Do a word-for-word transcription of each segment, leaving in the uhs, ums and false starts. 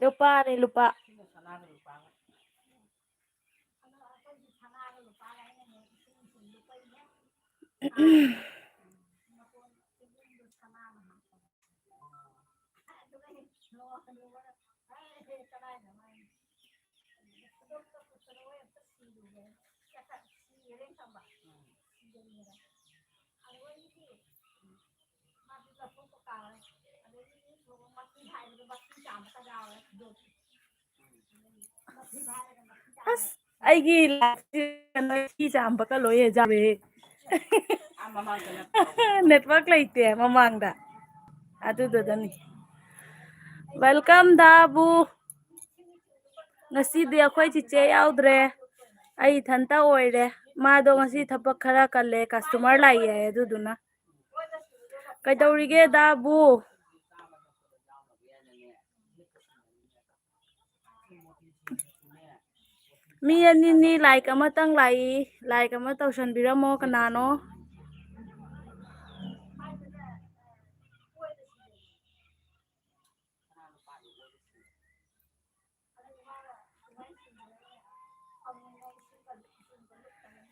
ꯂꯨꯄꯥꯅꯤ, ꯂꯨꯄꯥ꯫ ꯑꯁ, ꯑꯩꯒꯤ ꯂꯥꯏꯐꯁꯤ ꯅꯣꯏ ꯊꯤ ꯆꯥꯝꯕꯒ ꯂꯣꯏ ꯍꯦꯖꯥꯕꯦ꯫ ꯅꯦꯠꯋꯥꯔꯛ ꯂꯩꯇꯦ ꯃꯃꯥꯡꯗ꯫ ꯑꯗꯨꯗꯨꯗꯅꯤ꯫ ꯋꯦꯜꯀꯝ ꯗꯥꯕꯨ꯫ ꯉꯁꯤꯗꯤ ꯑꯩꯈꯣꯏ ꯆꯤꯆꯦ ꯌꯥꯎꯗ꯭ꯔꯦ꯫ ꯑꯩ ꯏꯊꯟꯇ ꯑꯣꯏꯔꯦ꯫ ꯃꯥꯗꯣ ꯉꯁꯤ ꯊꯕꯛ ꯈꯔ ꯀꯜꯂꯦ, ꯀꯁꯇꯃꯔ ꯂꯥꯛꯏ ꯍꯥꯏ, ꯑꯗꯨꯗꯨꯅ꯫ ꯀꯩꯗꯧꯔꯤꯒꯦ ꯗꯥꯕꯨ? ꯃꯤ ꯑꯅꯤꯅꯤ ꯂꯥꯏꯛ ꯑꯃꯇꯪ ꯂꯥꯛꯏ꯫ ꯂꯥꯏꯛ ꯑꯃ ꯇꯧꯁꯟꯕꯤꯔꯝꯃꯣ, ꯀꯅꯥꯅꯣ?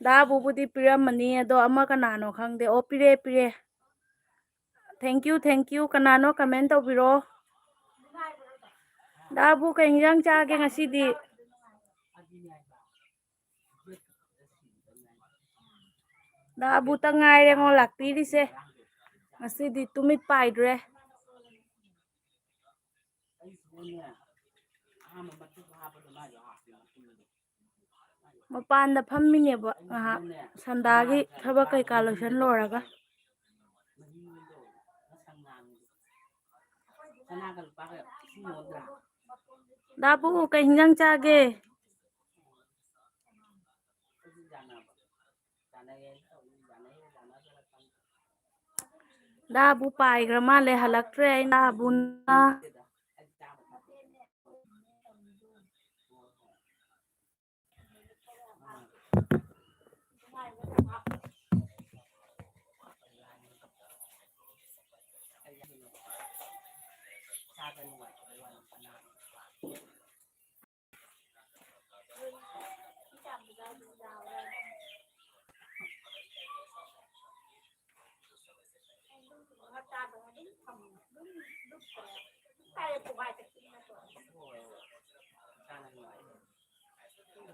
ꯗꯥꯕꯨꯕꯨꯗꯤ ꯄꯤꯔꯝꯃꯅꯤ, ꯑꯗꯣ ꯑꯃ ꯀꯅꯥꯅꯣ ꯈꯪꯗꯦ꯫ ꯑꯣ, ꯄꯤꯔꯦ, ꯄꯤꯔꯦ꯫ Thank you, thank you꯫ ꯀꯅꯥꯅꯣ comment ꯇꯧꯕꯤꯔꯣ꯫ ꯗꯥꯕꯨ, ꯀꯩ ꯏꯟꯖꯥꯡ ꯆꯥꯒꯦ ꯉꯁꯤꯗꯤ? ꯗꯥꯕꯨꯇ ꯉꯥꯏꯔꯦꯉꯣ ꯂꯥꯛꯄꯤꯔꯤꯁꯦ꯫ ꯉꯁꯤꯗꯤ ꯇꯨꯃꯤꯠ ꯄꯥꯏꯗ꯭ꯔꯦ꯫ ꯃꯄꯥꯟꯗ ꯐꯝꯃꯤꯅꯦꯕ ꯉꯥꯏꯍꯥꯛ, ꯁꯟꯗꯥꯒꯤ ꯊꯕꯛ ꯀꯩꯀꯥ ꯂꯣꯏꯁꯟ ꯂꯣꯏꯔꯒ꯫ ꯗꯥꯕꯨ, ꯀꯩ ꯍꯤꯟꯖꯥꯡ ꯆꯥꯒꯦ? ꯗꯥꯕꯨ ꯄꯥꯏꯈ꯭ꯔ ꯃꯥꯜꯂꯦ, ꯍꯜꯂꯛꯇ꯭ꯔꯦ꯫ ꯑꯩ ꯗꯥꯕꯨꯅ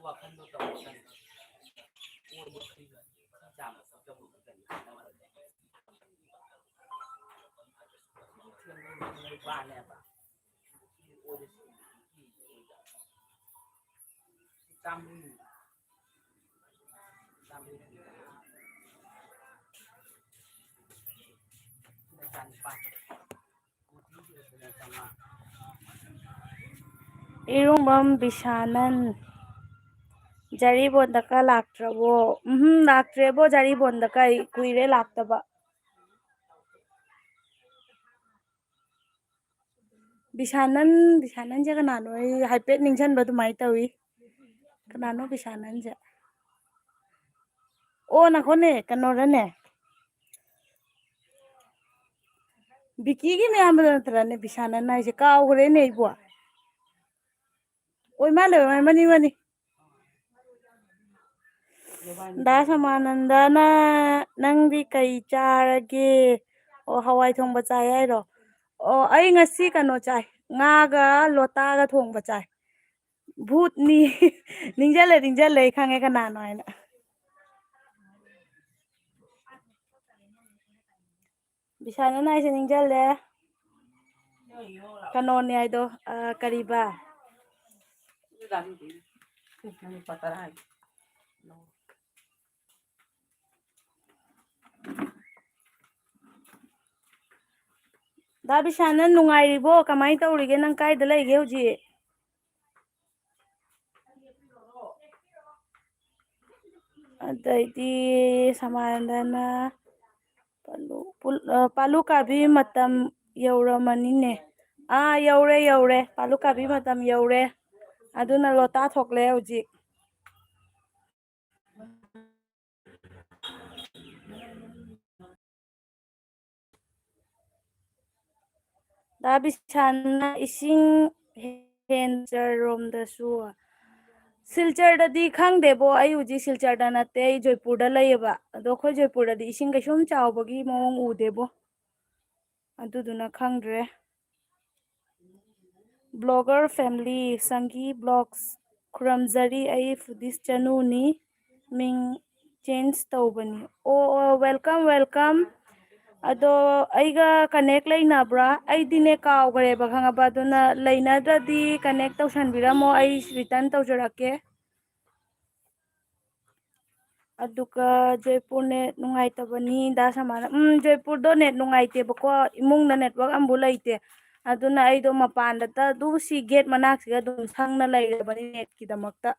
ꯋꯥꯈꯜꯗꯣ ꯇꯧꯔꯒ ꯀꯣꯏꯕ ꯆꯥꯕ ꯊꯛꯄ ꯀꯔꯤ ꯀꯥꯟꯅꯕ ꯂꯩ? ꯂꯩꯕꯥꯛꯅꯦꯕ꯫ ꯏꯔꯨꯡꯕꯝ ꯕꯤꯁꯥꯅꯟ, ꯖꯔꯤꯕꯣꯟꯗꯀ ꯂꯥꯛꯇ꯭ꯔꯕꯣ? ꯎꯝꯍꯨꯝ, ꯂꯥꯛꯇ꯭ꯔꯦꯕꯣ, ꯖꯔꯤꯕꯣꯟꯗꯀ ꯑꯩ ꯀꯨꯏꯔꯦ ꯂꯥꯛꯇꯕ꯫ ꯕꯤꯁꯥꯅꯟ, ꯕꯤꯁꯥꯅꯟꯁꯦ ꯀꯅꯥꯅꯣ? ꯑꯩ ꯍꯥꯏꯐꯦꯠ ꯅꯤꯡꯁꯤꯡꯕ ꯑꯗꯨꯃꯥꯏꯅ ꯇꯧꯏ꯫ ꯀꯅꯥꯅꯣ ꯕꯤꯁꯥꯅꯟꯁꯦ? ꯑꯣ, ꯅꯈꯣꯅꯦ, ꯀꯩꯅꯣꯔꯅꯦ? ꯕꯤꯀꯤꯒꯤ ꯃꯌꯥꯝꯕꯗ ꯅꯠꯇ꯭ꯔꯅꯦ ꯕꯤꯁꯥꯅꯟ ꯍꯥꯏꯁꯦ? ꯀꯥꯎꯈ꯭ꯔꯦꯅꯦ ꯑꯩꯕꯣ꯫ ꯑꯣꯏ ꯃꯥꯜꯂꯦ, ꯑꯣꯏ ꯃꯥꯜꯂꯦ, ꯃꯅꯤ, ꯃꯅꯤ꯫ ꯗꯥ ꯁꯃꯥꯅꯟꯗꯅ, "ꯅꯪꯗꯤ ꯀꯩ ꯆꯥꯔꯒꯦ?" ꯑꯣ, ꯍꯋꯥꯏ ꯊꯣꯡꯕ ꯆꯥꯏ ꯍꯥꯏꯔꯣ? ꯑꯣ, ꯑꯩ ꯉꯁꯤ ꯀꯩꯅꯣ ꯆꯥꯏ, ꯉꯥꯒ ꯂꯣꯇꯥꯒ ꯊꯣꯡꯕ ꯆꯥꯏ꯫ ꯚꯨꯠꯅꯤ꯫ ꯅꯤꯡꯁꯤꯡꯂꯦ, ꯅꯤꯡꯁꯤꯡꯂꯦ, ꯑꯩ ꯈꯪꯉꯦ ꯀꯅꯥꯅꯣ ꯍꯥꯏꯅ꯫ ꯕꯤꯁꯥꯅꯟ ꯍꯥꯏꯁꯦ ꯅꯤꯡꯁꯤꯡꯂꯦ꯫ ꯀꯩꯅꯣꯅꯦ ꯍꯥꯏꯗꯣ, ꯑ, ꯀꯔꯤꯕ? ꯗꯥ ꯕꯤꯁꯥꯅꯟ, ꯅꯨꯡꯉꯥꯏꯔꯤꯕꯣ? ꯀꯃꯥꯏꯅ ꯇꯧꯔꯤꯒꯦ? ꯅꯪ ꯀꯥꯏꯗ ꯂꯩꯒꯦ ꯍꯧꯖꯤꯛ? ꯑꯗꯩꯗꯤ ꯁꯃꯥꯅꯟꯗꯅ ꯄꯥꯂꯨ-, ꯄꯨꯜ-, ꯑ, ꯄꯥꯂꯨ ꯀꯥꯕꯤ ꯃꯇꯝ ꯌꯧꯔꯝꯃꯅꯤꯅꯦ꯫ ꯑꯥ, ꯌꯧꯔꯦ, ꯌꯧꯔꯦ꯫ ꯄꯥꯂꯨ ꯀꯥꯕꯤ ꯃꯇꯝ ꯌꯧꯔꯦ꯫ ꯑꯗꯨꯅ ꯂꯣꯇꯥ ꯊꯣꯛꯂꯦ ꯍꯧꯖꯤꯛ꯫ ꯗꯥ ꯕꯤꯁꯥꯟꯅ ꯏꯁꯤꯡ ꯍꯦꯟꯆꯔꯔꯣꯝꯗꯁꯨ, ꯁꯤꯜꯆꯔꯗꯗꯤ ꯈꯪꯗꯦꯕꯣ, ꯑꯩ ꯍꯧꯖꯤꯛ ꯁꯤꯜꯆꯔꯗ ꯅꯠꯇꯦ, ꯑꯩ ꯖꯣꯏꯄꯨꯔꯗ ꯂꯩꯌꯦꯕ꯫ ꯑꯗꯣ ꯑꯩꯈꯣꯏ ꯖꯣꯏꯄꯨꯔꯗꯗꯤ ꯏꯁꯤꯡ ꯀꯩꯁꯨꯝ ꯆꯥꯎꯕꯒꯤ ꯃꯑꯣꯡ ꯎꯗꯦꯕꯣ꯫ ꯑꯗꯨꯗꯨꯅ ꯈꯪꯗ꯭ꯔꯦ꯫ Blogger family, ꯁꯪꯒꯤ vlogs, ꯈꯨꯔꯨꯝꯖꯔꯤ꯫ ꯑꯩ foodies ꯆꯅꯨꯅꯤ, ꯃꯤꯡ change ꯇꯧꯕꯅꯤ꯫ ꯑꯣ, ꯑꯣ, welcome, welcome꯫ ꯑꯗꯣ ꯑꯩꯒ connect ꯂꯩꯅꯕ꯭ꯔꯥ? ꯑꯩꯗꯤꯅꯦ ꯀꯥꯎꯈ꯭ꯔꯦꯕ, ꯈꯪꯉꯕ? ꯑꯗꯨꯅ ꯂꯩꯅꯗ꯭ꯔꯗꯤ connect ꯇꯧꯁꯟꯕꯤꯔꯝꯃꯣ, ꯑꯩ return ꯇꯧꯖꯔꯛꯀꯦ꯫ ꯑꯗꯨꯒ ꯖꯣꯏꯄꯨꯔ net ꯅꯨꯡꯉꯥꯏꯇꯕꯅꯤ, ꯗꯥ ꯁꯃꯥꯅ꯫ ꯎꯝ, ꯖꯣꯏꯄꯨꯔꯗꯣ net ꯅꯨꯡꯉꯥꯏꯇꯦꯕꯀꯣ, ꯏꯃꯨꯡꯗ network ꯑꯃꯕꯨ ꯂꯩꯇꯦ꯫ ꯑꯗꯨꯅ ꯑꯩꯗꯣ ꯃꯄꯥꯟꯗ ꯇ-, ꯑꯗꯨ ꯁꯤ gate ꯃꯅꯥꯛꯁꯤꯒ ꯑꯗꯨꯝ ꯁꯪꯅ ꯂꯩꯔꯕꯅꯤ netꯀꯤꯗꯃꯛꯇ꯫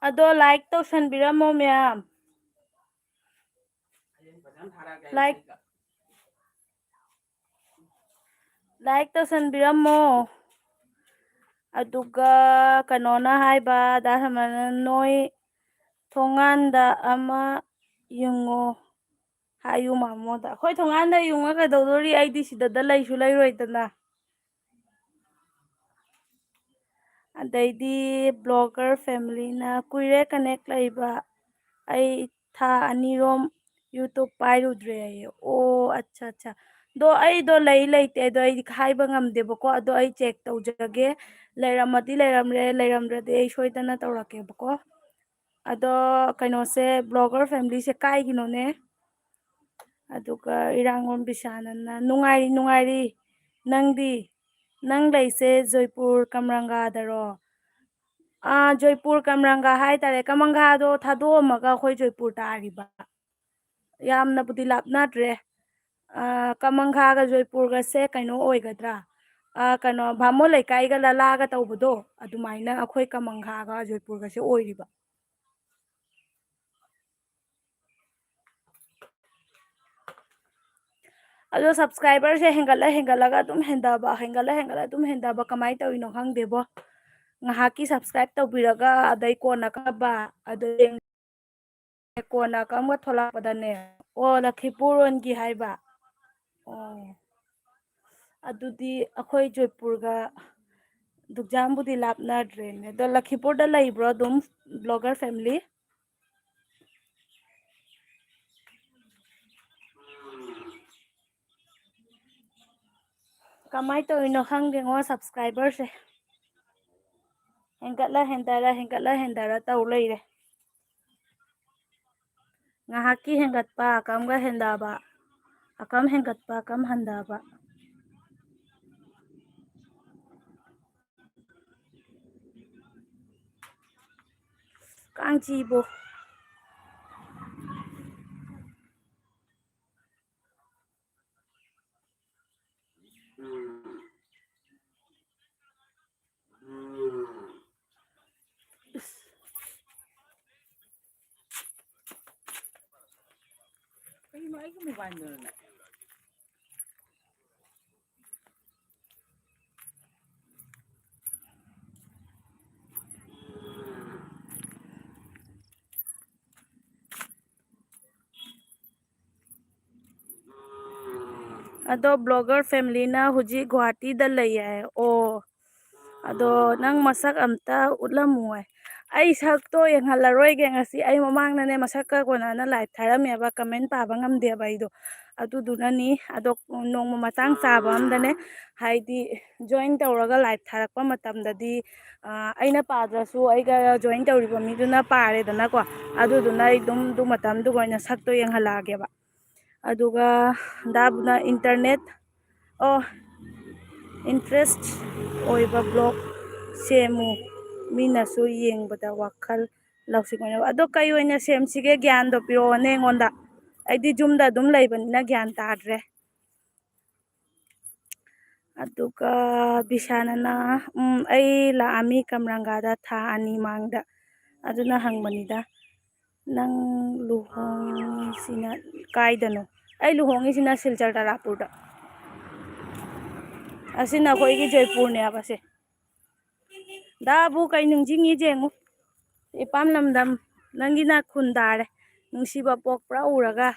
ꯑꯗꯣ like ꯇꯧꯁꯟꯕꯤꯔꯝꯃꯣ ꯃꯌꯥꯝ꯫ Like, like ꯇꯧꯁꯟꯕꯤꯔꯝꯃꯣ꯫ ꯑꯗꯨꯒ ꯀꯩꯅꯣꯅ ꯍꯥꯏꯕ, ꯗꯥ ꯁꯃꯥꯅ, "ꯅꯣꯏ ꯊꯣꯡꯒꯥꯟꯗ ꯑꯃ ꯌꯨꯡꯉꯣ ꯍꯥꯏꯌꯨ ꯃꯥꯃꯣꯗ"꯫ ꯑꯩꯈꯣꯏ ꯊꯣꯡꯒꯥꯟꯗ ꯌꯨꯡꯉ ꯀꯩꯗꯧꯗꯣꯔꯤ? ꯑꯩꯗꯤ ꯁꯤꯗꯗ ꯂꯩꯁꯨ ꯂꯩꯔꯣꯏꯗꯅ꯫ ꯑꯗꯩꯗꯤ blogger familyꯅ, "ꯀꯨꯏꯔꯦ connect ꯂꯩꯕ, ꯑꯩ ꯊꯥ ꯑꯅꯤꯔꯣꯝ YouTube ꯄꯥꯏꯔꯨꯗ꯭ꯔꯦ" ꯍꯥꯏꯌꯦ꯫ ꯑꯣ, ꯑꯠꯆꯥ, ꯑꯠꯆꯥ꯫ ꯑꯗꯣ ꯑꯩꯗꯣ ꯂꯩ ꯂꯩꯇꯦ ꯑꯗꯣ ꯑꯩꯗꯤ ꯍꯥꯏꯕ ꯉꯝꯗꯦꯕꯀꯣ, ꯑꯗꯣ ꯑꯩ check ꯇꯧꯖꯒꯦ꯫ ꯂꯩꯔꯝꯃꯗꯤ ꯂꯩꯔꯝꯂꯦ, ꯂꯩꯔꯝꯗ꯭ꯔꯗꯤ ꯑꯩ ꯁꯣꯏꯗꯅ ꯇꯧꯔꯛꯀꯦꯕꯀꯣ꯫ ꯑꯗꯣ ꯀꯩꯅꯣꯁꯦ, blogger familyꯁꯦ ꯀꯥꯏꯒꯤꯅꯣꯅꯦ? ꯑꯗꯨꯒ ꯏꯔꯥꯡꯂꯣꯝ ꯕꯤꯁꯥꯅꯅ, "ꯅꯨꯡꯉꯥꯏꯔꯤ, ꯅꯨꯡꯉꯥꯏꯔꯤ꯫ ꯅꯪꯗꯤ? ꯅꯪ ꯂꯩꯁꯦ ꯖꯣꯏꯄꯨꯔ ꯀꯝꯔꯪꯒꯥꯗꯔꯣ?" ꯑꯥ, ꯖꯣꯏꯄꯨꯔ ꯀꯝꯔꯪꯒꯥ ꯍꯥꯏꯇꯥꯔꯦ꯫ ꯀꯃꯪꯒꯥꯗꯣ ꯊꯥꯗꯣꯛꯑꯝꯃꯒ ꯑꯩꯈꯣꯏ ꯖꯣꯏꯄꯨꯔ ꯇꯥꯔꯤꯕ꯫ ꯌꯥꯝꯅꯕꯨꯗꯤ ꯂꯥꯞꯅꯗ꯭ꯔꯦ꯫ ꯑꯥ, ꯀꯃꯪꯒꯥꯒ ꯖꯣꯏꯄꯨꯔꯒꯁꯦ ꯀꯩꯅꯣ ꯑꯣꯏꯒꯗ꯭ꯔꯥ? ꯑꯥ, ꯀꯩꯅꯣ, ꯚꯥꯃꯣꯟ ꯂꯩꯀꯥꯏꯒ ꯂꯂꯥꯒ ꯇꯧꯕꯗꯣ, ꯑꯗꯨꯃꯥꯏꯅ ꯑꯩꯈꯣꯏ ꯀꯃꯪꯒꯥꯒ ꯖꯣꯏꯄꯨꯔꯒꯁꯦ ꯑꯣꯏꯔꯤꯕ꯫ ꯑꯗꯣ subscriberꯁꯦ ꯍꯦꯟꯒꯠꯂ ꯍꯦꯟꯒꯠꯂꯒ ꯑꯗꯨꯝ ꯍꯦꯟꯊꯕ, ꯍꯦꯟꯒꯠꯂ ꯍꯦꯟꯒꯠꯂ ꯑꯗꯨꯝ ꯍꯦꯟꯊꯕ, ꯀꯃꯥꯏꯅ ꯇꯧꯔꯤꯅꯣ ꯈꯪꯗꯦꯕꯣ꯫ ꯉꯥꯏꯍꯥꯛꯀꯤ subscribe ꯇꯧꯕꯤꯔꯒ ꯑꯗꯩ ꯀꯣꯟꯅ ꯀꯛꯄ, ꯑꯗꯩ ꯀꯣꯟꯅ ꯀꯔꯝꯕ ꯊꯣꯛꯂꯛꯄꯗꯅꯦ, ꯑꯣ, ꯂꯈꯤꯄꯨꯔ ꯔꯣꯟꯒꯤ ꯍꯥꯏꯕ? ꯑꯣ, ꯑꯗꯨꯗꯤ ꯑꯩꯈꯣꯏ ꯖꯣꯏꯄꯨꯔꯒ ꯗꯨꯛꯖꯥꯝꯕꯨꯗꯤ ꯂꯥꯞꯅꯗ꯭ꯔꯦꯅꯦ꯫ ꯑꯗꯣ ꯂꯈꯤꯄꯨꯔꯗ ꯂꯩꯕ꯭ꯔꯣ ꯑꯗꯨꯝ, ꯕ꯭ꯂꯣꯒꯔ ꯐꯦꯃꯤꯂꯤ? ꯀꯃꯥꯏꯅ ꯇꯧꯔꯤꯅꯣ ꯈꯪꯗꯦꯉꯣ, ꯁꯕꯁꯀ꯭ꯔꯥꯏꯕꯔꯁꯦ ꯍꯦꯟꯒꯠꯂ ꯍꯦꯟꯊꯔ, ꯍꯦꯟꯒꯠꯂ ꯍꯦꯟꯊꯔ ꯇꯧ ꯂꯩꯔꯦ꯫ ꯉꯥꯏꯍꯥꯛꯀꯤ ꯍꯦꯟꯒꯠꯄ, ꯑꯀꯝꯒ ꯍꯦꯟꯊꯕ, ꯑꯀꯝ ꯍꯦꯟꯒꯠꯄ, ꯑꯀꯝ ꯍꯟꯊꯕ꯫ ꯀꯥꯡ ꯆꯤꯕꯣ꯫ ꯀꯩꯅꯣ ꯑꯩꯒꯤ ꯃꯣꯕꯥꯏꯜꯗꯨꯅꯅꯦ꯫ ꯑꯗꯣ ꯕ꯭ꯂꯣꯒꯔ ꯐꯦꯃꯤꯂꯤꯅ ꯍꯧꯖꯤꯛ ꯒꯨꯍꯥꯇꯤꯗ ꯂꯩ ꯍꯥꯏ꯫ ꯑꯣ, ꯑꯗꯣ ꯅꯪ ꯃꯁꯛ ꯑꯝꯇ ꯎꯠꯂꯝꯃꯣꯏ꯫ ꯑꯩ ꯁꯛꯇꯣ ꯌꯦꯡꯍꯜꯂꯔꯣꯏꯒꯦ ꯉꯁꯤ꯫ ꯑꯩ ꯃꯃꯥꯡꯗꯅꯦ ꯃꯁꯛꯀ ꯀꯣꯟꯅꯅ ꯂꯥꯏꯚ ꯊꯥꯔꯝꯃꯦꯕ, ꯀꯃꯦꯟ ꯄꯥꯕ ꯉꯝꯗꯦꯕ ꯑꯩꯗꯣ꯫ ꯑꯗꯨꯗꯨꯅꯅꯤ꯫ ꯑꯗꯣ ꯅꯣꯡꯃ ꯃꯇꯥꯡ ꯆꯥꯕ ꯑꯝꯗꯅꯦ, ꯍꯥꯏꯗꯤ ꯖꯣꯏꯟ ꯇꯧꯔꯒ ꯂꯥꯏꯚ ꯊꯥꯔꯛꯄ ꯃꯇꯝꯗꯗꯤ, ꯑ, ꯑꯩꯅ ꯄꯥꯗ꯭ꯔꯁꯨ ꯑꯩꯒ ꯖꯣꯏꯟ ꯇꯧꯔꯤꯕ ꯃꯤꯗꯨꯅ ꯄꯥꯔꯦꯗꯅꯀꯣ꯫ ꯑꯗꯨꯗꯨꯅ ꯑꯩ ꯑꯗꯨꯝ ꯑꯗꯨ ꯃꯇꯝꯗꯨꯒ ꯑꯣꯏꯅ ꯁꯛꯇꯣ ꯌꯦꯡꯍꯜꯂꯛꯑꯒꯦꯕ꯫ ꯑꯗꯨꯒ ꯗꯥꯕꯨꯅ ꯏꯟꯇꯔꯅꯦꯠ, ꯑꯣ, ꯏꯟꯇꯔꯦꯁ ꯑꯣꯏꯕ ꯕ꯭ꯂꯣꯛ ꯁꯦꯝꯃꯨ, ꯃꯤꯅꯁꯨ ꯌꯦꯡꯕꯗ ꯋꯥꯈꯜ ꯂꯧꯁꯤꯡ ꯑꯣꯏꯅꯕ꯫ ꯑꯗꯣ ꯀꯩ ꯑꯣꯏꯅ ꯁꯦꯝꯁꯤꯒꯦ? ꯒ꯭ꯌꯥꯟꯗꯣ ꯄꯤꯔꯛꯑꯣꯅꯦ ꯑꯩꯉꯣꯟꯗ, ꯑꯩꯗꯤ ꯌꯨꯝꯗ ꯑꯗꯨꯝ ꯂꯩꯕꯅꯤꯅ ꯒ꯭ꯌꯥꯟ ꯇꯥꯗ꯭ꯔꯦ꯫ ꯑꯗꯨꯒ ꯕꯤꯁꯥꯅꯅ, "ꯎꯝ, ꯑꯩ ꯂꯥꯛꯑꯝꯃꯤ ꯀꯝꯔꯪꯒꯥꯗ ꯊꯥ ꯑꯅꯤ ꯃꯥꯡꯗ꯫ ꯑꯗꯨꯅ ꯍꯪꯕꯅꯤꯗ, ꯅꯪ ꯂꯨꯍꯣꯡꯉꯤꯁꯤꯅ ꯀꯥꯏꯗꯅꯣ?" ꯑꯩ ꯂꯨꯍꯣꯡꯉꯤꯁꯤꯅ ꯁꯤꯜꯆꯔ ꯇꯔꯥꯄꯨꯔꯗ꯫ ꯑꯁꯤꯅ ꯑꯩꯈꯣꯏꯒꯤ ꯖꯣꯏꯄꯨꯔꯅꯦꯕ ꯁꯦ꯫ ꯗꯥꯕꯨ ꯀꯩ ꯅꯤꯡꯁꯤꯡꯉꯤ ꯌꯦꯡꯉꯨ꯫ ꯏꯄꯥꯝ ꯂꯝꯗꯝ, ꯅꯪꯒꯤ ꯅꯥꯈꯨꯟ ꯇꯥꯔꯦ꯫ ꯅꯨꯡꯁꯤꯕ ꯄꯣꯛꯄ꯭ꯔꯥ ꯎꯔꯒ?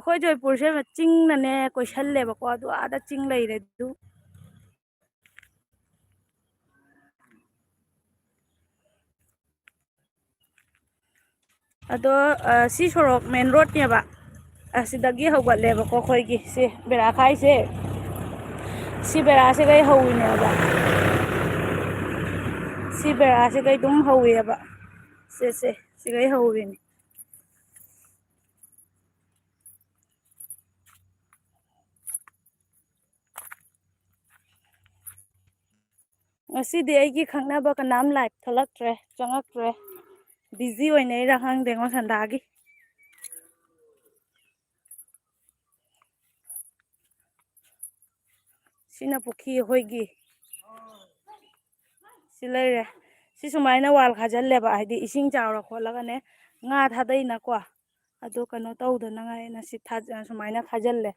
ꯑꯩꯈꯣꯏ ꯖꯣꯏꯄꯨꯔꯁꯦ ꯆꯤꯡꯅꯅꯦ ꯀꯣꯏꯁꯜꯂꯦꯕꯀꯣ, ꯑꯗꯨ ꯑꯥꯗ ꯆꯤꯡ ꯂꯩꯔꯦ ꯑꯗꯨ꯫ ꯑꯗꯣ, ꯑ, ꯁꯤ ꯁꯣꯔꯣꯛ ꯃꯦꯟ ꯔꯣꯗꯅꯦꯕ꯫ ꯑꯁꯤꯗꯒꯤ ꯍꯧꯒꯠꯂꯦꯕꯀꯣ ꯑꯩꯈꯣꯏꯒꯤ ꯁꯤ ꯕꯦꯔꯥꯈꯥꯏꯁꯦ꯫ ꯁꯤ ꯕꯦꯔꯥꯁꯤꯗꯩ ꯍꯧꯋꯤꯅꯦꯕ꯫ ꯁꯤ ꯕꯦꯔꯥꯁꯤꯗꯩ ꯑꯗꯨꯝ ꯍꯧꯋꯦꯕ꯫ ꯁꯦ, ꯁꯦ, ꯁꯤꯗꯩ ꯍꯧꯋꯤꯅꯦ꯫ ꯉꯁꯤꯗꯤ ꯑꯩꯒꯤ ꯈꯪꯅꯕ ꯀꯅꯥꯝ ꯂꯥꯏꯚ ꯊꯣꯛꯂꯛꯇ꯭ꯔꯦ, ꯆꯪꯉꯛꯇ꯭ꯔꯦ꯫ ꯕꯤꯖꯤ ꯑꯣꯏꯅꯩꯔꯥ ꯈꯪꯗꯦꯉꯣ ꯁꯟꯗꯥꯒꯤ꯫ ꯁꯤꯅ ꯄꯨꯈ꯭ꯔꯤ ꯑꯩꯈꯣꯏꯒꯤ꯫ ꯁꯤ ꯂꯩꯔꯦ꯫ ꯁꯤ ꯁꯨꯃꯥꯏꯅ ꯋꯥꯜ ꯈꯥꯖꯤꯜꯂꯦꯕ, ꯍꯥꯏꯗꯤ ꯏꯁꯤꯡ ꯆꯥꯎꯔ ꯈꯣꯠꯂꯒꯅꯦ ꯉꯥ ꯊꯥꯗꯩꯅꯀꯣ꯫ ꯑꯗꯣ ꯀꯩꯅꯣ ꯇꯧꯗꯅꯉꯥꯏꯅ ꯁꯤ ꯊꯥ-, ꯁꯨꯃꯥꯏꯅ ꯈꯥꯖꯤꯜꯂꯦ꯫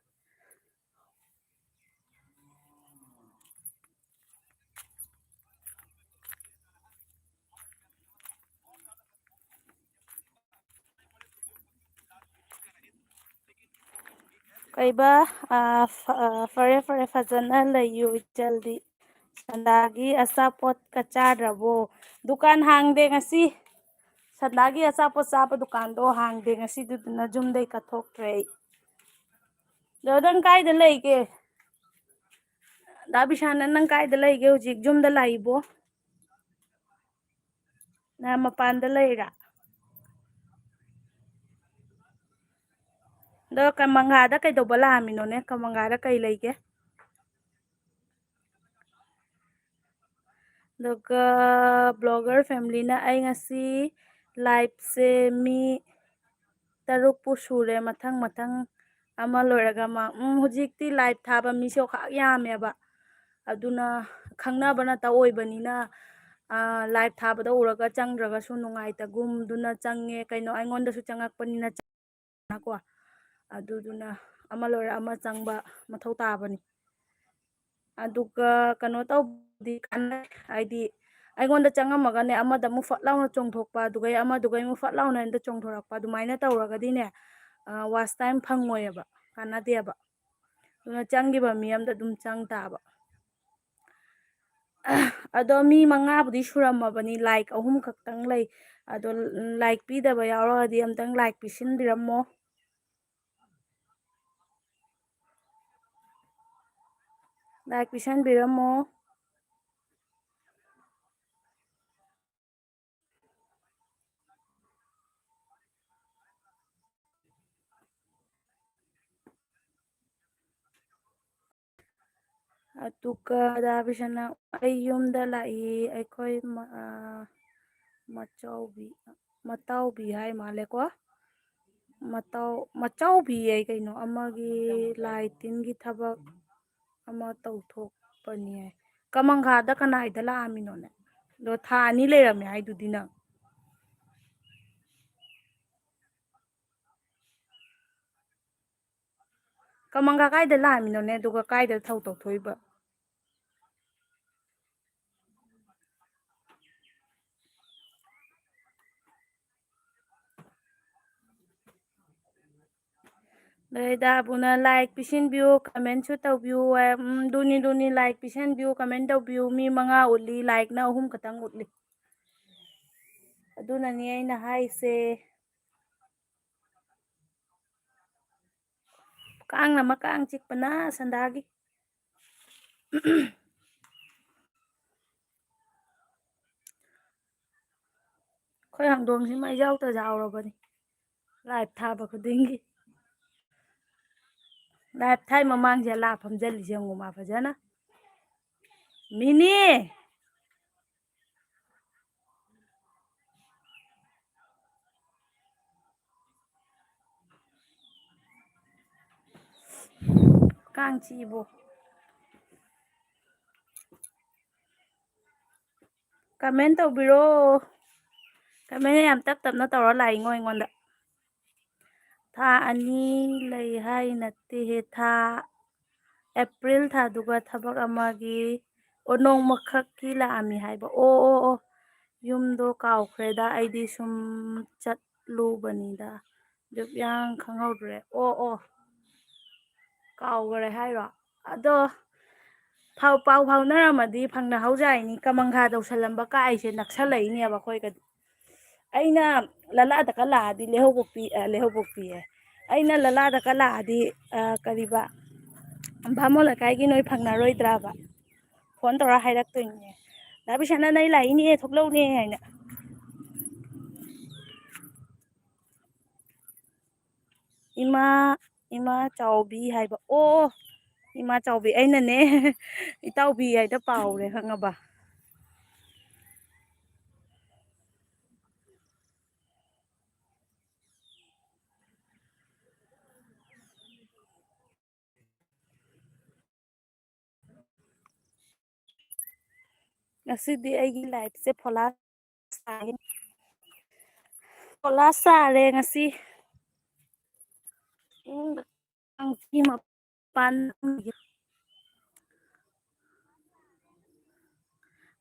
ꯀꯩꯕ? ꯑꯥ, ꯐ-, ꯑꯥ, ꯐꯔꯦ, ꯐꯔꯦ, ꯐꯖꯅ ꯂꯩꯌꯨ, ꯏꯆꯜꯗꯤ꯫ ꯁꯟꯗꯥꯒꯤ ꯑꯆꯥꯄꯣꯠꯀ ꯆꯥꯗ꯭ꯔꯕꯣ? ꯗꯨꯀꯥꯟ ꯍꯥꯡꯗꯦ ꯉꯁꯤ꯫ ꯁꯟꯗꯥꯒꯤ ꯑꯆꯥꯄꯣꯠ ꯆꯥꯕ ꯗꯨꯀꯥꯟꯗꯣ ꯍꯥꯡꯗꯦ ꯉꯁꯤꯗꯨꯗꯨꯅ ꯌꯨꯝꯗꯩ ꯀꯠꯊꯣꯛꯇ꯭ꯔꯦ ꯑꯩ꯫ ꯑꯗꯣ ꯅꯪ ꯀꯥꯏꯗ ꯂꯩꯒꯦ? ꯗꯥ ꯕꯤꯁꯥꯟꯅ ꯅꯪ ꯀꯥꯏꯗ ꯂꯩꯒꯦ ꯍꯧꯖꯤꯛ? ꯌꯨꯝꯗ ꯂꯥꯛꯏꯕꯣ? ꯅꯪ ꯃꯄꯥꯟꯗ ꯂꯩꯔꯥ? ꯑꯗꯣ ꯀꯃꯪꯒꯥꯗ ꯀꯩꯗꯧꯕ ꯂꯥꯛꯑꯝꯃꯤꯅꯣꯅꯦ? ꯀꯃꯪꯒꯥꯗ ꯀꯩ ꯂꯩꯒꯦ? ꯑꯗꯨꯒ ꯕ꯭ꯂꯣꯒꯔ ꯐꯦꯃꯤꯂꯤꯅ ꯑꯩ ꯉꯁꯤ ꯂꯥꯏꯞꯁꯦ ꯃꯤ ꯇꯔꯨꯛꯄꯨ ꯁꯨꯔꯦ, ꯃꯊꯪ ꯃꯊꯪ ꯑꯃ ꯂꯣꯏꯔꯒ ꯑꯃ꯫ ꯎꯝ, ꯍꯧꯖꯤꯛꯇꯤ ꯂꯥꯏꯞ ꯊꯥꯕ ꯃꯤꯁꯦ ꯑꯣꯈꯥꯛ ꯌꯥꯝꯃꯦꯕ꯫ ꯑꯗꯨꯅ ꯈꯪꯅꯕ ꯅꯠꯇ ꯑꯣꯏꯕꯅꯤꯅ, ꯑꯥ, ꯂꯥꯏꯞ ꯊꯥꯕꯗ ꯎꯔꯒ ꯆꯪꯗ꯭ꯔꯒꯁꯨ ꯅꯨꯡꯉꯥꯏꯇꯒꯨꯝ, ꯑꯗꯨꯅ ꯆꯪꯉꯦ꯫ ꯀꯩꯅꯣ, ꯑꯩꯉꯣꯟꯗꯁꯨ ꯆꯪꯉꯛꯄꯅꯤꯅ ꯀꯣ꯫ ꯑꯗꯨꯗꯨꯅ ꯑꯃ ꯂꯣꯏꯔ ꯑꯃ ꯆꯪꯕ ꯃꯊꯧ ꯇꯥꯕꯅꯤ꯫ ꯑꯗꯨꯒ ꯀꯩꯅꯣ ꯇꯧꯕꯗꯤ ꯀꯥꯟꯅꯩ, ꯍꯥꯏꯗꯤ ꯑꯩꯉꯣꯟꯗ ꯆꯪꯉꯝꯃꯒꯅꯦ, ꯑꯃꯗ ꯑꯃꯨꯛ ꯐꯠ ꯂꯥꯎꯅ ꯆꯣꯡꯊꯣꯛꯄ, ꯑꯗꯨꯒꯩ ꯑꯃꯗꯨꯒꯩ ꯑꯃꯨꯛ ꯐꯠ ꯂꯥꯎꯅ ꯑꯩꯉꯣꯟꯗ ꯆꯣꯡꯊꯣꯔꯛꯄ, ꯑꯗꯨꯃꯥꯏꯅ ꯇꯧꯔꯒꯗꯤꯅꯦ, ꯋꯥꯆ ꯇꯥꯏꯝ ꯐꯪꯉꯣꯏꯑꯕ, ꯀꯥꯟꯅꯗꯦꯕ꯫ ꯑꯗꯨꯅ ꯆꯪꯈꯤꯕ ꯃꯤ ꯑꯝꯗ ꯑꯗꯨꯝ ꯆꯪ ꯇꯥꯕ꯫ ꯑꯗꯣ ꯃꯤ ꯃꯉꯥꯕꯨꯗꯤ ꯁꯨꯔꯝꯃꯕꯅꯤ, ꯂꯥꯏꯛ ꯑꯍꯨꯝ ꯈꯛꯇꯪ ꯂꯩ꯫ ꯑꯗꯣ ꯂꯥꯏꯛ ꯄꯤꯗꯕ ꯌꯥꯎꯔꯒꯗꯤ ꯑꯝꯇꯪ ꯂꯥꯏꯛ ꯄꯤꯁꯤꯟꯕꯤꯔꯝꯃꯣ꯫ ꯂꯥꯏꯛ ꯄꯤꯁꯟꯕꯤꯔꯝꯃꯣ꯫ ꯑꯗꯨꯒ ꯗꯥ ꯕꯤꯁꯅ, "ꯑꯩ ꯌꯨꯝꯗ ꯂꯥꯛꯏ, ꯑꯩꯈꯣꯏ ꯃ-, ꯑ, ꯃꯆꯧꯕꯤ, ꯃꯇꯥꯎꯕꯤ ꯍꯥꯏ ꯃꯥꯜꯂꯦꯀꯣ꯫ ꯃꯇꯥꯎ-, ꯃꯆꯧꯕꯤ ꯍꯥꯏ ꯀꯩꯅꯣ, ꯑꯃꯒꯤ ꯂꯥꯏ ꯇꯤꯟꯒꯤ ꯊꯕꯛ ꯑꯃ ꯇꯧꯊꯣꯛꯄꯅꯤ" ꯍꯥꯏ꯫ ꯀꯃꯪꯈꯥꯗ ꯀꯅꯥꯏꯗ ꯂꯥꯛꯑꯝꯃꯤꯅꯣꯅꯦ? ꯑꯗꯣ ꯊꯥ ꯑꯅꯤ ꯂꯩꯔꯝꯃꯦ ꯍꯥꯏꯗꯨꯗꯤ ꯅꯪ꯫ ꯀꯃꯪꯒ ꯀꯥꯏꯗ ꯂꯥꯛꯑꯝꯃꯤꯅꯣꯅꯦ? ꯑꯗꯨꯒ ꯀꯥꯏꯗ ꯊꯧ ꯇꯧꯊꯣꯛꯏꯕ? ꯂꯣꯏꯗꯥꯕꯨꯅ ꯂꯥꯏꯛ ꯄꯤꯁꯤꯟꯕꯤꯌꯨ, ꯀꯃꯦꯟꯁꯨ ꯇꯧꯕꯤꯌꯨ꯫ ꯎꯝ, ꯗꯨꯅꯤ, ꯗꯨꯅꯤ, ꯂꯥꯏꯛ ꯄꯤꯁꯟꯕꯤꯌꯨ, ꯀꯃꯦꯟ ꯇꯧꯕꯤꯌꯨ꯫ ꯃꯤ ꯃꯉꯥ ꯎꯠꯂꯤ, ꯂꯥꯏꯛꯅ ꯑꯍꯨꯝ ꯈꯛꯇꯪ ꯎꯠꯂꯤ꯫ ꯑꯗꯨꯅꯅꯤ ꯑꯩꯅ ꯍꯥꯏꯁꯦ꯫ ꯀꯥꯡꯅ ꯃꯀꯥꯡ ꯆꯤꯛꯄꯅ ꯁꯟꯗꯥꯒꯤ꯫ ꯑꯩꯈꯣꯏ ꯍꯪꯗꯣꯡꯁꯤ ꯃꯩ ꯌꯥꯎꯗ ꯌꯥꯎꯔꯕꯅꯤ꯫ ꯂꯥꯏꯞ ꯊꯥꯕ ꯈꯨꯗꯤꯡꯒꯤ꯫ ꯂꯥꯏꯞ ꯊꯥꯏ ꯃꯃꯥꯡꯁꯦ ꯂꯥ ꯐꯝꯖꯜꯂꯤꯁꯦ ꯌꯦꯡꯉꯨ ꯃꯥ ꯐꯖꯅ꯫ ꯃꯤꯅꯤ! ꯀꯥꯡ ꯆꯤꯛꯏꯕꯣ꯫ ꯀꯃꯦꯟ ꯇꯧꯕꯤꯔꯣ꯫ ꯀꯃꯦꯟ ꯌꯥꯝ ꯇꯞ ꯇꯞꯅ ꯇꯧꯔ ꯂꯥꯛꯏꯉꯣ ꯑꯩꯉꯣꯟꯗ꯫ ꯊꯥ ꯑꯅꯤ ꯂꯩ ꯍꯥꯏ ꯅꯠꯇꯦꯍꯦ, ꯊꯥ ꯑꯦꯄ꯭ꯔꯤꯜ ꯊꯥꯗꯨꯒ ꯊꯕꯛ ꯑꯃꯒꯤ, ꯑꯣ, ꯅꯣꯡꯃꯈꯛꯀꯤ ꯂꯥꯛꯑꯝꯃꯤ ꯍꯥꯏꯕ꯫ ꯑꯣ, ꯑꯣ, ꯑꯣ, ꯌꯨꯝꯗꯣ ꯀꯥꯎꯈ꯭ꯔꯦꯗ, ꯑꯩꯗꯤ ꯁꯨꯝ ꯆꯠꯂꯨꯕꯅꯤꯗ꯫ ꯌꯥꯝ ꯈꯪꯍꯧꯗ꯭ꯔꯦ꯫ ꯑꯣ, ꯑꯣ꯫ ꯀꯥꯎꯈ꯭ꯔꯦ ꯍꯥꯏꯔꯣ? ꯑꯗꯣ ꯐꯥꯎ-, ꯄꯥꯎ ꯐꯥꯎꯅꯔꯝꯃꯗꯤ ꯐꯪꯅꯍꯧꯖꯥꯏꯅꯤ꯫ ꯀꯃꯪꯈꯥ ꯇꯧꯁꯜꯂꯝꯕ ꯀꯥꯏꯁꯦ ꯅꯛꯁꯜꯂꯛꯏꯅꯦꯕ ꯑꯩꯈꯣꯏꯒꯗꯤ꯫ ꯑꯩꯅ ꯂꯂꯥꯗꯀ ꯂꯥꯛꯑꯗꯤ ꯂꯩꯍꯧꯕꯣꯛꯄꯤ-, ꯑ, ꯂꯩꯍꯧꯕꯣꯛꯄꯤꯌꯦ꯫ ꯑꯩꯅ ꯂꯂꯥꯗꯀ ꯂꯥꯛꯑꯗꯤ, ꯑ, ꯀꯔꯤꯕ, ꯚꯥꯃꯣꯟ ꯂꯩꯀꯥꯏꯒꯤ ꯅꯣꯏ ꯐꯪꯅꯔꯣꯏꯗ꯭ꯔꯕ? ꯐꯣꯟ ꯇꯧꯔ ꯍꯥꯏꯔꯛꯇꯣꯏꯅꯦ, "ꯗꯥ ꯕꯤꯁꯥꯅꯟ, ꯑꯩ ꯂꯥꯛꯏꯅꯦ, ꯊꯣꯛꯂꯛꯎꯅꯦ" ꯍꯥꯏꯅ꯫ ꯏꯃꯥ, ꯏꯃꯥ ꯆꯥꯎꯕꯤ ꯍꯥꯏꯕ꯫ ꯑꯣ, ꯏꯃꯥ ꯆꯥꯎꯕꯤ꯫ ꯑꯩꯅꯅꯦ, ꯏꯇꯥꯎꯕꯤ ꯍꯥꯏꯗ ꯄꯥꯎꯔꯦ, ꯈꯪꯉꯕ? ꯉꯁꯤꯗꯤ ꯑꯩꯒꯤ ꯂꯥꯏꯐꯁꯦ ꯐꯣꯂꯥ ꯁꯥꯔꯦ꯫ ꯐꯣꯂꯥ ꯁꯥꯔꯦ ꯉꯁꯤ꯫ ꯎꯝ, ꯀꯥꯡꯆꯤ ꯃꯄꯥꯟ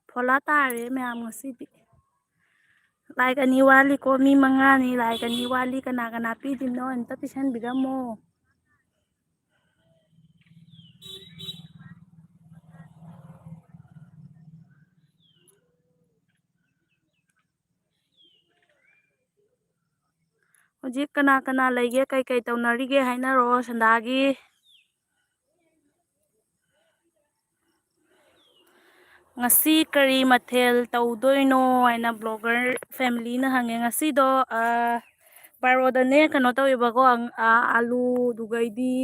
ꯐꯣꯂꯥ ꯇꯥꯔꯦ ꯃꯌꯥꯝ ꯉꯁꯤꯗꯤ꯫ ꯂꯥꯏꯛ ꯑꯅꯤ ꯋꯥꯠꯂꯤꯀꯣ, ꯃꯤ ꯃꯉꯥꯅꯤ꯫ ꯂꯥꯏꯛ ꯑꯅꯤ ꯋꯥꯠꯂꯤ꯫ ꯀꯅꯥ ꯀꯅꯥ ꯄꯤꯗꯣꯏꯅꯣ? ꯑꯝꯇ ꯄꯤꯁꯟꯕꯤꯔꯝꯃꯣ꯫ ꯍꯧꯖꯤꯛ ꯀꯅꯥ ꯀꯅꯥ ꯂꯩꯒꯦ, ꯀꯩ ꯀꯩ ꯇꯧꯅꯔꯤꯒꯦ ꯍꯥꯏꯅꯔꯣ ꯁꯟꯗꯥꯒꯤ꯫ ꯉꯁꯤ ꯀꯔꯤ ꯃꯊꯦꯜ ꯇꯧꯗꯣꯏꯅꯣ ꯍꯥꯏꯅ ꯕ꯭ꯂꯣꯒꯔ ꯐꯦꯃꯤꯂꯤꯅ ꯍꯪꯉꯦ꯫ ꯉꯁꯤꯗꯣ, ꯑ, ꯕꯥꯔꯣꯗꯅꯦ ꯀꯩꯅꯣ ꯇꯧꯋꯦꯕꯀꯣ, ꯑ, ꯑꯂꯨ, ꯑꯗꯨꯒꯩꯗꯤ,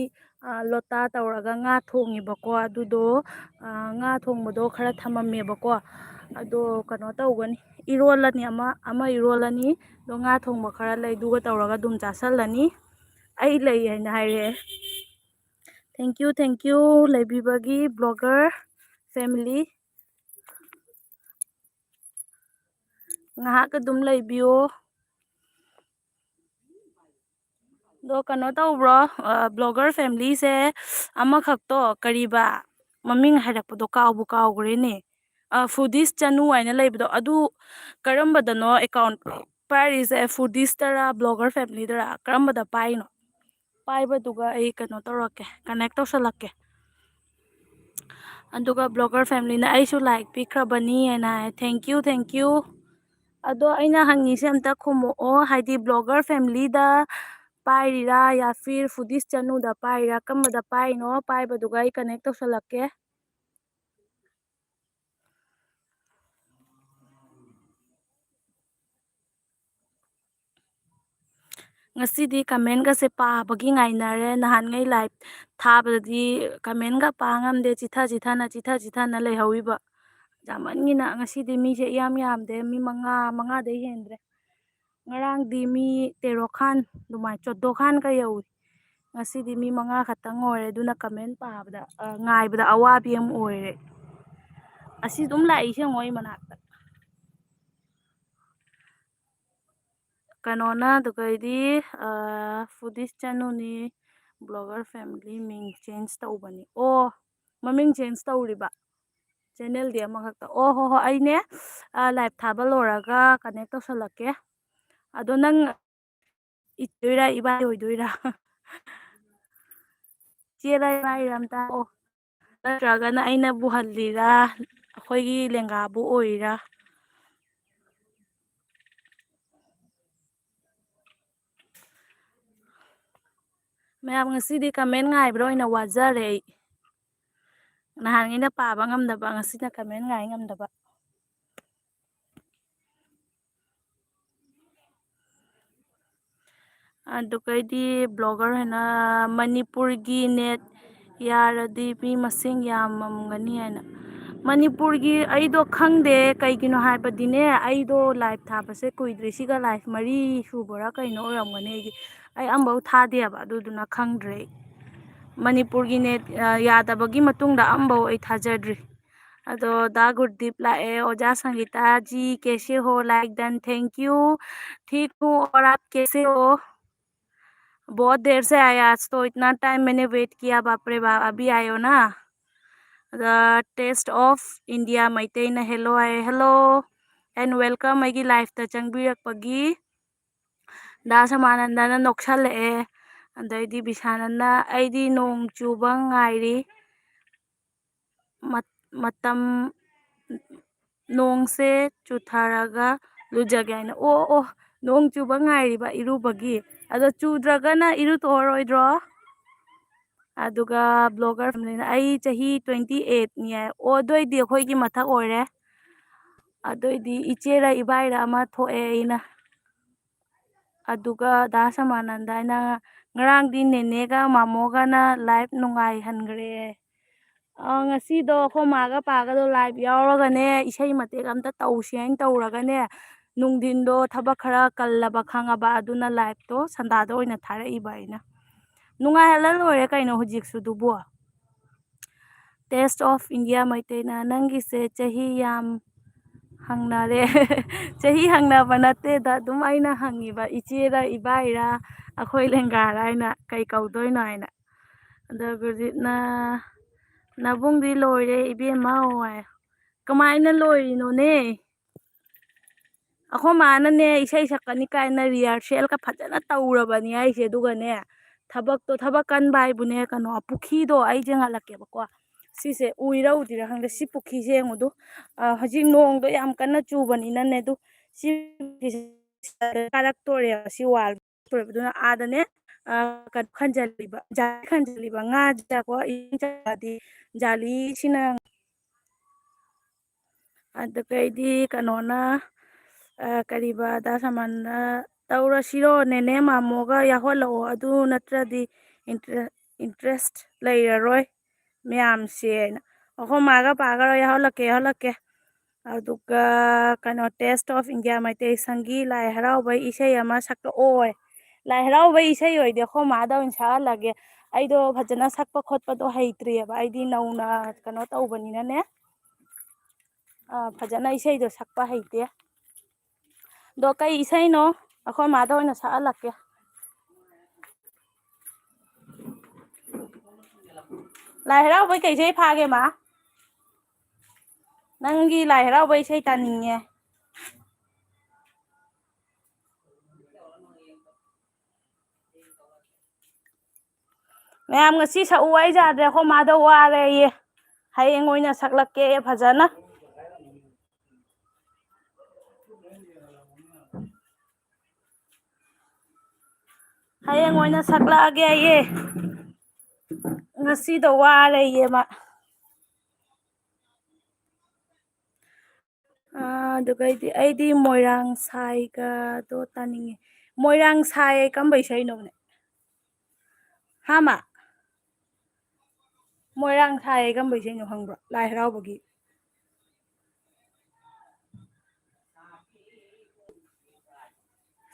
ꯑ, ꯂꯣꯇꯥ ꯇꯧꯔꯒ ꯉꯥ ꯊꯣꯡꯉꯦꯕꯀꯣ꯫ ꯑꯗꯨꯗꯣ, ꯑ, ꯉꯥ ꯊꯣꯡꯕꯗꯣ ꯈꯔ ꯊꯝꯃꯝꯃꯦꯕꯀꯣ꯫ ꯑꯗꯣ ꯀꯩꯅꯣ ꯇꯧꯒꯅꯤ, ꯏꯔꯣꯜꯂꯅꯤ, ꯑꯃ, ꯑꯃ ꯏꯔꯣꯜꯂꯅꯤ꯫ ꯑꯗꯣ ꯉꯥ ꯊꯣꯡꯕ ꯈꯔ ꯂꯩ, ꯑꯗꯨꯒ ꯇꯧꯔꯒ ꯑꯗꯨꯝ ꯆꯥꯁꯜꯂꯅꯤ꯫ ꯑꯩ ꯂꯩ ꯍꯥꯏꯅ ꯍꯥꯏꯔꯛꯑꯦ꯫ Thank you, thank you ꯂꯩꯕꯤꯕꯒꯤ ꯕ꯭ꯂꯣꯒꯔ ꯐꯦꯃꯤꯂꯤ꯫ ꯉꯥꯏꯍꯥꯛ ꯑꯗꯨꯝ ꯂꯩꯕꯤꯌꯣ꯫ ꯑꯗꯣ ꯀꯩꯅꯣ ꯇꯧꯕ꯭ꯔꯣ, ꯑ, ꯕ꯭ꯂꯣꯒꯔ ꯐꯦꯃꯤꯂꯤꯁꯦ ꯑꯃꯈꯛꯇꯣ, ꯀꯔꯤꯕ ꯃꯃꯤꯡ ꯍꯥꯏꯔꯛꯄꯗꯣ ꯀꯥꯎꯕꯨ ꯀꯥꯎꯈ꯭ꯔꯦꯅꯦ꯫ ꯑ, ꯐꯨꯗꯤꯁ ꯆꯅꯨ ꯍꯥꯏꯅ ꯂꯩꯕꯗꯣ, ꯑꯗꯨ ꯀꯔꯝꯕꯗꯅꯣ ꯑꯦꯀꯥꯎꯟ? ꯄꯥꯏꯔꯤꯁꯦ foodies ꯇꯔꯥ, blogger family ꯗꯔꯥ, ꯀꯔꯝꯕꯗ ꯄꯥꯏꯔꯤꯅꯣ? ꯄꯥꯏꯕꯗꯨꯒ ꯑꯩ ꯀꯩꯅꯣ ꯇꯧꯔꯛꯀꯦ, connect ꯇꯧꯁꯜꯂꯛꯀꯦ꯫ ꯑꯗꯨꯒ blogger family ꯅ ꯑꯩꯁꯨ like ꯄꯤꯈ꯭ꯔꯕꯅꯤ ꯍꯥꯏꯅ ꯍꯥꯏ꯫ Thank you, thank you꯫ ꯑꯗꯣ ꯑꯩꯅ ꯍꯪꯉꯤꯁꯦ ꯑꯝꯇ ꯈꯨꯝꯃꯛꯑꯣ, ꯍꯥꯏꯗꯤ blogger family ꯗ ꯄꯥꯏꯔꯤꯔꯥ, ꯌꯥ ꯐꯤꯔ foodies ꯆꯅꯨꯗ ꯄꯥꯏꯔꯤꯔꯥ, ꯀꯔꯝꯕꯗ ꯄꯥꯏꯔꯤꯅꯣ? ꯄꯥꯏꯕꯗꯨꯒ ꯑꯩ connect ꯇꯧꯁꯜꯂꯛꯀꯦ꯫ ꯉꯁꯤꯗꯤ comment ꯒꯁꯦ ꯄꯥꯕꯒꯤ ꯉꯥꯏꯅꯔꯦ꯫ ꯅꯍꯥꯟꯉꯩ live ꯊꯥꯕꯗꯗꯤ comment ꯒ ꯄꯥ ꯉꯝꯗꯦ, ꯆꯤꯊ ꯆꯤꯊꯅ, ꯆꯤꯊ ꯆꯤꯊꯅ ꯂꯩꯍꯧꯔꯤꯕ꯫ ꯌꯥꯝꯃꯟꯒꯤꯅ ꯉꯁꯤꯗꯤ ꯃꯤꯁꯦ ꯏꯌꯥꯝ ꯌꯥꯝꯗꯦ, ꯃꯤ ꯃꯉꯥ, ꯃꯉꯥꯗꯩ ꯍꯦꯟꯗ꯭ꯔꯦ꯫ ꯉꯔꯥꯡꯗꯤ ꯃꯤ ꯇꯦꯔꯣ ꯈꯥꯟ, ꯑꯗꯨꯃꯥꯏꯅ ꯆꯣꯗꯣ ꯈꯥꯟꯒ ꯌꯧꯏ꯫ ꯉꯁꯤꯗꯤ ꯃꯤ ꯃꯉꯥ ꯈꯛꯇꯪ ꯑꯣꯏꯔꯦ, ꯑꯗꯨꯅ comment ꯄꯥꯕꯗ, ꯑ, ꯉꯥꯏꯕꯗ ꯑꯋꯥꯕꯤ ꯑꯃ ꯑꯣꯏꯔꯦ꯫ ꯑꯁꯤ ꯑꯗꯨꯝ ꯂꯥꯛꯏꯁꯦ ꯌꯦꯡꯉꯣ ꯑꯩ ꯃꯅꯥꯛꯇ꯫ ꯀꯩꯅꯣꯅ ꯑꯗꯨꯒꯩꯗꯤ, ꯑ, foodies ꯆꯅꯨꯅꯤ, blogger family ꯃꯤꯡ change ꯇꯧꯕꯅꯤ꯫ ꯑꯣ, ꯃꯃꯤꯡ change ꯇꯧꯔꯤꯕ channel ꯗꯤ ꯑꯃꯈꯛꯇ꯫ ꯑꯣ, ꯍꯣ, ꯍꯣ, ꯑꯩꯅꯦ, ꯑ, live ꯊꯥꯕ ꯂꯣꯏꯔꯒ connect ꯇꯧꯁꯜꯂꯛꯀꯦ꯫ ꯑꯗꯣ ꯅꯪ ꯏꯆꯦ ꯑꯣꯏꯗꯣꯏꯔꯥ, ꯏꯕꯥꯏ ꯑꯣꯏꯗꯣꯏꯔꯥ? ꯏꯆꯦꯔꯥ, ꯏꯕꯥꯏꯔꯥ ꯑꯝꯇ ꯍꯥꯏꯔꯛꯑꯣ꯫ ꯅꯠꯇ꯭ꯔꯒꯅ ꯑꯩꯅꯕꯨ ꯍꯜꯂꯤꯔꯥ, ꯑꯩꯈꯣꯏꯒꯤ ꯂꯦꯡꯒꯥꯕꯨ ꯑꯣꯏꯔꯤꯔꯥ? ꯃꯌꯥꯝ, ꯉꯁꯤꯗꯤ comment ꯉꯥꯏꯕꯗ ꯑꯣꯏꯅ ꯋꯥꯖꯔꯦ ꯑꯩ꯫ ꯅꯍꯥꯟꯉꯩꯅ ꯄꯥꯕ ꯉꯝꯗꯕ, ꯉꯁꯤꯅ comment ꯉꯥꯏ ꯉꯝꯗꯕ꯫ ꯑꯗꯨꯒꯩꯗꯤ blogger ꯍꯥꯏꯅ ꯃꯅꯤꯄꯨꯔꯒꯤ net ꯌꯥꯔꯗꯤ ꯃꯤ ꯃꯁꯤꯡ ꯌꯥꯝꯃꯝꯒꯅꯤ ꯍꯥꯏꯅ꯫ ꯃꯅꯤꯄꯨꯔꯒꯤ ꯑꯩꯗꯣ ꯈꯪꯗꯦ, ꯀꯩꯒꯤꯅꯣ ꯍꯥꯏꯕꯗꯤꯅꯦ, ꯑꯩꯗꯣ live ꯊꯥꯕꯁꯦ ꯀꯨꯏꯗ꯭ꯔꯤ, ꯁꯤꯒ live ꯃꯔꯤ ꯁꯨꯕꯔꯥ ꯀꯩꯅꯣ ꯑꯣꯏꯔꯝꯒꯅꯤ꯫ ꯑꯩꯗꯤ, ꯑꯩ ꯑꯝꯐꯥꯎ ꯊꯥꯗꯦꯕ, ꯑꯗꯨꯗꯨꯅ ꯈꯪꯗ꯭ꯔꯦ ꯑꯩ꯫ ꯃꯅꯤꯄꯨꯔꯒꯤ net, ꯑ, ꯌꯥꯗꯕꯒꯤ ꯃꯇꯨꯡꯗ ꯑꯝꯐꯥꯎ ꯑꯩ ꯊꯥꯖꯗ꯭ꯔꯤ꯫ ꯑꯗꯣ ꯗꯥ ꯒꯨꯔꯗꯤꯞ ꯂꯥꯛꯑꯦ꯫ ꯑꯣꯖꯥ ꯁꯪꯒꯤꯇꯥ ꯖꯤ, कैसे हो? Like done, thank you। ठीक हूँ, और आप कैसे हो? बहुत देर से आया, आज तो इतना time मैंने wait किया, बाप रे बाप, अभी आए हो ना। The Taste of India ꯃꯩꯇꯩꯅ hello high, hello꯫ And welcome ꯑꯩꯒꯤ liveꯇ ꯆꯪꯕꯤꯔꯛꯄꯒꯤ꯫ ꯗꯥ ꯁꯃꯥꯅꯟꯗꯅ ꯅꯣꯛꯁꯜꯂꯛꯑꯦ꯫ ꯑꯗꯩꯗꯤ ꯕꯤꯁꯥꯅꯟꯗ, "ꯑꯩꯗꯤ ꯅꯣꯡ ꯆꯨꯕ ꯉꯥꯏꯔꯤ꯫ ꯃꯠ-, ꯃꯇꯝ, ꯅꯣꯡꯁꯦ ꯆꯨꯊꯔꯒ ꯂꯨꯖꯒꯦ" ꯍꯥꯏꯅ꯫ ꯑꯣ, ꯑꯣ, ꯅꯣꯡ ꯆꯨꯕ ꯉꯥꯏꯔꯤꯕ ꯏꯔꯨꯕꯒꯤ꯫ ꯑꯗꯣ ꯆꯨꯗ꯭ꯔꯒꯅ ꯏꯔꯨꯊꯣꯛꯑꯔꯣꯏꯗ꯭ꯔꯣ? ꯑꯗꯨꯒ blogger family ꯅ, "ꯑꯩ ꯆꯍꯤ twenty eight ꯅꯤ" ꯍꯥꯏ꯫ ꯑꯣ, ꯑꯗꯨꯑꯣꯏꯗꯤ ꯑꯩꯈꯣꯏꯒꯤ ꯃꯊꯛ ꯑꯣꯏꯔꯦ꯫ ꯑꯗꯨꯑꯣꯏꯗꯤ ꯏꯆꯦꯔ ꯏꯕꯥꯏꯔ ꯑꯃ ꯊꯣꯛꯑꯦ ꯑꯩꯅ꯫ ꯑꯗꯨꯒ ꯗꯥ ꯁꯃꯥꯅꯟꯗ ꯍꯥꯏꯅ, "ꯉꯔꯥꯡꯗꯤ ꯅꯦꯅꯦꯒ ꯃꯥꯃꯣꯒꯅ live ꯅꯨꯡꯉꯥꯏꯍꯟꯈ꯭ꯔꯦ꯫ ꯑ, ꯉꯁꯤꯗꯣ ꯑꯩꯈꯣꯏ ꯃꯥꯒ ꯄꯥꯒꯗꯣ live ꯌꯥꯎꯔꯒꯅꯦ, ꯏꯁꯩ ꯃꯇꯦꯛ ꯑꯝꯇ ꯇꯧꯁꯤ" ꯍꯥꯏꯅ ꯇꯧꯔꯒꯅꯦ, ꯅꯨꯡꯊꯤꯟꯗꯣ ꯊꯕꯛ ꯈꯔ ꯀꯜꯂꯕ ꯈꯪꯉꯕ, ꯑꯗꯨꯅ liveꯇꯣ ꯁꯟꯗꯥꯗ ꯑꯣꯏꯅ ꯊꯥꯔꯛꯏꯕ ꯑꯩꯅ꯫ ꯅꯨꯡꯉꯥꯏꯍꯜꯂ ꯂꯣꯏꯔꯦ ꯀꯩꯅꯣ ꯍꯧꯖꯤꯛꯁꯨ ꯑꯗꯨꯕꯨ꯫ Taste of India ꯃꯩꯇꯩꯅ, "ꯅꯪꯒꯤꯁꯦ ꯆꯍꯤ ꯌꯥꯝ ꯍꯪꯅꯔꯦ"꯫ ꯆꯍꯤ ꯍꯪꯅꯕ ꯅꯠꯇꯦꯗ, ꯑꯗꯨꯝ ꯑꯩꯅ ꯍꯪꯉꯤꯕ, ꯏꯆꯦꯔ ꯏꯕꯥꯏꯔ, ꯑꯩꯈꯣꯏ ꯂꯦꯡꯒꯥꯔ ꯍꯥꯏꯅ ꯀꯩ ꯀꯧꯗꯣꯏꯅꯣ ꯍꯥꯏꯅ꯫ ꯑꯗ ꯒꯨꯔꯖꯤꯠꯅ, "ꯅꯕꯨꯡꯗꯤ ꯂꯣꯏꯔꯦ ꯏꯕꯦꯝꯃ" ꯍꯥꯏ꯫ ꯀꯃꯥꯏꯅ ꯂꯣꯏꯔꯤꯅꯣꯅꯦ? ꯑꯩꯈꯣꯏ ꯃꯥꯅꯅꯦ ꯏꯁꯩ ꯁꯛꯀꯅꯤ ꯀꯥꯏꯅ rehearsal ꯀ ꯐꯖꯅ ꯇꯧꯔꯕꯅꯤ ꯍꯥꯏꯁꯦ꯫ ꯑꯗꯨꯒꯅꯦ, ꯊꯕꯛꯇꯣ, ꯊꯕꯛ ꯀꯟꯕ ꯍꯥꯏꯕꯨꯅꯦ, ꯀꯩꯅꯣ, ꯄꯨꯈ꯭ꯔꯤꯗꯣ ꯑꯩ ꯌꯦꯡꯍꯜꯂꯛꯀꯦꯕꯀꯣ꯫ ꯁꯤꯁꯦ ꯎꯏꯔ ꯎꯗ꯭ꯔꯤꯔꯥ ꯈꯪꯗꯦ, ꯁꯤ ꯄꯨꯈ꯭ꯔꯤꯁꯦ ꯌꯦꯡꯉꯨꯗꯨ꯫ ꯑ, ꯍꯧꯖꯤꯛ ꯅꯣꯡꯗꯣ ꯌꯥꯝ ꯀꯟꯅ ꯆꯨꯕꯅꯤꯅꯅꯦ, ꯑꯗꯨ ꯁꯤ ꯄꯨꯈ꯭ꯔꯤꯁꯦ ꯀꯥꯔꯛꯇꯣꯔꯦꯕ, ꯁꯤ wall ꯇꯣꯔꯦꯕ꯫ ꯑꯗꯨꯅ ꯑꯥꯗꯅꯦ, ꯑ, ꯀꯩꯅꯣ ꯈꯟꯖꯜꯂꯤꯕ, ꯖꯥꯂꯤ ꯈꯟꯖꯜꯂꯤꯕ, ꯉꯥꯁꯤꯗꯀꯣ, ꯏꯁꯤꯡ ꯆꯥꯎꯔꯗꯤ ꯖꯥꯂꯤꯁꯤꯅ꯫ ꯑꯗꯨꯒꯩꯗꯤ ꯀꯩꯅꯣꯅ, ꯑ, ꯀꯔꯤꯕ, ꯗꯥ ꯁꯃꯥꯟꯅ, "ꯇꯧꯔꯁꯤꯔꯣ, ꯅꯦꯅꯦ ꯃꯥꯃꯣꯒ ꯌꯥꯎꯍꯜꯂꯛꯑꯣ, ꯑꯗꯨ ꯅꯠꯇ꯭ꯔꯗꯤ ꯏꯟꯇꯔꯦ-, interest ꯂꯩꯔꯔꯣꯏ ꯃꯌꯥꯝꯁꯦ" ꯍꯥꯏꯅ꯫ ꯑꯩꯈꯣꯏ ꯃꯥꯒ ꯄꯥꯒꯔꯣ, "ꯌꯥꯎꯍꯜꯂꯛꯀꯦ, ꯌꯥꯎꯍꯜꯂꯛꯀꯦ"꯫ ꯑꯗꯨꯒ ꯀꯩꯅꯣ, Taste of India ꯃꯩꯇꯩ ꯁꯪꯒꯤ ꯂꯥꯏ ꯍꯔꯥꯎꯕꯩ ꯏꯁꯩ ꯑꯃ ꯁꯛꯂꯛꯑꯣ꯫ ꯂꯥꯏ ꯍꯔꯥꯎꯕꯩ ꯏꯁꯩ ꯑꯣꯏꯗꯤ ꯑꯩꯈꯣꯏ ꯃꯥꯗ ꯑꯣꯏꯅ ꯁꯛꯍꯜꯂꯒꯦ꯫ ꯑꯩꯗꯣ ꯐꯖꯅ ꯁꯛꯄ ꯈꯣꯠꯄꯗꯣ ꯍꯩꯇ꯭ꯔꯤꯑꯕ, ꯑꯩꯗꯤ ꯅꯧꯅ ꯀꯩꯅꯣ ꯇꯧꯕꯅꯤꯅꯅꯦ꯫ ꯑ, ꯐꯖꯅ ꯏꯁꯩꯗꯣ ꯁꯛꯄ ꯍꯩꯇꯦ꯫ ꯑꯗꯣ ꯀꯩ ꯏꯁꯩꯅꯣ? ꯑꯩꯈꯣꯏ ꯃꯥꯗ ꯑꯣꯏꯅ ꯁꯛꯍꯜꯂꯛꯀꯦ꯫ ꯂꯥꯏ ꯍꯔꯥꯎꯕꯩ ꯀꯩ ꯏꯁꯩ ꯐꯥꯒꯦ, ꯃꯥ? ꯅꯪꯒꯤ ꯂꯥꯏ ꯍꯔꯥꯎꯕꯩ ꯏꯁꯩ ꯇꯥꯅꯤꯡꯉꯦ꯫ ꯃꯌꯥꯝ ꯉꯁꯤ ꯁꯛꯎ ꯑꯩ ꯌꯥꯗ꯭ꯔꯦ, ꯑꯩꯈꯣꯏ ꯃꯥꯗꯣ ꯋꯥꯔꯦꯌꯦ꯫ ꯍꯌꯦꯡ ꯑꯣꯏꯅ ꯁꯛꯂꯛꯀꯦ ꯐꯖꯅ꯫ ꯍꯌꯦꯡ ꯑꯣꯏꯅ ꯁꯛꯂꯛꯑꯒꯦ ꯑꯩꯌꯦ꯫ ꯉꯁꯤꯗꯣ ꯋꯥꯔꯦꯌꯦ ꯃꯥ꯫ ꯑꯥ, ꯑꯗꯨꯒ ꯑꯩꯗꯤ, ꯑꯩꯗꯤ ꯃꯣꯏꯔꯥꯡ ꯁꯥꯏꯒꯗꯣ ꯇꯥꯅꯤꯡꯉꯦ꯫ ꯃꯣꯏꯔꯥꯡ ꯁꯥꯏ ꯀꯝꯕ ꯏꯁꯩꯅꯣꯅꯦ? ꯍꯥꯃ? ꯃꯣꯏꯔꯥꯡ ꯁꯥꯏ ꯀꯝꯕ ꯏꯁꯩꯅꯣ ꯈꯪꯕ꯭ꯔꯣ? ꯂꯥꯏ ꯍꯔꯥꯎꯕꯒꯤ꯫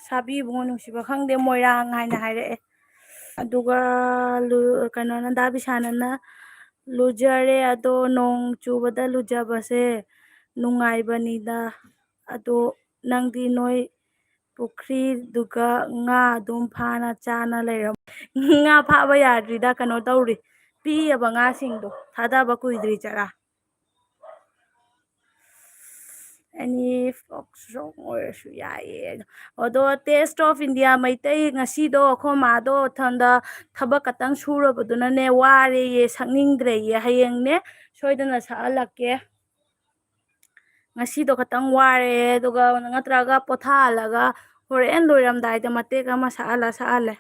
ꯁꯥꯕꯤ ꯏꯕꯨꯡꯉꯣ ꯅꯨꯡꯁꯤꯕ ꯈꯪꯗꯦ, ꯃꯣꯏꯔꯥꯡ ꯍꯥꯏꯅ ꯍꯥꯏꯔꯛꯑꯦ꯫ ꯑꯗꯨꯒ ꯂꯨ-, ꯀꯩꯅꯣꯅ, ꯗꯥ ꯕꯤꯁꯥꯅꯅ, "ꯂꯨꯖꯔꯦ ꯑꯗꯣ ꯅꯣꯡ ꯆꯨꯕꯗ ꯂꯨꯖꯕꯁꯦ ꯅꯨꯡꯉꯥꯏꯕꯅꯤꯗ꯫ ꯑꯗꯣ ꯅꯪꯗꯤ ꯅꯣꯏ ꯄꯨꯈ꯭ꯔꯤꯗꯨꯒ ꯉꯥ ꯑꯗꯨꯝ ꯐꯥꯅ ꯆꯥꯅ ꯂꯩꯔꯝ-" ꯉꯥ ꯐꯥꯕ ꯌꯥꯗ꯭ꯔꯤꯗ, ꯀꯩꯅꯣ ꯇꯧꯔꯤ, ꯄꯤꯛꯑꯕ ꯉꯥꯁꯤꯡꯗꯣ ꯊꯥꯗꯕ ꯀꯨꯏꯗ꯭ꯔꯤ ꯆꯔꯥ꯫ ꯑꯦꯅꯤ ꯐꯣꯛ ꯁꯣꯡ ꯑꯣꯏꯔꯁꯨ ꯌꯥꯏꯌꯦ꯫ ꯑꯗꯣ Taste of India ꯃꯩꯇꯩ ꯉꯁꯤꯗꯣ ꯑꯩꯈꯣꯏ ꯃꯥꯗꯣ ꯊꯟꯗ ꯊꯕꯛ ꯈꯛꯇꯪ ꯁꯨꯔꯕꯗꯨꯅꯅꯦ, ꯋꯥꯔꯦꯌꯦ, ꯁꯛꯅꯤꯡꯗ꯭ꯔꯦꯌꯦ꯫ ꯍꯌꯦꯡꯅꯦ ꯁꯣꯏꯗꯅ ꯁꯛꯍꯜꯂꯛꯀꯦ꯫ ꯉꯁꯤꯗꯣ ꯈꯇꯪ ꯋꯥꯔꯦ, ꯑꯗꯨꯒ ꯅꯠꯇ꯭ꯔꯒ ꯄꯣꯊꯥꯍꯜꯂꯒ ꯍꯣꯔꯦꯟ ꯂꯣꯏꯔꯝꯗꯥꯏꯗ ꯃꯇꯦꯛ ꯑꯃ ꯁꯛꯍꯜꯂ ꯁꯛꯍꯜꯂꯦ꯫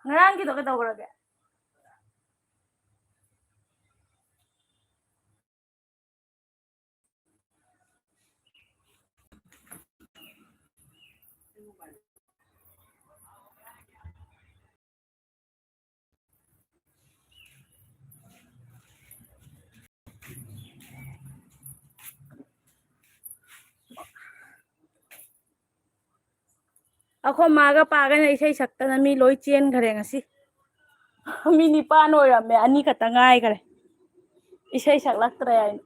ꯉꯔꯥꯡꯒꯤꯗꯣ ꯀꯩꯗꯧꯈ꯭ꯔꯒꯦ? ꯑꯩꯈꯣꯏ ꯃꯥꯒ ꯄꯥꯒꯅ ꯏꯁꯩ ꯁꯛꯇꯅ ꯃꯤ ꯂꯣꯏ ꯆꯦꯟꯈ꯭ꯔꯦ ꯉꯁꯤ꯫ ꯃꯤ ꯅꯤꯄꯥꯟ ꯑꯣꯏꯔꯝꯃꯦ, ꯑꯅꯤ ꯈꯛꯇ ꯉꯥꯏꯈ꯭ꯔꯦ ꯏꯁꯩ ꯁꯛꯂꯛꯇ꯭ꯔꯦ ꯍꯥꯏꯅ꯫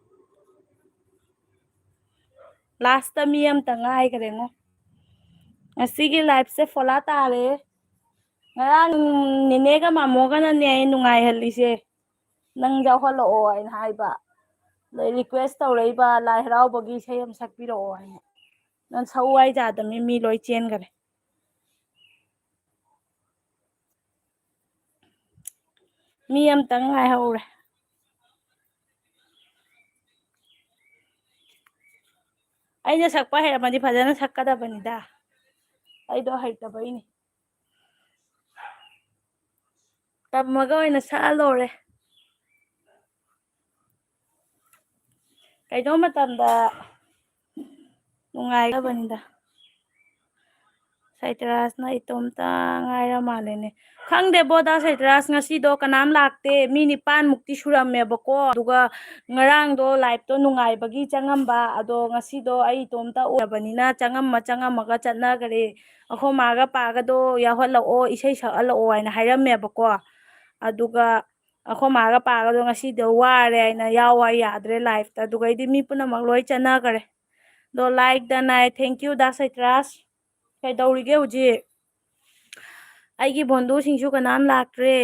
Last ꯃꯤ ꯑꯃꯇ ꯉꯥꯏꯈ꯭ꯔꯦꯉꯣ꯫ ꯉꯁꯤꯒꯤ live ꯁꯦ ꯐꯣꯂꯥ ꯇꯥꯔꯦ꯫ ꯉꯔꯥꯡ ꯅꯦꯅꯦꯒ ꯃꯥꯃꯣꯒꯅꯅꯦ ꯑꯩ ꯅꯨꯡꯉꯥꯏꯍꯜꯂꯤꯁꯦ, "ꯅꯪ ꯌꯥꯎꯍꯜꯂꯛꯑꯣ" ꯍꯥꯏꯅ ꯍꯥꯏꯕ꯫ ꯔꯤꯀ꯭ꯋꯦꯁ ꯇꯧꯔꯛꯏꯕ ꯂꯥꯏ ꯍꯔꯥꯎꯕꯒꯤ ꯏꯁꯩ ꯑꯃ ꯁꯛꯄꯤꯔꯛꯑꯣ ꯍꯥꯏꯅ꯫ ꯅꯪ ꯁꯛꯎ ꯍꯥꯏ ꯌꯥꯗꯕꯅꯤ, ꯃꯤ ꯂꯣꯏ ꯆꯦꯟꯈꯔꯦ꯫ ꯃꯤ ꯑꯃꯇꯪ ꯉꯥꯏꯍꯧꯔꯦ꯫ ꯑꯩꯅ ꯁꯛꯄ ꯍꯩꯔꯝꯃꯗꯤ ꯐꯖꯅ ꯁꯛꯀꯗꯕꯅꯤꯗ, ꯑꯩꯗꯣ ꯍꯩꯇꯕꯩꯅꯤ꯫ ꯇꯝꯃꯒ ꯑꯣꯏꯅ ꯁꯛꯑ ꯂꯣꯏꯔꯦ꯫ ꯀꯩꯅꯣ ꯃꯇꯝꯗ ꯅꯨꯡꯉꯥꯏꯒꯗꯕꯅꯤꯗ꯫ ꯁꯩꯇ꯭ꯔꯥꯁꯅ ꯏꯇꯣꯝꯇ ꯉꯥꯏꯔ ꯃꯥꯜꯂꯦꯅꯦ꯫ ꯈꯪꯗꯦꯕꯣ, ꯗꯥ ꯁꯩꯇ꯭ꯔꯥꯁ, ꯉꯁꯤꯗꯣ ꯀꯅꯥꯝ ꯂꯥꯛꯇꯦ꯫ ꯃꯤ ꯅꯤꯄꯥꯟꯃꯨꯛꯇꯤ ꯁꯨꯔꯝꯃꯦꯕꯀꯣ꯫ ꯑꯗꯨꯒ ꯉꯔꯥꯡꯗꯣ liveꯇꯣ ꯅꯨꯡꯉꯥꯏꯕꯒꯤ ꯆꯪꯉꯝꯕ, ꯑꯗꯣ ꯉꯁꯤꯗꯣ ꯑꯩ ꯏꯇꯣꯝꯇ ꯑꯣꯏꯔꯕꯅꯤꯅ ꯆꯪꯉꯝꯃ ꯆꯪꯉꯝꯃꯒ ꯆꯠꯅꯈ꯭ꯔꯦ꯫ ꯑꯩꯈꯣꯏ ꯃꯥꯒ ꯄꯥꯒꯗꯣ ꯌꯥꯎꯍꯜꯂꯛꯑꯣ, ꯏꯁꯩ ꯁꯛꯍꯜꯂꯛꯑꯣ ꯍꯥꯏꯅ ꯍꯥꯏꯔꯝꯃꯦꯕꯀꯣ꯫ ꯑꯗꯨꯒ ꯑꯩꯈꯣꯏ ꯃꯥꯒ ꯄꯥꯒꯗꯣ ꯉꯁꯤꯗꯣ ꯋꯥꯔꯦ ꯍꯥꯏꯅ ꯌꯥꯎ ꯍꯥꯏ ꯌꯥꯗ꯭ꯔꯦ liveꯇ꯫ ꯑꯗꯨꯒꯩꯗꯤ ꯃꯤ ꯄꯨꯝꯅꯃꯛ ꯂꯣꯏ ꯆꯠꯅꯈ꯭ꯔꯦ꯫ ꯑꯗꯣ like done high. Thank you, ꯗꯥ ꯁꯩꯇ꯭ꯔꯥꯁ꯫ ꯀꯩꯗꯧꯔꯤꯒꯦ ꯍꯧꯖꯤꯛ? ꯑꯩꯒꯤ ꯕꯣꯟꯗꯨꯁꯤꯡꯁꯨ ꯀꯅꯥꯝ ꯂꯥꯛꯇ꯭ꯔꯦ꯫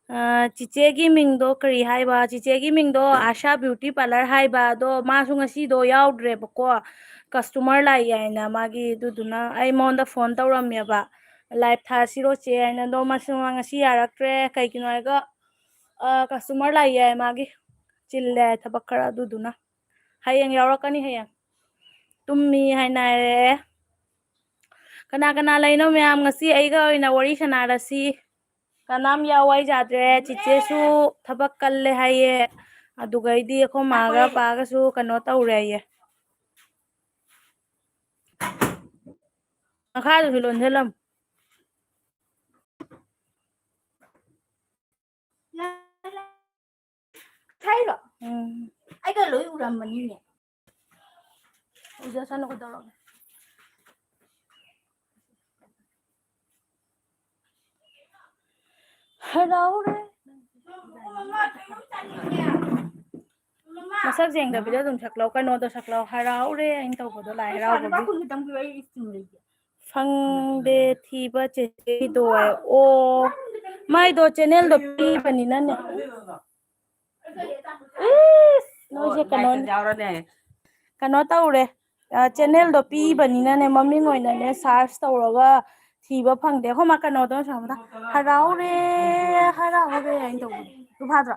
ꯑ, ꯆꯤꯆꯦꯒꯤ ꯃꯤꯡꯗꯣ ꯀꯔꯤ ꯍꯥꯏꯕ? ꯆꯤꯆꯦꯒꯤ ꯃꯤꯡꯗꯣ ꯑꯥꯁꯥ ꯕ꯭ꯌꯨꯇꯤ ꯄꯥꯔꯂꯔ ꯍꯥꯏꯕ꯫ ꯑꯗꯣ ꯃꯥꯁꯨ ꯉꯁꯤꯗꯣ ꯌꯥꯎꯗ꯭ꯔꯦꯕꯀꯣ, ꯀꯁꯇꯃꯔ ꯂꯥꯛꯏ ꯍꯥꯏꯅ ꯃꯥꯒꯤ꯫ ꯑꯗꯨꯗꯨꯅ ꯑꯩ ꯃꯉꯣꯟꯗ ꯐꯣꯟ ꯇꯧꯔꯝꯃꯦꯕ, live ꯊꯥꯁꯤꯔꯣ ꯆꯦ ꯍꯥꯏꯅ꯫ ꯑꯗꯣ ꯃꯥꯁꯨ ꯉꯁꯤ ꯌꯥꯔꯛꯇ꯭ꯔꯦ꯫ ꯀꯩꯒꯤꯅꯣ ꯍꯥꯏꯔꯒ, ꯑ, ꯀꯁꯇꯃꯔ ꯂꯥꯛꯏ ꯍꯥꯏ ꯃꯥꯒꯤ, ꯆꯤꯜꯂꯦ ꯍꯥꯏ ꯊꯕꯛ ꯈꯔ꯫ ꯑꯗꯨꯗꯨꯅ ꯍꯌꯦꯡ ꯌꯥꯎꯔꯛꯀꯅꯤ, ꯍꯌꯦꯡ꯫ ꯇꯨꯝꯃꯤ ꯍꯥꯏꯅꯔꯦ꯫ ꯀꯅꯥ ꯀꯅꯥ ꯂꯩꯅꯣ ꯃꯌꯥꯝ? ꯉꯁꯤ ꯑꯩꯒ ꯑꯣꯏꯅ ꯋꯥꯔꯤ ꯁꯥꯟꯅꯔꯁꯤ꯫ ꯀꯅꯥꯝ ꯌꯥꯎ ꯍꯥꯏ ꯌꯥꯗ꯭ꯔꯦ꯫ ꯆꯤꯆꯦꯁꯨ ꯊꯕꯛ ꯀꯜꯂꯦ ꯍꯥꯏꯌꯦ꯫ ꯑꯗꯨꯒꯩꯗꯤ ꯑꯩꯈꯣꯏ ꯃꯥꯒ ꯄꯥꯒꯁꯨ ꯀꯩꯅꯣ ꯇꯧꯔꯦ ꯍꯥꯏꯌꯦ꯫ ꯃꯈꯥꯗꯨꯁꯨ ꯂꯣꯟꯁꯤꯜꯂꯝꯃꯨ꯫ ꯍꯥꯏꯔꯣ? ꯎꯝ꯫ ꯑꯩꯒ ꯂꯣꯏ ꯎꯔꯝꯃꯅꯤꯅꯦ꯫ ꯎꯖꯁꯅꯨ ꯀꯩꯗꯧꯔꯒꯦ? ꯍꯔꯥꯎꯔꯦ꯫ ꯃꯁꯛ ꯌꯦꯡꯗꯕꯤꯗ ꯑꯗꯨꯝ ꯁꯛꯂꯛꯑꯣ, ꯀꯩꯅꯣꯗꯣ ꯁꯛꯂꯛꯑꯣ, ꯍꯔꯥꯎꯔꯦ ꯑꯩꯅ ꯇꯧꯕꯗꯣ ꯂꯥꯏ ꯍꯔꯥꯎꯕꯒꯤ꯫ ꯐꯪꯗꯦ ꯊꯤꯕ ꯆꯦꯆꯦꯗꯣ꯫ ꯑꯣ, ꯃꯥꯏꯗꯣ channelꯗꯣ ꯄꯤꯕꯅꯤꯅꯅꯦ꯫ ꯏꯁ, ꯅꯣꯏꯁꯦ ꯑꯣ, ꯀꯩꯅꯣ, ꯂꯥꯏꯛꯇ ꯌꯥꯎꯔꯅꯦ꯫ ꯀꯩꯅꯣ ꯇꯧꯔꯦ, ꯑ, ꯆꯦꯅꯦꯜꯗꯣ ꯄꯤꯕꯅꯤꯅꯅꯦ, ꯃꯃꯤꯡ ꯑꯣꯏꯅꯅꯦ ꯁꯥꯔꯆ ꯇꯧꯔꯒ ꯊꯤꯕ ꯐꯪꯗꯦ꯫ ꯑꯩꯈꯣꯏ ꯃꯥ ꯀꯩꯅꯣꯗꯣ ꯁꯥꯕꯗ, "ꯍꯔꯥꯎꯔꯦ, ꯍꯔꯥꯎꯔꯦ" ꯍꯥꯏꯅ ꯇꯧꯕꯗꯣ꯫ ꯑꯗꯨ ꯐꯥꯗ꯭ꯔꯣ?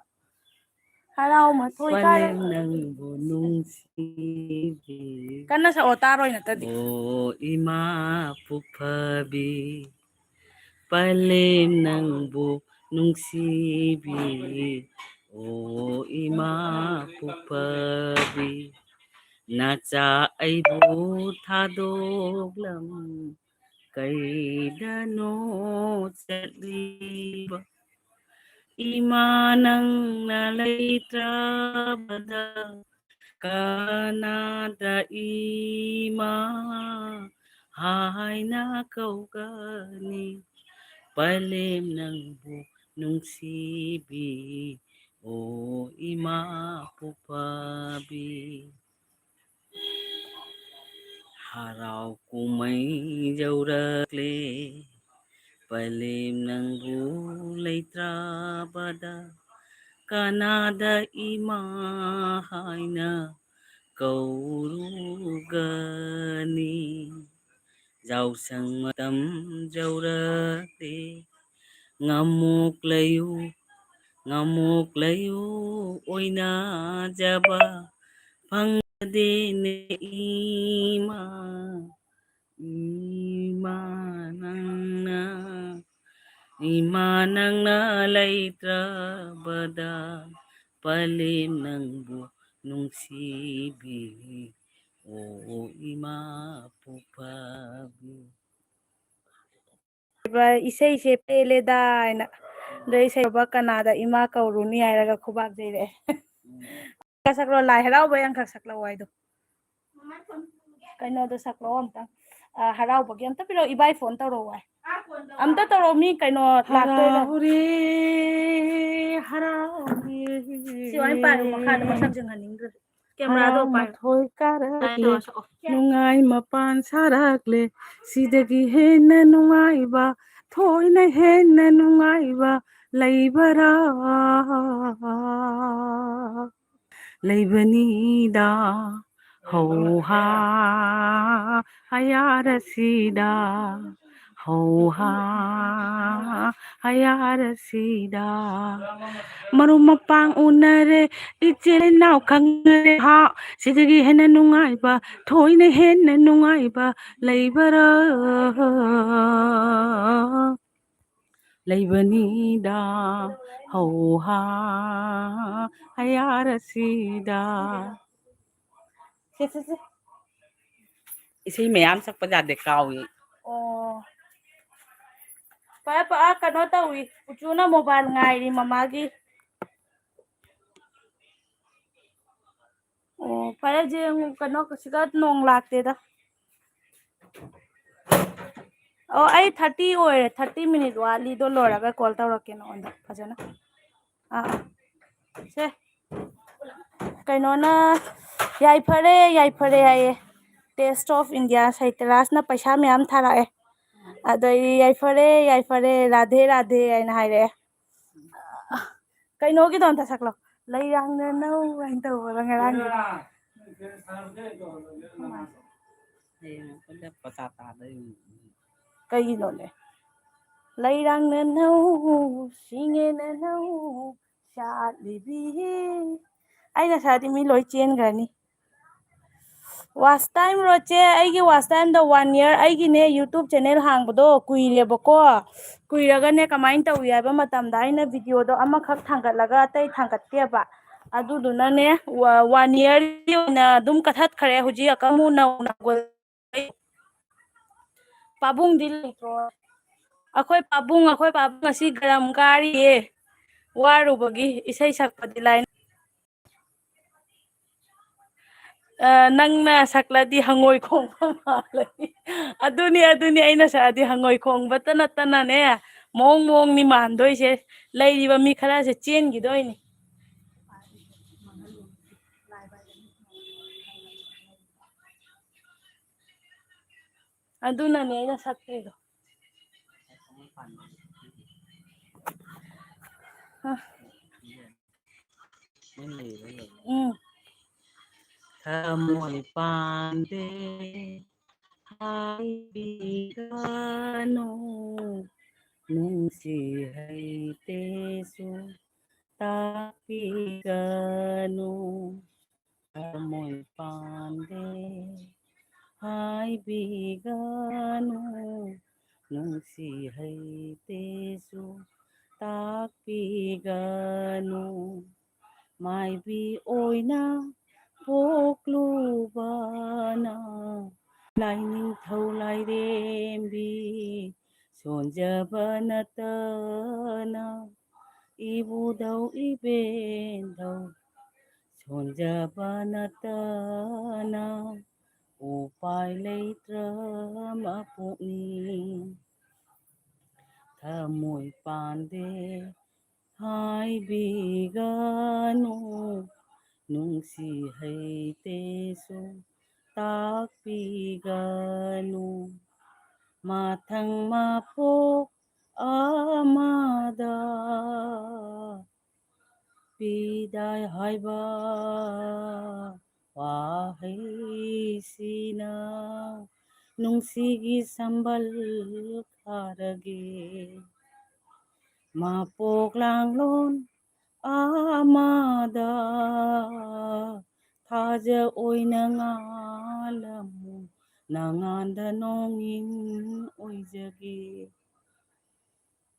"ꯍꯔꯥꯎ ꯃꯊꯣꯏ ꯀꯥꯔꯦ"꯫ ꯄꯂꯦꯝ ꯅꯪꯕꯨ ꯅꯨꯡꯁꯤꯕꯤ꯫ ꯀꯟꯅ ꯁꯛꯑꯣ, ꯇꯥꯔꯣꯏ ꯅꯠꯇꯗꯤ꯫ ꯑꯣ ꯏꯃꯥ ꯄꯨꯛꯐꯕꯤ, ꯄꯂꯦꯝ ꯅꯪꯕꯨ ꯅꯨꯡꯁꯤꯕꯤ, ꯑꯣ ꯏꯃꯥ ꯄꯨꯛꯐꯕꯤ, ꯅꯆꯥ ꯑꯩꯕꯨ ꯊꯥꯗꯣꯛꯂꯝ ꯀꯩꯗꯅꯣ ꯆꯠꯂꯤꯕ? ꯏꯃꯥ ꯅꯪꯅ ꯂꯩꯇ꯭ꯔꯕꯗ ꯀꯅꯥꯗ ꯏꯃꯥ ꯍꯥꯏꯅ ꯀꯧꯒꯅꯤ? ꯄꯂꯦꯝ ꯅꯪꯕꯨ ꯅꯨꯡꯁꯤꯕꯤ, ꯑꯣ ꯏꯃꯥ ꯄꯨꯛꯐꯕꯤ꯫ ꯍꯔꯥꯎ ꯀꯨꯝꯍꯩ ꯌꯧꯔꯛꯂꯦ, ꯄꯂꯦꯝ ꯅꯪꯕꯨ ꯂꯩꯇ꯭ꯔꯕꯗ ꯀꯅꯥꯗ ꯏꯃꯥ ꯍꯥꯏꯅ ꯀꯧꯔꯨꯒꯅꯤ? ꯌꯥꯎꯁꯪ ꯃꯇꯝ ꯌꯧꯔꯛꯂꯦ, ꯉꯝꯃꯣꯛ ꯂꯩꯌꯨ, ꯉꯝꯃꯣꯛ ꯂꯩꯌꯨ ꯑꯣꯏꯅꯖꯕ ꯐꯪꯗꯦꯅꯦ ꯏꯃꯥ, ꯏꯃꯥ ꯅꯪꯅ, ꯏꯃꯥ ꯅꯪꯅ ꯂꯩꯇ꯭ꯔꯕꯗ ꯄꯂꯦꯝ ꯅꯪꯕꯨ ꯅꯨꯡꯁꯤꯕꯤ, ꯑꯣ ꯏꯃꯥ ꯄꯨꯛꯐꯕꯤ꯫ ꯏꯁꯩꯁꯦ ꯄꯦꯜꯂꯦꯗ ꯍꯥꯏꯅ꯫ ꯑꯗꯣ ꯏꯁꯩ ꯍꯧꯕ ꯀꯅꯥꯗ ꯏꯃꯥ ꯀꯧꯔꯨꯅꯤ ꯍꯥꯏꯔꯒ ꯈꯨꯕꯥꯛ ꯆꯩꯔꯛꯑꯦ꯫ ꯁꯛꯂꯣ, ꯂꯥꯏ ꯍꯔꯥꯎꯕ ꯌꯥꯡꯈꯛ ꯁꯛꯂꯛꯑꯣ ꯍꯥꯏꯗꯣ꯫ ꯀꯩꯅꯣꯗꯣ ꯁꯛꯂꯛꯑꯣ ꯑꯝꯇ꯫ ꯑ, ꯍꯔꯥꯎꯕꯒꯤ ꯑꯝꯇ ꯄꯤꯔꯛꯑꯣ, ꯏꯕꯥꯏ ꯐꯣꯟ ꯇꯧꯔꯛꯑꯣ ꯍꯥꯏ꯫ ꯑꯝꯇ ꯇꯧꯔꯛꯑꯣ, ꯃꯤ ꯀꯩꯅꯣ ꯂꯥꯛꯇꯣꯏꯔꯦ꯫ ꯍꯔꯥꯎꯔꯦ, ꯍꯔꯥꯎꯔꯦ꯫ ꯁꯤ ꯋꯥꯔꯤ ꯄꯥꯏꯔꯣ, ꯃꯈꯥꯗ ꯃꯁꯛ ꯌꯦꯡꯍꯟꯅꯤꯡꯗ꯭ꯔꯦ꯫ ꯀꯦꯃꯦꯔꯥꯗꯣ ꯍꯔꯥꯎ ꯄꯥꯏꯔꯣ꯫ ꯃꯊꯣꯏ ꯀꯥꯔꯛꯂꯦ, ꯇꯧꯔꯣ, ꯁꯛꯑꯣ꯫ ꯅꯨꯡꯉꯥꯏ ꯃꯄꯥꯟ ꯁꯥꯔꯛꯂꯦ, ꯁꯤꯗꯒꯤ ꯍꯦꯟꯅ ꯅꯨꯡꯉꯥꯏꯕ, ꯊꯣꯏꯅ ꯍꯦꯟꯅ ꯅꯨꯡꯉꯥꯏꯕ, ꯂꯩꯕꯔꯥ? ꯂꯩꯕꯅꯤꯗ ꯍꯧꯍꯥ ꯍꯌꯥꯔꯁꯤꯗ, ꯍꯧꯍꯥ ꯍꯌꯥꯔꯁꯤꯗ꯫ ꯃꯔꯨꯞ ꯃꯄꯥꯡ ꯎꯅꯔꯦ, ꯏꯆꯤꯜ ꯏꯅꯥꯎ ꯈꯪꯅꯔꯦ, ꯍꯥꯎ, ꯁꯤꯗꯒꯤ ꯍꯦꯟꯅ ꯅꯨꯡꯉꯥꯏꯕ, ꯊꯣꯏꯅ ꯍꯦꯟꯅ ꯅꯨꯡꯉꯥꯏꯕ ꯂꯩꯕꯔꯥ? ꯂꯩꯕꯅꯤꯗ ꯍꯧꯍꯥ ꯍꯌꯥꯔꯁꯤꯗ꯫ ꯁꯦ, ꯁꯦ, ꯁꯦ꯫ ꯏꯁꯩ ꯃꯌꯥꯝ ꯁꯛꯄ ꯌꯥꯗꯦ, ꯀꯥꯎꯏ꯫ ꯑꯣ꯫ ꯄꯥ, ꯄꯥ, ꯀꯩꯅꯣ ꯇꯧꯏ꯫ ꯎꯆꯨꯅ ꯃꯣꯕꯥꯏꯜ ꯉꯥꯏꯔꯤ ꯃꯃꯥꯒꯤ꯫ ꯑꯣ, ꯐꯔꯦ, ꯌꯦꯡꯉꯨ, ꯀꯩꯅꯣ, ꯁꯤꯗ ꯅꯣꯡ ꯂꯥꯛꯇꯦꯗ꯫ ꯑꯣ, ꯑꯩ ꯊꯥꯔꯇꯤ ꯑꯣꯏꯔꯦ, ꯊꯥꯔꯇꯤ ꯃꯤꯅꯤꯠ ꯋꯥꯠꯂꯤꯗꯣ ꯂꯣꯏꯔꯒ ꯀꯣꯜ ꯇꯧꯔꯛꯀꯦ ꯅꯉꯣꯟꯗ ꯐꯖꯅ꯫ ꯑꯥ, ꯑꯥ꯫ ꯁꯦ, ꯀꯩꯅꯣꯅ, "ꯌꯥꯏꯐꯔꯦ, ꯌꯥꯏꯐꯔꯦ" ꯍꯥꯏꯌꯦ꯫ Taste of India, ꯁꯩꯇ꯭ꯔꯥꯁꯅ ꯄꯩꯁꯥ ꯃꯌꯥꯝ ꯊꯥꯔꯛꯑꯦ꯫ ꯑꯗꯩ, "ꯌꯥꯏꯐꯔꯦ, ꯌꯥꯏꯐꯔꯦ, ꯔꯥꯙꯦ, ꯔꯥꯙꯦ" ꯍꯥꯏꯅ ꯍꯥꯏꯔꯛꯑꯦ꯫ ꯀꯩꯅꯣꯒꯤꯗꯣ ꯑꯝꯇ ꯁꯛꯂꯣ꯫ "ꯂꯩꯔꯥꯡꯅ ꯅꯧ" ꯍꯥꯏꯅ ꯇꯧꯕꯗꯣ ꯉꯔꯥꯡꯒꯤ꯫ ꯍꯌꯦꯡ ꯑꯩꯈꯣꯏꯗ ꯄꯩꯁꯥ ꯇꯥꯗꯣꯏꯅꯤ꯫ ꯀꯩꯒꯤꯅꯣꯅꯦ? "ꯂꯩꯔꯥꯡꯅ ꯅꯧ, ꯁꯤꯡꯉꯦꯅ ꯅꯧ, ꯁꯥꯠꯂꯤꯕꯤ"꯫ ꯑꯩꯅ ꯁꯥꯗꯤ ꯃꯤ ꯂꯣꯏ ꯆꯦꯟꯈ꯭ꯔꯅꯤ꯫ Watch time ꯔꯣꯆꯦ, ꯑꯩꯒꯤ watch time ꯗꯣ one year, ꯑꯩꯒꯤꯅꯦ YouTube channel ꯍꯥꯡꯕꯗꯣ ꯀꯨꯏꯔꯦꯕꯀꯣ꯫ ꯀꯨꯏꯔꯒꯅꯦ ꯀꯃꯥꯏꯅ ꯇꯧꯏ ꯍꯥꯏꯕ ꯃꯇꯝꯗ ꯑꯩꯅ video ꯗꯣ ꯑꯃꯈꯛ ꯊꯥꯡꯒꯠꯂꯒ ꯑꯇꯩ ꯊꯥꯡꯒꯠꯇꯦꯕ꯫ ꯑꯗꯨꯗꯨꯅꯅꯦ, ꯋꯥ-, one year ꯒꯤ ꯑꯣꯏꯅ ꯑꯗꯨꯝ ꯀꯛꯊꯠꯈ꯭ꯔꯦ꯫ ꯍꯧꯖꯤꯛ ꯑꯃꯨꯛ ꯅꯧꯅ ꯍꯧꯒꯠꯂꯛꯏ꯫ ꯄꯥꯕꯨꯡꯗꯤ ꯂꯩꯇ꯭ꯔꯣ? ꯑꯩꯈꯣꯏ ꯄꯥꯕꯨꯡ, ꯑꯩꯈꯣꯏ ꯄꯥꯕꯨꯡ ꯉꯁꯤ ꯒꯔꯝ ꯀꯥꯔꯤꯌꯦ꯫ ꯋꯥꯔꯨꯕꯒꯤ ꯏꯁꯩ ꯁꯛꯄꯗꯤ ꯂꯥꯏ-, ꯑ, ꯅꯪꯅ ꯁꯛꯂꯗꯤ ꯍꯪꯉꯣꯏ ꯈꯣꯡꯕ ꯃꯥꯜꯂꯅꯤ꯫ ꯑꯗꯨꯅꯤ, ꯑꯗꯨꯅꯤ, ꯑꯩꯅ ꯁꯛꯑꯗꯤ ꯍꯪꯉꯣꯏ ꯈꯣꯡꯕꯇ ꯅꯠꯇꯅꯅꯦ, ꯃꯑꯣꯡ ꯃꯑꯣꯡꯅꯤ ꯃꯥꯟꯗꯣꯏꯁꯦ꯫ ꯂꯩꯔꯤꯕ ꯃꯤ ꯈꯔꯁꯦ ꯆꯦꯟꯈꯤꯗꯣꯏꯅꯤ꯫ ꯑꯗꯨꯅꯅꯦ ꯑꯩꯅ ꯁꯛꯇ꯭ꯔꯤꯗꯣ꯫ ꯎꯝ꯫ ꯊꯃꯣꯏ ꯄꯥꯟꯗꯦ ꯍꯥꯏꯕꯤꯒꯅꯨ, ꯅꯨꯡꯁꯤ ꯍꯩꯇꯦꯁꯨ ꯇꯥꯛꯄꯤꯒꯅꯨ꯫ ꯊꯃꯣꯏ ꯄꯥꯟꯗꯦ ꯍꯥꯏꯕꯤꯒꯅꯨ, ꯅꯨꯡꯁꯤ ꯍꯩꯇꯦꯁꯨ ꯇꯥꯛꯄꯤꯒꯅꯨ꯫ ꯃꯥꯏꯕꯤ ꯑꯣꯏꯅ ꯄꯣꯛꯂꯨꯕꯅ ꯂꯥꯏꯅꯤꯡꯊꯧ ꯂꯥꯏꯔꯦꯝꯕꯤ ꯁꯣꯟꯖꯕ ꯅꯠꯇꯅ, ꯏꯕꯨꯙꯧ ꯏꯕꯦꯟꯙꯧ ꯁꯣꯟꯖꯕ ꯅꯠꯇꯅ ꯎꯄꯥꯏ ꯂꯩꯇ꯭ꯔ ꯃꯄꯣꯛꯅꯤ꯫ ꯊꯃꯣꯏ ꯄꯥꯟꯗꯦ ꯍꯥꯏꯕꯤꯒꯅꯨ, ꯅꯨꯡꯁꯤ ꯍꯩꯇꯦꯁꯨ ꯇꯥꯛꯄꯤꯒꯅꯨ꯫ ꯃꯊꯪ ꯃꯄꯣꯛ ꯑꯃꯗ ꯄꯤꯗꯥꯏ ꯍꯥꯏꯕ ꯋꯥꯍꯩꯁꯤꯅ ꯅꯨꯡꯁꯤꯒꯤ ꯁꯝꯕꯜ ꯈꯥꯔꯒꯦ꯫ ꯃꯄꯣꯛ ꯂꯥꯡꯂꯣꯟ ꯑꯃꯗ ꯊꯥꯖ ꯑꯣꯏꯅ ꯉꯥꯜꯂꯝꯃꯨ, ꯅꯉꯥꯟꯗ ꯅꯣꯡꯏꯟ ꯑꯣꯏꯖꯒꯦ꯫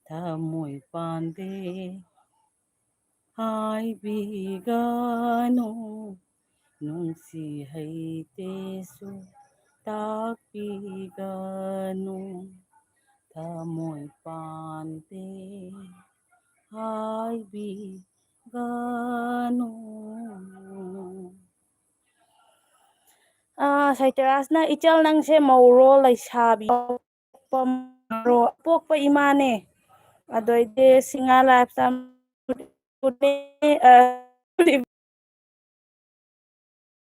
ꯊꯃꯣꯏ ꯄꯥꯟꯗꯦ ꯍꯥꯏꯕꯤꯒꯅꯨ, ꯅꯨꯡꯁꯤ ꯍꯩꯇꯦꯁꯨ ꯇꯥꯛꯄꯤꯒꯅꯨ꯫ ꯊꯃꯣꯏ ꯄꯥꯟꯗꯦ ꯍꯥꯏꯕꯤꯒꯅꯨ꯫ ꯑꯥ, ꯁꯩꯇꯔꯥꯖꯅ, "ꯏꯆꯜ, ꯅꯪꯁꯦ ꯃꯧꯔꯣ ꯂꯩꯁꯥꯕꯤ?" ꯄꯣꯛꯄ ꯏꯃꯥꯅꯦ꯫ ꯑꯗꯩꯗꯤ ꯁꯤꯡꯍꯥ ꯂꯥꯏꯐꯇ, ꯑ,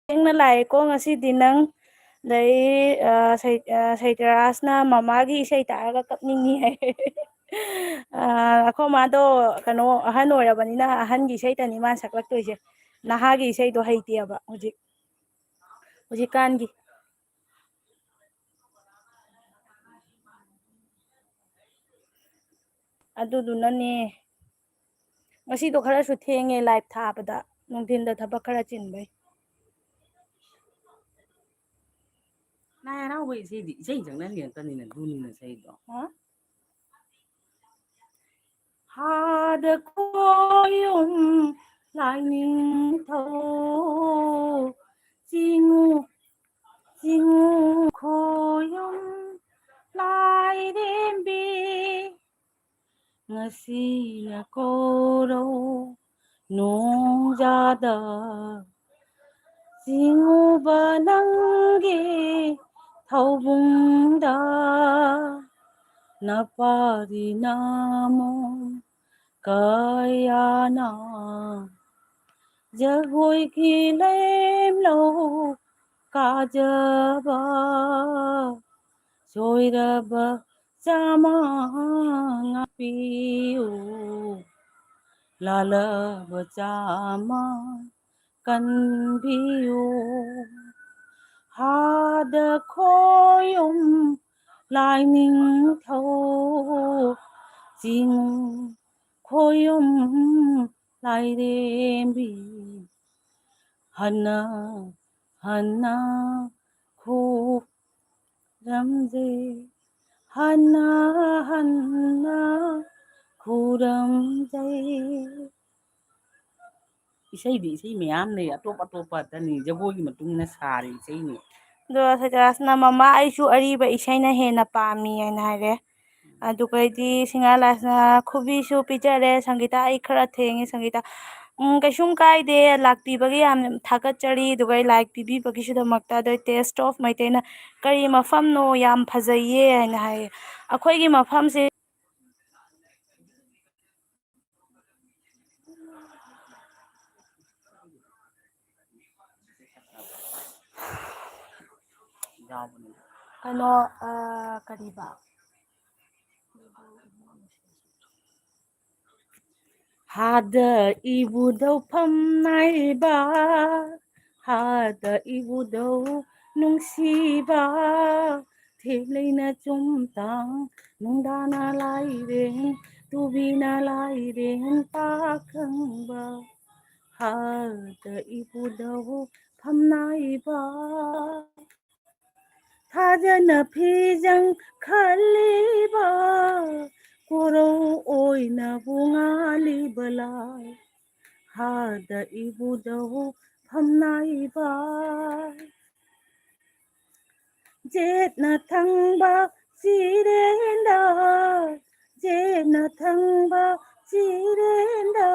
ꯊꯦꯡꯅ ꯂꯥꯛꯑꯦꯀꯣ ꯉꯁꯤꯗꯤ ꯅꯪ꯫ ꯑꯗꯩ, ꯑ, ꯁꯩ-, ꯑ, ꯁꯩꯇꯔꯥꯖꯅ ꯃꯃꯥꯒꯤ ꯏꯁꯩ ꯇꯥꯔꯒ ꯀꯞꯅꯤꯡꯉꯤ ꯍꯥꯏ꯫ ꯑ, ꯑꯩꯈꯣꯏ ꯃꯥꯗꯣ ꯀꯩꯅꯣ, ꯑꯍꯟ ꯑꯣꯏꯔꯕꯅꯤꯅ ꯑꯍꯟꯒꯤ ꯏꯁꯩꯇꯅꯤ ꯃꯥꯅ ꯁꯛꯂꯛꯇꯣꯏꯁꯦ꯫ ꯅꯍꯥꯒꯤ ꯏꯁꯩꯗꯣ ꯍꯩꯇꯦꯕ ꯍꯧꯖꯤꯛ, ꯍꯧꯖꯤꯛꯀꯥꯟꯒꯤ꯫ ꯑꯗꯨꯗꯨꯅꯅꯦ, ꯉꯁꯤꯗꯣ ꯈꯔꯁꯨ ꯊꯦꯡꯉꯦ ꯂꯥꯏꯞ ꯊꯥꯕꯗ, ꯅꯨꯡꯊꯤꯟꯗ ꯊꯕꯛ ꯈꯔ ꯆꯤꯟꯕꯩ꯫ ꯂꯥꯏ ꯍꯔꯥꯎꯕ ꯏꯁꯩꯗꯤ ꯏꯁꯩ ꯆꯪꯅꯔꯤ ꯉꯥꯛꯇꯅꯤꯅ, ꯑꯗꯨꯅꯤꯅ ꯏꯁꯩꯗꯣ꯫ ꯍꯥ? ꯍꯥꯗ ꯈꯣꯌꯨꯝ ꯂꯥꯏꯅꯤꯡꯊꯧ, ꯆꯤꯡꯉꯨ, ꯆꯤꯡꯉꯨ ꯈꯣꯌꯨꯝ ꯂꯥꯏꯔꯦꯝꯕꯤ, ꯉꯁꯤꯅ ꯀꯧꯔꯧ ꯅꯣꯡꯖꯥꯗ, ꯆꯤꯡꯉꯨꯕ ꯅꯪꯒꯤ ꯊꯧꯕꯨꯡꯗ, ꯅꯄꯥꯔꯤ ꯅꯃꯣ ꯀꯌꯥꯅ, ꯖꯒꯣꯏꯒꯤ ꯂꯦꯝꯂꯧ ꯀꯥꯖꯕ, ꯁꯣꯏꯔꯕ ꯆꯥꯃ ꯉꯥꯛꯄꯤꯌꯨ, ꯂꯥꯜꯂꯕ ꯆꯥꯃ ꯀꯟꯕꯤꯌꯨ꯫ ꯍꯥꯗ ꯈꯣꯌꯨꯝ ꯂꯥꯏꯅꯤꯡꯊꯧ, ꯆꯤꯡ ꯈꯣꯌꯨꯝ ꯂꯥꯏꯔꯦꯝꯕꯤ, ꯍꯟꯅ ꯍꯟꯅ ꯈꯨꯔꯨꯝꯖꯩ, ꯍꯟꯅ ꯍꯟꯅ ꯈꯨꯔꯨꯝꯖꯩ꯫ ꯏꯁꯩꯗꯤ ꯏꯁꯩ ꯃꯌꯥꯝ ꯂꯩ, ꯑꯇꯣꯞ ꯑꯇꯣꯞꯄ ꯑꯗꯅꯤ, ꯖꯒꯣꯏꯒꯤ ꯃꯇꯨꯡ ꯏꯟꯅ ꯁꯥꯔꯤ ꯏꯁꯩꯅꯤ꯫ ꯑꯗꯣ ꯁꯩꯇꯥꯁꯅ, "ꯃꯃꯥ, ꯑꯩꯁꯨ ꯑꯔꯤꯕ ꯏꯁꯩꯅ ꯍꯦꯟꯅ ꯄꯥꯝꯃꯤ" ꯍꯥꯏꯅ ꯍꯥꯏꯔꯦ꯫ ꯑꯗꯨꯒꯩꯗꯤ ꯁꯤꯡꯍꯥꯂꯥꯁꯅ ꯈꯨꯕꯤꯁꯨ ꯄꯤꯖꯔꯦ꯫ ꯁꯪꯒꯤꯇꯥ, ꯑꯩ ꯈꯔ ꯊꯦꯡꯉꯦ꯫ ꯁꯪꯒꯤꯇꯥ, ꯎꯝ, ꯀꯩꯁꯨꯝ ꯀꯥꯏꯗꯦ, ꯂꯥꯛꯄꯤꯕꯒꯤ ꯌꯥꯝ ꯊꯥꯒꯠꯆꯔꯤ꯫ ꯑꯗꯨꯒ ꯑꯩ ꯂꯥꯏꯛ ꯄꯤꯕꯤꯕꯒꯤꯁꯨꯗꯃꯛꯇ꯫ ꯑꯗꯣ Taste of ꯃꯩꯇꯩꯅ, "ꯀꯔꯤ ꯃꯐꯝꯅꯣ? ꯌꯥꯝ ꯐꯖꯩꯌꯦ" ꯍꯥꯏꯅ ꯍꯥꯏꯌꯦ꯫ ꯑꯩꯈꯣꯏꯒꯤ ꯃꯐꯝꯁꯦ ꯀꯩꯅꯣ, ꯑ, ꯀꯔꯤꯕ? ꯍꯥꯗ ꯏꯕꯨꯙꯧ ꯐꯝꯅꯥꯏꯕ, ꯍꯥꯗ ꯏꯕꯨꯙꯧ ꯅꯨꯡꯁꯤꯕ, ꯊꯦꯝꯂꯩꯅ ꯆꯨꯝꯇꯥꯡ, ꯅꯨꯡꯗꯥꯅ ꯂꯥꯏꯔꯦꯟ, ꯇꯨꯕꯤꯅ ꯂꯥꯏꯔꯦꯟ ꯄꯥꯈꯪꯕ, ꯍꯥꯗ ꯏꯕꯨꯙꯧ ꯐꯝꯅꯥꯏꯕ꯫ ꯊꯥꯖꯅ ꯐꯤꯖꯪ ꯈꯜꯂꯤꯕ, ꯀꯣꯔꯧ ꯑꯣꯏꯅꯕꯨ ꯉꯥꯜꯂꯤꯕ ꯂꯥꯏ, ꯍꯥꯗ ꯏꯕꯨꯙꯧ ꯐꯝꯅꯥꯏꯕ꯫ ꯖꯦꯠꯅ ꯊꯪꯕ ꯆꯤꯔꯦꯟꯗ, ꯖꯦꯠꯅ ꯊꯪꯕ ꯆꯤꯔꯦꯟꯗ,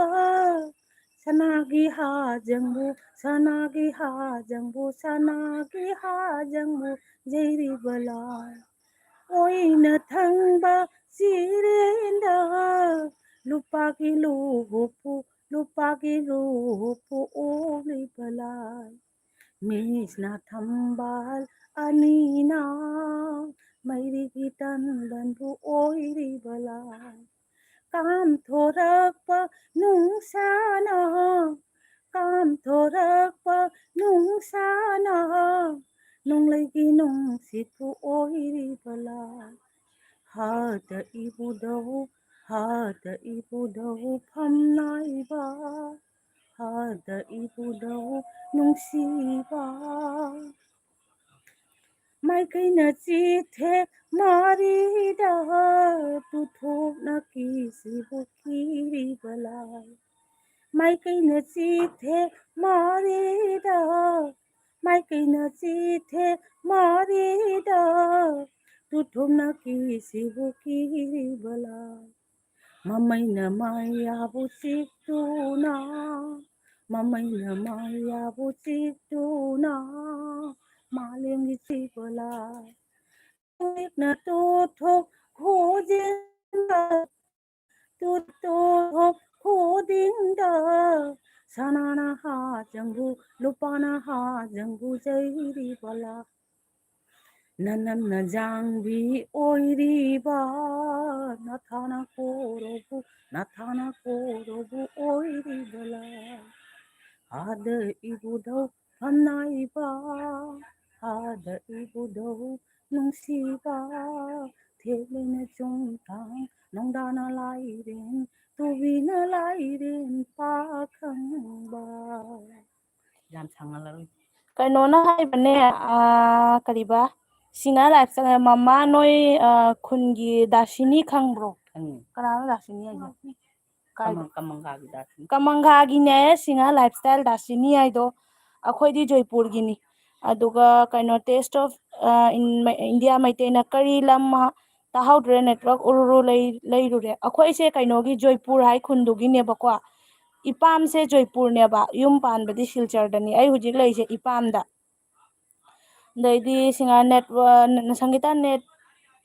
ꯁꯅꯥꯒꯤ ꯍꯥꯖꯪꯕꯨ, ꯁꯅꯥꯒꯤ ꯍꯥꯖꯪꯕꯨ, ꯁꯅꯥꯒꯤ ꯍꯥꯖꯪꯕꯨ ꯌꯩꯔꯤꯕ ꯂꯥꯏ꯫ ꯑꯣꯏꯅ ꯊꯪꯕ ꯆꯤꯔꯦꯟꯗ, ꯂꯨꯄꯥꯒꯤ ꯂꯨꯍꯨꯞꯄꯨ, ꯂꯨꯄꯥꯒꯤ ꯂꯨꯍꯨꯞꯄꯨ ꯑꯣꯜꯂꯤꯕ ꯂꯥꯏ꯫ ꯃꯤꯁꯅ ꯊꯝꯕꯥꯜ ꯑꯅꯤꯅ, ꯃꯩꯔꯤꯒꯤ ꯇꯟꯕꯟꯕꯨ ꯑꯣꯏꯔꯤꯕ ꯂꯥꯏ꯫ ꯀꯥꯝꯊꯣꯔꯛꯄ ꯅꯨꯡꯁꯥꯅ, ꯀꯥꯝꯊꯣꯔꯛꯄ ꯅꯨꯡꯁꯥꯅ, ꯅꯣꯡꯂꯩꯒꯤ ꯅꯨꯡꯁꯤꯠꯄꯨ ꯑꯣꯏꯔꯤꯕ ꯂꯥꯏ꯫ ꯍꯥꯗ ꯏꯕꯨꯙꯧ, ꯍꯥꯗ ꯏꯕꯨꯙꯧ ꯐꯝꯅꯥꯏꯕ, ꯍꯥꯗ ꯏꯕꯨꯙꯧ ꯅꯨꯡꯁꯤꯕ꯫ ꯃꯥꯏꯀꯩꯅ ꯆꯤꯊꯦꯛ ꯃꯥꯔꯤꯗ, ꯇꯨꯊꯣꯛꯅ ꯀꯤꯁꯤꯕꯨ ꯀꯤꯔꯤꯕ ꯂꯥꯏ꯫ ꯃꯥꯏꯀꯩꯅ ꯆꯤꯊꯦꯛ ꯃꯥꯔꯤꯗ, ꯃꯥꯏꯀꯩꯅ ꯆꯤꯊꯦꯛ ꯃꯥꯔꯤꯗ, ꯇꯨꯊꯣꯛꯅ ꯀꯤꯁꯤꯕꯨ ꯀꯤꯔꯤꯕ ꯂꯥꯏ꯫ ꯃꯃꯩꯅ ꯃꯥꯌꯥꯕꯨ ꯆꯤꯛꯇꯨꯅ, ꯃꯃꯩꯅ ꯃꯥꯌꯥꯕꯨ ꯆꯤꯛꯇꯨꯅ, ꯃꯥꯂꯦꯝꯒꯤ ꯆꯤꯛꯄ ꯂꯥꯏ꯫ ꯎꯌꯦꯛꯅ ꯇꯨꯊꯣꯛ ꯈꯣꯖꯤꯟꯕ, ꯇꯨꯊꯣꯛ ꯈꯣꯗꯤꯡꯗ, ꯁꯅꯥꯅ ꯍꯥꯖꯪꯕꯨ, ꯂꯨꯄꯥꯅ ꯍꯥꯖꯪꯕꯨ ꯌꯩꯔꯤꯕ ꯂꯥꯏ꯫ ꯅꯅꯝꯅ ꯖꯥꯡꯕꯤ ꯑꯣꯏꯔꯤꯕ, ꯅꯊꯥꯅ ꯀꯣꯔꯧꯕꯨ ꯅꯊꯥꯅ ꯀꯣꯔꯧꯕꯨ ꯑꯣꯏꯔꯤꯕꯂꯥ? ꯑꯥꯗ ꯏꯕꯨꯙꯧ ꯐꯝꯅꯥꯏꯕ, ꯑꯥꯗ ꯏꯕꯨꯙꯧ ꯅꯨꯡꯁꯤꯕ, ꯊꯦꯂꯦꯅ ꯆꯣꯡꯊꯥꯡ ꯅꯣꯡꯗꯥꯅ ꯂꯥꯏꯔꯦꯟ, ꯇꯨꯕꯤꯅ ꯂꯥꯏꯔꯦꯟ ꯄꯥꯈꯪꯕ꯫ ꯌꯥꯝ ꯁꯥꯡꯍꯜꯂꯔꯣꯏ꯫ ꯀꯩꯅꯣꯅ ꯍꯥꯏꯕꯅꯦ, ꯑꯥ, ꯀꯔꯤꯕ? ꯁꯤꯡꯍꯥꯔ ꯂꯥꯏꯐꯁ꯭ꯇꯥꯏꯜ, ꯃꯃꯥ ꯅꯣꯏ, ꯑꯥ, ꯈꯨꯟꯒꯤ ꯗꯥꯁꯤꯅꯤ ꯈꯪꯕ꯭ꯔꯣ? ꯈꯪꯉꯤ꯫ ꯀꯅꯥꯅꯣ ꯗꯥꯁꯤꯅꯤ ꯍꯥꯏꯁꯦ? ꯀꯥꯏꯗ? ꯀꯃꯪ-, ꯀꯃꯪꯒꯥꯒꯤ ꯗꯥꯁꯤꯅꯤ꯫ ꯀꯃꯪꯒꯥꯒꯤꯅꯦ ꯁꯤꯡꯍꯥꯔ ꯂꯥꯏꯐꯁ꯭ꯇꯥꯏꯜ ꯗꯥꯁꯤꯅꯤ ꯍꯥꯏꯗꯣ꯫ ꯑꯩꯈꯣꯏꯗꯤ ꯖꯣꯏꯄꯨꯔꯒꯤꯅꯤ꯫ ꯑꯗꯨꯒ ꯀꯩꯅꯣ, ꯇꯦꯁ ꯑꯣꯐ, ꯑ, ꯏꯟ-, ꯃ-, ꯏꯟꯗꯤꯌꯥ ꯃꯩꯇꯩꯅ ꯀꯔꯤ ꯂꯝ ꯍꯥ-, ꯇꯥꯍꯧꯗ꯭ꯔꯦ, ꯅꯦꯠꯋꯥꯔꯛ ꯎꯔꯨꯔꯨ ꯂꯩ-, ꯂꯩꯔꯨꯔꯦ꯫ ꯑꯩꯈꯣꯏꯁꯦ ꯀꯩꯅꯣꯒꯤ, ꯖꯣꯏꯄꯨꯔ ꯍꯥꯏ ꯈꯨꯟꯗꯨꯒꯤꯅꯦꯕꯀꯣ꯫ ꯏꯄꯥꯝꯁꯦ ꯖꯣꯏꯄꯨꯔꯅꯦꯕ, ꯌꯨꯝ ꯄꯥꯟꯕꯗꯤ ꯁꯤꯜꯆꯔꯗꯅꯤ꯫ ꯑꯩ ꯍꯧꯖꯤꯛ ꯂꯩꯔꯤꯁꯦ ꯏꯄꯥꯝꯗ꯫ ꯑꯗꯩꯗꯤ ꯁꯤꯡꯍꯥꯔ ꯅꯦꯠ-, ꯑ, ꯁꯪꯒꯤꯇꯥ ꯅꯦꯠ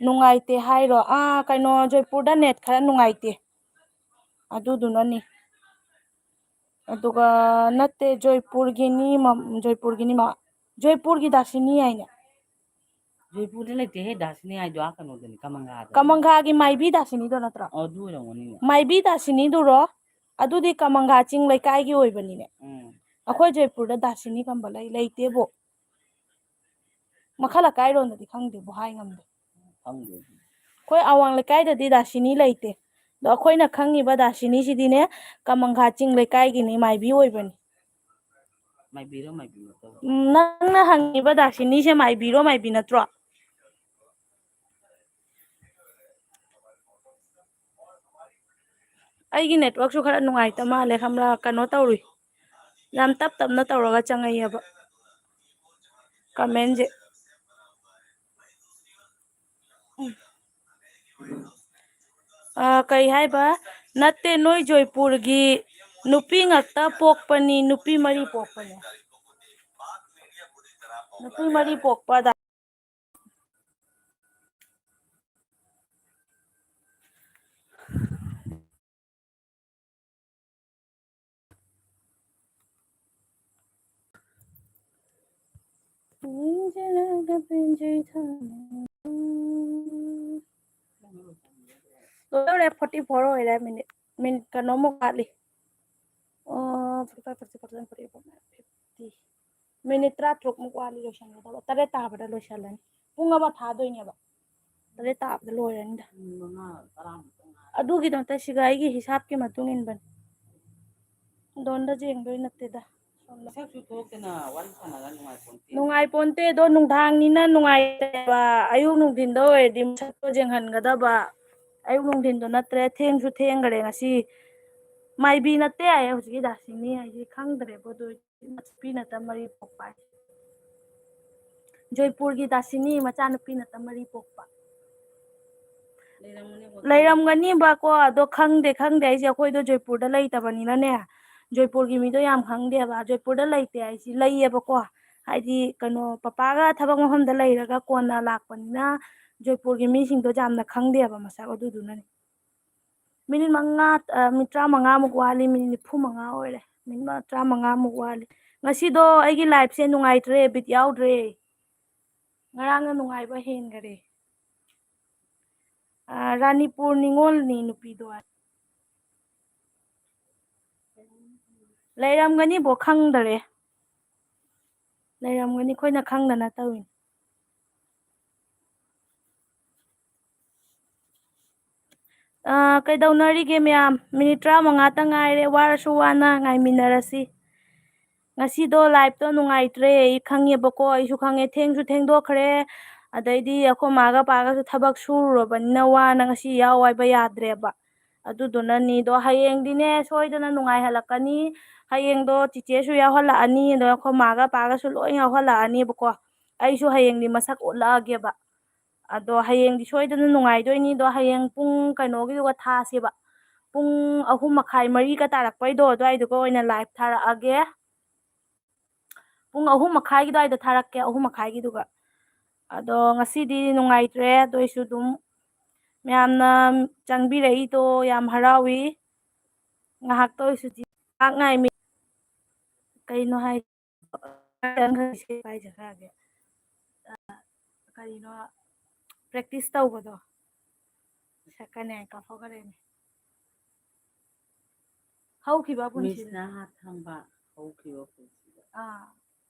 ꯅꯨꯡꯉꯥꯏꯇꯦ ꯍꯥꯏꯔꯣ? ꯑꯥ, ꯀꯩꯅꯣ, ꯖꯣꯏꯄꯨꯔꯗ ꯅꯦꯠ ꯈꯔ ꯅꯨꯡꯉꯥꯏꯇꯦ꯫ ꯑꯗꯨꯗꯨꯅꯅꯤ꯫ ꯑꯗꯨꯒ ꯅꯠꯇꯦ, ꯖꯣꯏꯄꯨꯔꯒꯤꯅꯤ, ꯃ-, ꯖꯣꯏꯄꯨꯔꯒꯤꯅꯤ ꯃ-, ꯖꯣꯏꯄꯨꯔꯒꯤ ꯗꯥꯁꯤꯅꯤ ꯍꯥꯏꯅꯦ꯫ ꯖꯣꯏꯄꯨꯔꯗ ꯂꯩꯇꯦꯍꯦ, ꯗꯥꯁꯤꯅꯤ ꯍꯥꯏꯗꯣ ꯑꯥ ꯀꯩꯅꯣꯗꯅꯤ, ꯀꯃꯪꯒꯥꯗꯅꯤ꯫ ꯀꯃꯪꯒꯥꯒꯤ ꯃꯥꯏꯕꯤ ꯗꯥꯁꯤꯅꯤꯗꯣ ꯅꯠꯇ꯭ꯔꯣ? ꯑꯣ, ꯑꯗꯨ ꯑꯣꯏꯔꯝꯒꯅꯤꯅꯦ꯫ ꯃꯥꯏꯕꯤ ꯗꯥꯁꯤꯅꯤꯗꯨꯔꯣ? ꯑꯗꯨꯗꯤ ꯀꯃꯪꯒꯥ ꯆꯤꯡ ꯂꯩꯀꯥꯏꯒꯤ ꯑꯣꯏꯕꯅꯤꯅꯦ꯫ ꯎꯝ꯫ ꯑꯩꯈꯣꯏ ꯖꯣꯏꯄꯨꯔꯗ ꯗꯥꯁꯤꯅꯤ ꯀꯝꯕ ꯂꯩ? ꯂꯩꯇꯦꯕꯣ꯫ ꯃꯈꯥ ꯂꯩꯀꯥꯏꯔꯣꯝꯗꯗꯤ ꯈꯪꯗꯦꯕꯣ, ꯍꯥꯏ ꯉꯝꯗꯦ꯫ ꯈꯪꯗꯦ꯫ ꯑꯩꯈꯣꯏ ꯑꯋꯥꯡ ꯂꯩꯀꯥꯏꯗꯗꯤ ꯗꯥꯁꯤꯅꯤ ꯂꯩꯇꯦ꯫ ꯑꯗꯣ ꯑꯩꯈꯣꯏꯅ ꯈꯪꯉꯤꯕ ꯗꯥꯁꯤꯅꯤꯁꯤꯗꯤꯅꯦ, ꯀꯃꯪꯒꯥ ꯆꯤꯡ ꯂꯩꯀꯥꯏꯒꯤꯅꯤ, ꯃꯥꯏꯕꯤ ꯑꯣꯏꯕꯅꯤ꯫ ꯃꯥꯏꯕꯤꯔꯣ, ꯃꯥꯏꯕꯤ ꯅꯠꯇꯕ? ꯎꯝ, ꯅꯪꯅ ꯍꯪꯉꯤꯕ ꯗꯥꯁꯤꯅꯤꯁꯦ ꯃꯥꯏꯕꯤꯔꯣ, ꯃꯥꯏꯕꯤ ꯅꯠꯇ꯭ꯔꯣ? ꯑꯩꯒꯤ ꯅꯦꯠꯋꯥꯔꯛꯁꯨ ꯈꯔ ꯅꯨꯡꯉꯥꯏꯇ ꯃꯥꯜꯂꯦ, ꯈꯪꯕ꯭ꯔꯥ? ꯀꯩꯅꯣ ꯇꯧꯔꯤ, ꯌꯥꯝ ꯇꯞ ꯇꯞꯅ ꯇꯧꯔꯒ ꯆꯪꯉꯛꯑꯦꯕ ꯀꯃꯦꯟꯁꯦ꯫ ꯎꯝ꯫ ꯑ, ꯀꯩ ꯍꯥꯏꯕ? ꯅꯠꯇꯦ, ꯅꯣꯏ ꯖꯣꯏꯄꯨꯔꯒꯤ ꯅꯨꯄꯤ ꯉꯥꯛꯇ ꯄꯣꯛꯄꯅꯤ, ꯅꯨꯄꯤ ꯃꯔꯤ ꯄꯣꯛꯄꯅꯦ꯫ ꯅꯨꯄꯤ ꯃꯔꯤ ꯄꯣꯛꯄꯗ꯫ ꯂꯣꯏꯗꯧꯔꯦ, forty four ꯑꯣꯏꯔꯦ꯫ ꯃꯤꯅꯤꯠ, ꯃꯤꯅꯤꯠ ꯀꯩꯅꯣꯃꯨꯛ ꯋꯥꯠꯂꯤ꯫ ꯑꯣ, forty five, forty six, forty seven, forty eight, forty nine, fifty꯫ Minute ꯇꯔꯥꯇꯔꯨꯛꯃꯨꯛ ꯋꯥꯠꯂꯤ ꯂꯣꯏꯁꯟꯒꯗꯕ꯫ ꯇꯔꯦꯠ ꯇꯥꯕꯗ ꯂꯣꯏꯁꯜꯂꯅꯤ꯫ ꯄꯨꯡ ꯑꯃ ꯐꯥꯗꯣꯏꯅꯦꯕ꯫ ꯇꯔꯦꯠ ꯇꯥꯕꯗ ꯂꯣꯏꯔꯅꯤꯗ꯫ ꯄꯨꯡ ꯃꯉꯥ, ꯇꯔꯥꯃꯨꯛꯇ ꯉꯥꯏꯔꯦ꯫ ꯑꯗꯨꯒꯤꯗꯃꯛꯇ ꯁꯤꯒ ꯑꯩꯒꯤ ꯍꯤꯁꯥꯞꯀꯤ ꯃꯇꯨꯡ ꯏꯟꯕꯅꯤ꯫ ꯗꯣꯟꯗ ꯌꯦꯡꯗꯣꯏ ꯅꯠꯇꯦꯗ꯫ ꯃꯁꯛꯁꯨ ꯊꯣꯛꯇꯅ ꯋꯥꯔꯤ ꯁꯥꯟꯅꯔ ꯅꯨꯡꯉꯥꯏꯄꯣꯟꯇꯦ꯫ ꯅꯨꯡꯉꯥꯏꯄꯣꯟꯇꯦ, ꯑꯗꯣ ꯅꯨꯡꯗꯥꯡꯅꯤꯅ ꯅꯨꯡꯉꯥꯏꯇꯦꯕ꯫ ꯑꯌꯨꯛ ꯅꯨꯡꯊꯤꯟꯗ ꯑꯣꯏꯔꯗꯤ ꯃꯁꯛꯇꯣ ꯌꯦꯡꯍꯟꯒꯗꯕ꯫ ꯑꯌꯨꯛ ꯅꯨꯡꯊꯤꯟꯗꯣ ꯅꯠꯇ꯭ꯔꯦ, ꯊꯦꯡꯁꯨ ꯊꯦꯡꯈꯔꯦ ꯉꯁꯤ꯫ ꯃꯥꯏꯕꯤ ꯅꯠꯇꯦ ꯍꯥꯏꯌꯦ ꯍꯧꯖꯤꯛꯀꯤ ꯗꯥꯁꯤꯅꯤ ꯍꯥꯏꯁꯤ, ꯈꯪꯗ꯭ꯔꯦꯕꯣ꯫ ꯑꯗꯨ ꯅꯨꯄꯤ ꯅꯠꯇ ꯃꯔꯤ ꯄꯣꯛꯄ ꯍꯥꯏꯁꯦ꯫ ꯖꯣꯏꯄꯨꯔꯒꯤ ꯗꯥꯁꯤꯅꯤ ꯃꯆꯥꯅꯨꯄꯤ ꯅꯠꯇ ꯃꯔꯤ ꯄꯣꯛꯄ꯫ ꯂꯩꯔꯝꯒꯅꯤꯕꯀꯣ, ꯑꯗꯣ ꯈꯪꯗꯦ, ꯈꯪꯗꯦ꯫ ꯑꯩꯁꯦ, ꯑꯩꯈꯣꯏꯗꯣ ꯖꯣꯏꯄꯨꯔꯗ ꯂꯩꯇꯕꯅꯤꯅꯅꯦ, ꯖꯣꯏꯄꯨꯔꯒꯤ ꯃꯤꯗꯣ ꯌꯥꯝ ꯈꯪꯗꯦꯕ꯫ ꯖꯣꯏꯄꯨꯔꯗ ꯂꯩꯇꯦ ꯍꯥꯏꯁꯤ ꯂꯩꯌꯦꯕꯀꯣ, ꯍꯥꯏꯗꯤ ꯀꯩꯅꯣ, ꯄꯄꯥꯒ ꯊꯕꯛ ꯃꯐꯝꯗ ꯂꯩꯔꯒ ꯀꯣꯟꯅ ꯂꯥꯛꯄꯅꯤꯅ ꯖꯣꯏꯄꯨꯔꯒꯤ ꯃꯤꯁꯤꯡꯗꯣ ꯌꯥꯝꯅ ꯈꯪꯗꯦꯕ ꯃꯁꯛ, ꯑꯗꯨꯗꯨꯅꯅꯦ꯫ ꯃꯤꯅꯤꯠ ꯃꯉꯥ, ꯑ, ꯃꯤꯅꯤꯠ ꯇꯔꯥꯃꯉꯥꯃꯨꯛ ꯋꯥꯠꯂꯤ, ꯃꯤꯅꯤꯠ ꯅꯤꯐꯨ ꯃꯉꯥ ꯑꯣꯏꯔꯦ, ꯃꯤꯅꯤꯠ ꯃ-, ꯇꯔꯥꯃꯉꯥꯃꯨꯛ ꯋꯥꯠꯂꯤ꯫ ꯉꯁꯤꯗꯣ ꯑꯩꯒꯤ liveꯁꯦ ꯅꯨꯡꯉꯥꯏꯇ꯭ꯔꯦ, ꯕꯤꯠ ꯌꯥꯎꯗ꯭ꯔꯦ꯫ ꯉꯔꯥꯡꯅ ꯅꯨꯡꯉꯥꯏꯕ ꯍꯦꯟꯈꯔꯦ꯫ ꯑ, ꯔꯥꯅꯤꯄꯨꯔ ꯅꯤꯉꯣꯜꯅꯤ ꯅꯨꯄꯤꯗꯣ꯫ ꯂꯩꯔꯝꯒꯅꯤꯕꯣ, ꯈꯪꯗꯔꯦ꯫ ꯂꯩꯔꯝꯒꯅꯤ, ꯑꯩꯈꯣꯏꯅ ꯈꯪꯗꯅ ꯇꯧꯔꯤꯅꯤ꯫ ꯑ, ꯀꯩꯗꯧꯅꯔꯤꯒꯦ ꯃꯌꯥꯝ? ꯃꯤꯅꯤꯠ ꯇꯔꯥꯃꯉꯥꯇ ꯉꯥꯏꯔꯦ, ꯋꯥꯔꯁꯨ ꯋꯥꯅ ꯉꯥꯏꯃꯤꯟꯅꯔꯁꯤ꯫ ꯉꯁꯤꯗꯣ liveꯇꯣ ꯅꯨꯡꯉꯥꯏꯇ꯭ꯔꯦ, ꯑꯩ ꯈꯪꯉꯦꯕꯀꯣ, ꯑꯩꯁꯨ ꯈꯪꯉꯦ, ꯊꯦꯡꯁꯨ ꯊꯦꯡꯗꯣꯛꯈ꯭ꯔꯦ꯫ ꯑꯗꯩꯗꯤ ꯑꯩꯈꯣꯏ ꯃꯥꯒ ꯄꯥꯒꯁꯨ ꯊꯕꯛ ꯁꯨꯔꯨꯔꯕꯅꯤꯅ ꯋꯥꯅ ꯉꯁꯤ ꯌꯥꯎ ꯍꯥꯏꯕ ꯌꯥꯗ꯭ꯔꯦꯕ꯫ ꯑꯗꯨꯗꯨꯅꯅꯤꯗꯣ, ꯍꯌꯦꯡꯗꯤꯅꯦ ꯁꯣꯏꯗꯅ ꯅꯨꯡꯉꯥꯏꯍꯜꯂꯛꯀꯅꯤ꯫ ꯍꯌꯦꯡꯗꯣ ꯆꯤꯆꯦꯁꯨ ꯌꯥꯎꯍꯜꯂꯛꯑꯅꯤ, ꯑꯗꯣ ꯑꯩꯈꯣꯏ ꯃꯥꯒ ꯄꯥꯒꯁꯨ ꯂꯣꯏ ꯌꯥꯎꯍꯜꯂꯛꯑꯅꯤꯕꯀꯣ꯫ ꯑꯩꯁꯨ ꯍꯌꯦꯡꯗꯤ ꯃꯁꯛ ꯎꯠꯂꯛꯑꯒꯦꯕ꯫ ꯑꯗꯣ ꯍꯌꯦꯡꯗꯤ ꯁꯣꯏꯗꯅ ꯅꯨꯡꯉꯥꯏꯗꯣꯏꯅꯤ꯫ ꯑꯗꯣ ꯍꯌꯦꯡ ꯄꯨꯡ ꯀꯩꯅꯣꯒꯤꯗꯨꯒ ꯊꯥꯁꯦꯕ, ꯄꯨꯡ ꯑꯍꯨꯝ ꯃꯈꯥꯏ, ꯃꯔꯤꯒ ꯇꯥꯔꯛꯄꯩꯗꯣ ꯑꯗꯨꯋꯥꯏꯗꯨꯒ ꯑꯣꯏꯅ live ꯊꯥꯔꯛꯑꯒꯦ꯫ ꯄꯨꯡ ꯑꯍꯨꯝ ꯃꯈꯥꯏꯒꯤ ꯑꯗꯨꯋꯥꯏꯗ ꯊꯥꯔꯛꯀꯦ, ꯑꯍꯨꯝ ꯃꯈꯥꯏꯒꯤꯗꯨꯒ꯫ ꯑꯗꯣ ꯉꯁꯤꯗꯤ ꯅꯨꯡꯉꯥꯏꯇ꯭ꯔꯦ, ꯑꯗꯨ ꯑꯣꯏꯁꯨ ꯑꯗꯨꯝ ꯃꯌꯥꯝꯅ ꯆꯪꯕꯤꯔꯛꯏꯗꯣ ꯌꯥꯝ ꯍꯔꯥꯎꯏ꯫ ꯉꯥꯏꯍꯥꯛꯇ ꯑꯣꯏꯁꯨ ꯉꯥꯏꯍꯥꯛ ꯉꯥꯏꯃꯤ-, ꯀꯩꯅꯣ ꯍꯥꯏ-, ꯄꯥꯏꯖꯈ꯭ꯔꯒꯦ꯫ ꯑ, ꯀꯔꯤꯅꯣ practice ꯇꯧꯕꯗꯣ꯫ ꯇꯛꯀꯅꯦ ꯀꯥꯎꯊꯣꯛꯈ꯭ꯔꯦꯅꯦ꯫ ꯍꯧꯈꯤꯕ ꯄꯨꯟꯁꯤꯗ꯫ ꯃꯤꯁꯅ ꯍꯥꯠ ꯊꯝꯕ ꯍꯧꯈꯤꯕ ꯄꯨꯟꯁꯤꯗ꯫ ꯑꯥ,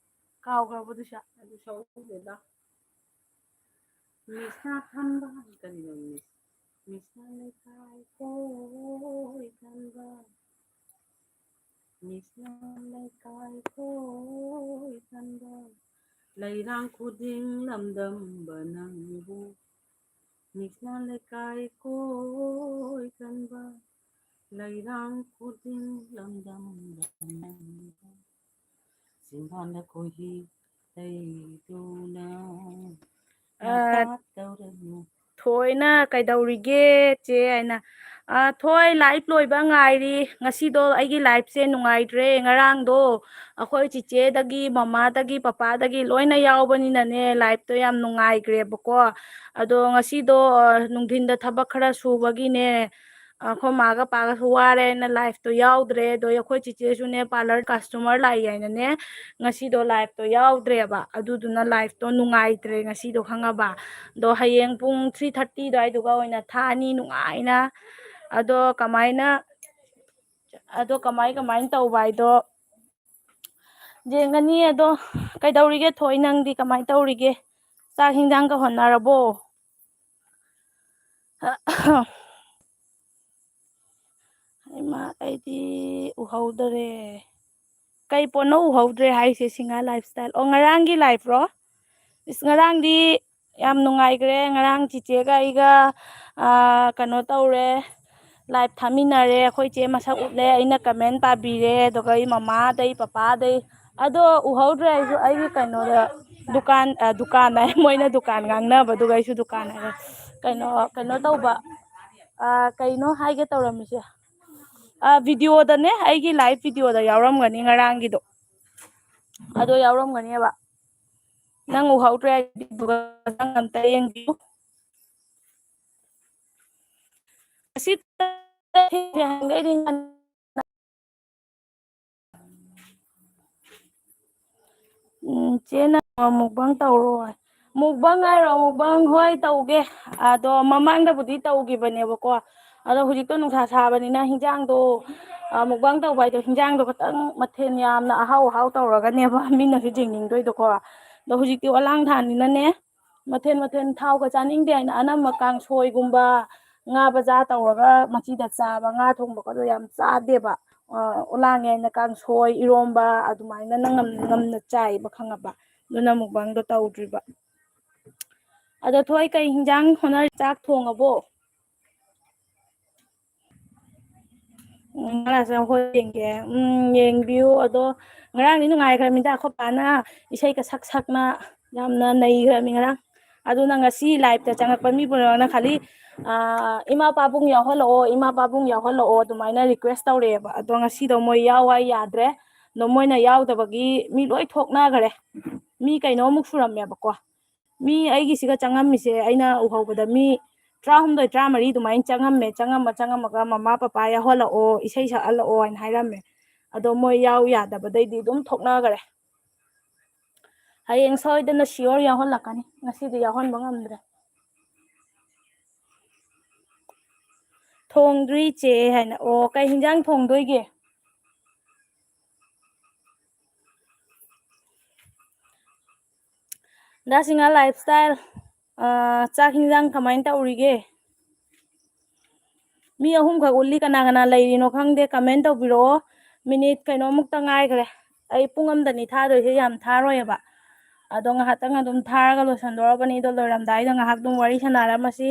ꯀꯥꯎꯈ꯭ꯔꯕꯣ ꯑꯗꯨꯁꯨ? ꯑꯗꯨ ꯁꯧꯗꯦꯗ꯫ ꯃꯤꯁꯅ ꯊꯝꯕ ꯍꯥꯏ ꯀꯔꯤꯅꯣ? ꯃꯤꯁ, ꯃꯤꯁꯅ ꯂꯩꯀꯥꯏ ꯀꯣꯏ ꯊꯝꯕ꯫ ꯃꯤꯁꯅ ꯂꯩꯀꯥꯏ ꯀꯣꯏ ꯊꯝꯕ꯫ ꯂꯩꯔꯥꯡ ꯈꯨꯗꯤꯡ ꯂꯝꯗꯝꯕ ꯅꯪꯕꯨ꯫ ꯃꯤꯁꯅ ꯂꯩꯀꯥꯏ ꯀꯣꯏ ꯀꯟꯕ, ꯂꯩꯔꯥꯡ ꯈꯨꯗꯤꯡ ꯂꯝꯗꯝꯕ ꯅꯪꯕꯨ꯫ ꯆꯤꯝꯕꯥꯟꯗ ꯈꯣꯏꯍꯤ ꯂꯩꯗꯨꯅ ꯑ, ꯃꯇꯥ ꯇꯧꯔꯅꯨ꯫ ꯊꯣꯏꯅ "ꯀꯩꯗꯧꯔꯤꯒꯦ, ꯆꯦ?" ꯍꯥꯏꯅ꯫ ꯑ, ꯊꯣꯏ, live ꯂꯣꯏꯕ ꯉꯥꯏꯔꯤ꯫ ꯉꯁꯤꯗꯣ ꯑꯩꯒꯤ liveꯁꯦ ꯅꯨꯡꯉꯥꯏꯇ꯭ꯔꯦ꯫ ꯉꯔꯥꯡꯗꯣ ꯑꯩꯈꯣꯏ ꯆꯤꯆꯦꯗꯒꯤ, ꯃꯃꯥꯗꯒꯤ, ꯄꯄꯥꯗꯒꯤ ꯂꯣꯏꯅ ꯌꯥꯎꯕꯅꯤꯅꯅꯦ, liveꯇꯣ ꯌꯥꯝ ꯅꯨꯡꯉꯥꯏꯈ꯭ꯔꯦꯕꯀꯣ꯫ ꯑꯗꯣ ꯉꯁꯤꯗꯣ, ꯑ, ꯅꯨꯡꯊꯤꯟꯗ ꯊꯕꯛ ꯈꯔ ꯁꯨꯕꯒꯤꯅꯦ, ꯑꯩꯈꯣꯏ ꯃꯥꯒ ꯄꯥꯒꯁꯨ ꯋꯥꯔꯦꯅ liveꯇꯣ ꯌꯥꯎꯗ꯭ꯔꯦ꯫ ꯑꯗꯣ ꯑꯩꯈꯣꯏ ꯆꯤꯆꯦꯁꯨꯅꯦ, parlour customer ꯂꯥꯛꯏ ꯍꯥꯏꯅꯅꯦ, ꯉꯁꯤꯗꯣ liveꯇꯣ ꯌꯥꯎꯗ꯭ꯔꯦꯕ꯫ ꯑꯗꯨꯗꯨꯅ liveꯇꯣ ꯅꯨꯡꯉꯥꯏꯇ꯭ꯔꯦ ꯉꯁꯤꯗꯣ, ꯈꯪꯉꯕ? ꯑꯗꯣ ꯍꯌꯦꯡ ꯄꯨꯡ three thirty ꯑꯗꯨꯋꯥꯏꯗꯨꯒ ꯑꯣꯏꯅ ꯊꯥꯅꯤ ꯅꯨꯡꯉꯥꯏꯅ꯫ ꯑꯗꯣ ꯀꯃꯥꯏꯅ, ꯑꯗꯣ ꯀꯃꯥꯏ, ꯀꯃꯥꯏꯅ ꯇꯧꯕ ꯍꯥꯏꯗꯣ ꯌꯦꯡꯒꯅꯤ꯫ ꯑꯗꯣ ꯀꯩꯗꯧꯔꯤꯒꯦ ꯊꯣꯏ, ꯅꯪꯗꯤ ꯀꯃꯥꯏꯅ ꯇꯧꯔꯤꯒꯦ? ꯆꯥꯛ ꯍꯤꯟꯖꯥꯡꯒ ꯍꯣꯠꯅꯔꯕꯣ? ꯍꯩꯃꯥ, ꯑꯩꯗꯤ ꯎꯍꯧꯗꯔꯦ꯫ ꯀꯩ ꯄꯣꯠꯅꯣ ꯎꯍꯧꯗ꯭ꯔꯦ ꯍꯥꯏꯁꯦ, ꯁꯤꯡꯍꯥ lifestyle? ꯑꯣ, ꯉꯔꯥꯡꯒꯤ liveꯔꯣ? ꯏꯁ, ꯉꯔꯥꯡꯗꯤ ꯌꯥꯝ ꯅꯨꯡꯉꯥꯏꯈ꯭ꯔꯦ꯫ ꯉꯔꯥꯡ ꯆꯤꯆꯦꯒ ꯑꯩꯒ, ꯑꯥ, ꯀꯩꯅꯣ ꯇꯧꯔꯦ, live ꯊꯥꯃꯤꯟꯅꯔꯦ꯫ ꯑꯩꯈꯣꯏ ꯆꯦ ꯃꯁꯛ ꯎꯠꯂꯦ, ꯑꯩꯅ comment ꯄꯥꯕꯤꯔꯦ, ꯑꯗꯨꯒ ꯑꯩ ꯃꯃꯥꯗꯩ, ꯄꯄꯥꯗꯩ꯫ ꯑꯗꯣ ꯎꯍꯧꯗ꯭ꯔꯦ ꯑꯩꯁꯨ, ꯑꯩꯒꯤ ꯀꯩꯅꯣꯗ, ꯗꯨꯀꯥꯟ, ꯑ, ꯗꯨꯀꯥꯟ ꯍꯥꯏ, ꯃꯣꯏꯅ ꯗꯨꯀꯥꯟ ꯉꯥꯡꯅꯕꯗꯨꯒ ꯑꯩꯁꯨ ꯗꯨꯀꯥꯟ ꯍꯥꯏꯔꯦ꯫ ꯀꯩꯅꯣ, ꯀꯩꯅꯣ ꯇꯧꯕ, ꯑ, ꯀꯩꯅꯣ ꯍꯥꯏꯒꯦ ꯇꯧꯔꯝꯃꯤꯁꯦ꯫ ꯑ, videoꯗꯅꯦ, ꯑꯩꯒꯤ live videoꯗ ꯌꯥꯎꯔꯝꯒꯅꯤ ꯉꯔꯥꯡꯒꯤꯗꯣ꯫ ꯑꯗꯣ ꯌꯥꯎꯔꯝꯒꯅꯦꯕ꯫ ꯅꯪ ꯎꯍꯧꯗ꯭ꯔꯦ ꯍꯥꯏꯗꯤ ꯑꯗꯨꯒ ꯑꯝꯇ ꯌꯦꯡꯕꯤꯌꯨ꯫ ꯉꯁꯤ ꯊꯦꯡꯉꯦ, ꯍꯥꯏꯕꯗꯤ ꯎꯝ, ꯆꯦ ꯅꯪ mukbang ꯇꯧꯔꯣ꯫ ꯃꯨꯛꯕꯥꯡ ꯍꯥꯏꯔꯣ? ꯃꯨꯛꯕꯥꯡ, ꯍꯣꯏ, ꯇꯧꯒꯦ꯫ ꯑꯗꯣ ꯃꯃꯥꯡꯗꯕꯨꯗꯤ ꯇꯧꯈꯤꯕꯅꯦꯕꯀꯣ꯫ ꯑꯗꯣ ꯍꯧꯖꯤꯛꯇꯣ ꯅꯨꯡꯁꯥ ꯁꯥꯕꯅꯤꯅ ꯍꯤꯟꯖꯥꯡꯗꯣ, ꯑ, ꯃꯨꯛꯕꯥꯡ ꯇꯧꯕ ꯍꯥꯏꯗꯣ ꯍꯤꯟꯖꯥꯡꯗꯣ ꯈꯤꯇꯪ ꯃꯊꯦꯜ ꯌꯥꯝꯅ ꯑꯍꯥꯎ ꯑꯍꯥꯎ ꯇꯧꯔꯒꯅꯦꯕ ꯃꯤꯅꯁꯨ ꯌꯦꯡꯅꯤꯡꯗꯣꯏꯗꯣꯀꯣ꯫ ꯑꯗꯣ ꯍꯧꯖꯤꯛꯇꯤ ꯑꯣꯂꯥꯡ ꯊꯥꯅꯤꯅꯅꯦ, ꯃꯊꯦꯜ ꯃꯊꯦꯜ ꯊꯥꯎꯒ ꯆꯥꯅꯤꯡꯗꯦ ꯍꯥꯏꯅ ꯑꯅꯝꯕ ꯀꯥꯡꯁꯣꯏꯒꯨꯝꯕ, ꯉꯥ ꯕꯖꯥ ꯇꯧꯔꯒ ꯃꯆꯤꯗ ꯆꯥꯕ, ꯉꯥ ꯊꯣꯡꯕꯒꯗꯣ ꯌꯥꯝ ꯆꯥꯗꯦꯕ꯫ ꯑ, ꯑꯣꯂꯥꯡꯉꯦ ꯍꯥꯏꯅ ꯀꯥꯡꯁꯣꯏ, ꯏꯔꯣꯝꯕ ꯑꯗꯨꯃꯥꯏꯅ ꯉꯝ-, ꯉꯝꯅ ꯆꯥꯏꯕ, ꯈꯪꯉꯕ? ꯑꯗꯨꯅ ꯃꯨꯛꯕꯥꯡꯗꯣ ꯇꯧꯗ꯭ꯔꯤꯕ꯫ ꯑꯗꯣ ꯊꯣꯏ, ꯀꯩ ꯍꯤꯟꯖꯥꯡ ꯍꯣꯠꯅꯔꯤ? ꯆꯥꯛ ꯊꯣꯡꯉꯕꯣ? ꯎꯝ, ꯉꯔꯥꯡꯁꯦ ꯍꯣꯏ ꯌꯦꯡꯒꯦ꯫ ꯎꯝ, ꯌꯦꯡꯕꯤꯌꯨ꯫ ꯑꯗꯣ ꯉꯔꯥꯡꯗꯤ ꯅꯨꯡꯉꯥꯏꯈ꯭ꯔꯃꯤꯗ, ꯑꯩꯈꯣꯏ ꯄꯥꯅ ꯏꯁꯩꯒ ꯁꯛ ꯁꯛꯅ ꯌꯥꯝꯅ ꯅꯩꯈ꯭ꯔꯃꯤ ꯉꯔꯥꯡ꯫ ꯑꯗꯨꯅ ꯉꯁꯤ live ꯇ ꯆꯪꯉꯛꯄ ꯃꯤ ꯄꯨꯝꯅꯃꯛꯅ ꯈꯜꯂꯤ, ꯑꯥ, ꯏꯃꯥ ꯄꯥꯕꯨꯡ ꯌꯥꯎꯍꯜꯂꯛꯑꯣ, ꯏꯃꯥ ꯄꯥꯕꯨꯡ ꯌꯥꯎꯍꯜꯂꯛꯑꯣ ꯑꯗꯨꯃꯥꯏꯅ request ꯇꯧꯔꯛꯑꯦꯕ꯫ ꯑꯗꯣ ꯉꯁꯤꯗꯣ ꯃꯣꯏ ꯌꯥꯎ ꯍꯥꯏ ꯌꯥꯗ꯭ꯔꯦ꯫ ꯑꯗꯣ ꯃꯣꯏꯅ ꯌꯥꯎꯗꯕꯒꯤ ꯃꯤ ꯂꯣꯏ ꯊꯣꯛꯅꯈ꯭ꯔꯦ꯫ ꯃꯤ ꯀꯩꯅꯣꯃꯨꯛ ꯁꯨꯔꯝꯃꯦꯕꯀꯣ꯫ ꯃꯤ ꯑꯩꯒꯤꯁꯤꯒ ꯆꯪꯉꯝꯃꯤꯁꯦ ꯑꯩꯅ ꯎꯍꯧꯕꯗ ꯃꯤ ꯇꯔꯥꯍꯨꯝꯗꯣꯏ, ꯇꯔꯥꯃꯔꯤ ꯑꯗꯨꯃꯥꯏꯅ ꯆꯪꯉꯝꯃꯦ꯫ ꯆꯪꯉꯝꯃ, ꯆꯪꯉꯝꯃꯒ "ꯃꯃꯥ ꯄꯄꯥ ꯌꯥꯎꯍꯜꯂꯛꯑꯣ, ꯏꯁꯩ ꯁꯛꯍꯜꯂꯛꯑꯣ" ꯍꯥꯏꯅ ꯍꯥꯏꯔꯝꯃꯦ꯫ ꯑꯗꯣ ꯃꯣꯏ ꯌꯥꯎ ꯌꯥꯗꯕꯗꯩꯗꯤ ꯑꯗꯨꯝ ꯊꯣꯛꯅꯈ꯭ꯔꯦ꯫ ꯍꯌꯦꯡ ꯁꯣꯏꯗꯅ sure ꯌꯥꯎꯍꯜꯂꯛꯀꯅꯤ, ꯉꯁꯤꯗꯤ ꯌꯥꯎꯍꯟꯕ ꯉꯝꯗ꯭ꯔꯦ꯫ "ꯊꯣꯡꯗ꯭ꯔꯤ ꯆꯦ" ꯍꯥꯏꯅ꯫ ꯑꯣ, ꯀꯩ ꯍꯤꯟꯖꯥꯡ ꯊꯣꯡꯗꯣꯏꯒꯦ? ꯗꯥ ꯁꯤꯡꯍꯥ lifestyle, ꯑ, ꯆꯥꯛ ꯍꯤꯟꯖꯥꯡ ꯀꯃꯥꯏꯅ ꯇꯧꯔꯤꯒꯦ? ꯃꯤ ꯑꯍꯨꯝꯈꯛ ꯎꯠꯂꯤ, ꯀꯅꯥ ꯀꯅꯥ ꯂꯩꯔꯤꯅꯣ ꯈꯪꯗꯦ, comment ꯇꯧꯕꯤꯔꯛꯑꯣ꯫ Minute ꯀꯩꯅꯣꯃꯨꯛꯇ ꯉꯥꯏꯈ꯭ꯔꯦ꯫ ꯑꯩ ꯄꯨꯡ ꯑꯃꯗꯅꯤ ꯊꯥꯗꯣꯏꯁꯦ, ꯌꯥꯝ ꯊꯥꯔꯣꯏꯕ꯫ ꯑꯗꯣ ꯉꯥꯏꯍꯥꯛꯇꯪ ꯑꯗꯨꯝ ꯊꯥꯔꯒ ꯂꯣꯏꯁꯟꯗꯣꯔꯕꯅꯤ꯫ ꯑꯗꯣ ꯂꯣꯏꯔꯝꯗꯥꯏꯗ ꯉꯥꯏꯍꯥꯛ ꯑꯗꯨꯝ ꯋꯥꯔꯤ ꯁꯥꯟꯅꯔꯝꯃꯁꯤ꯫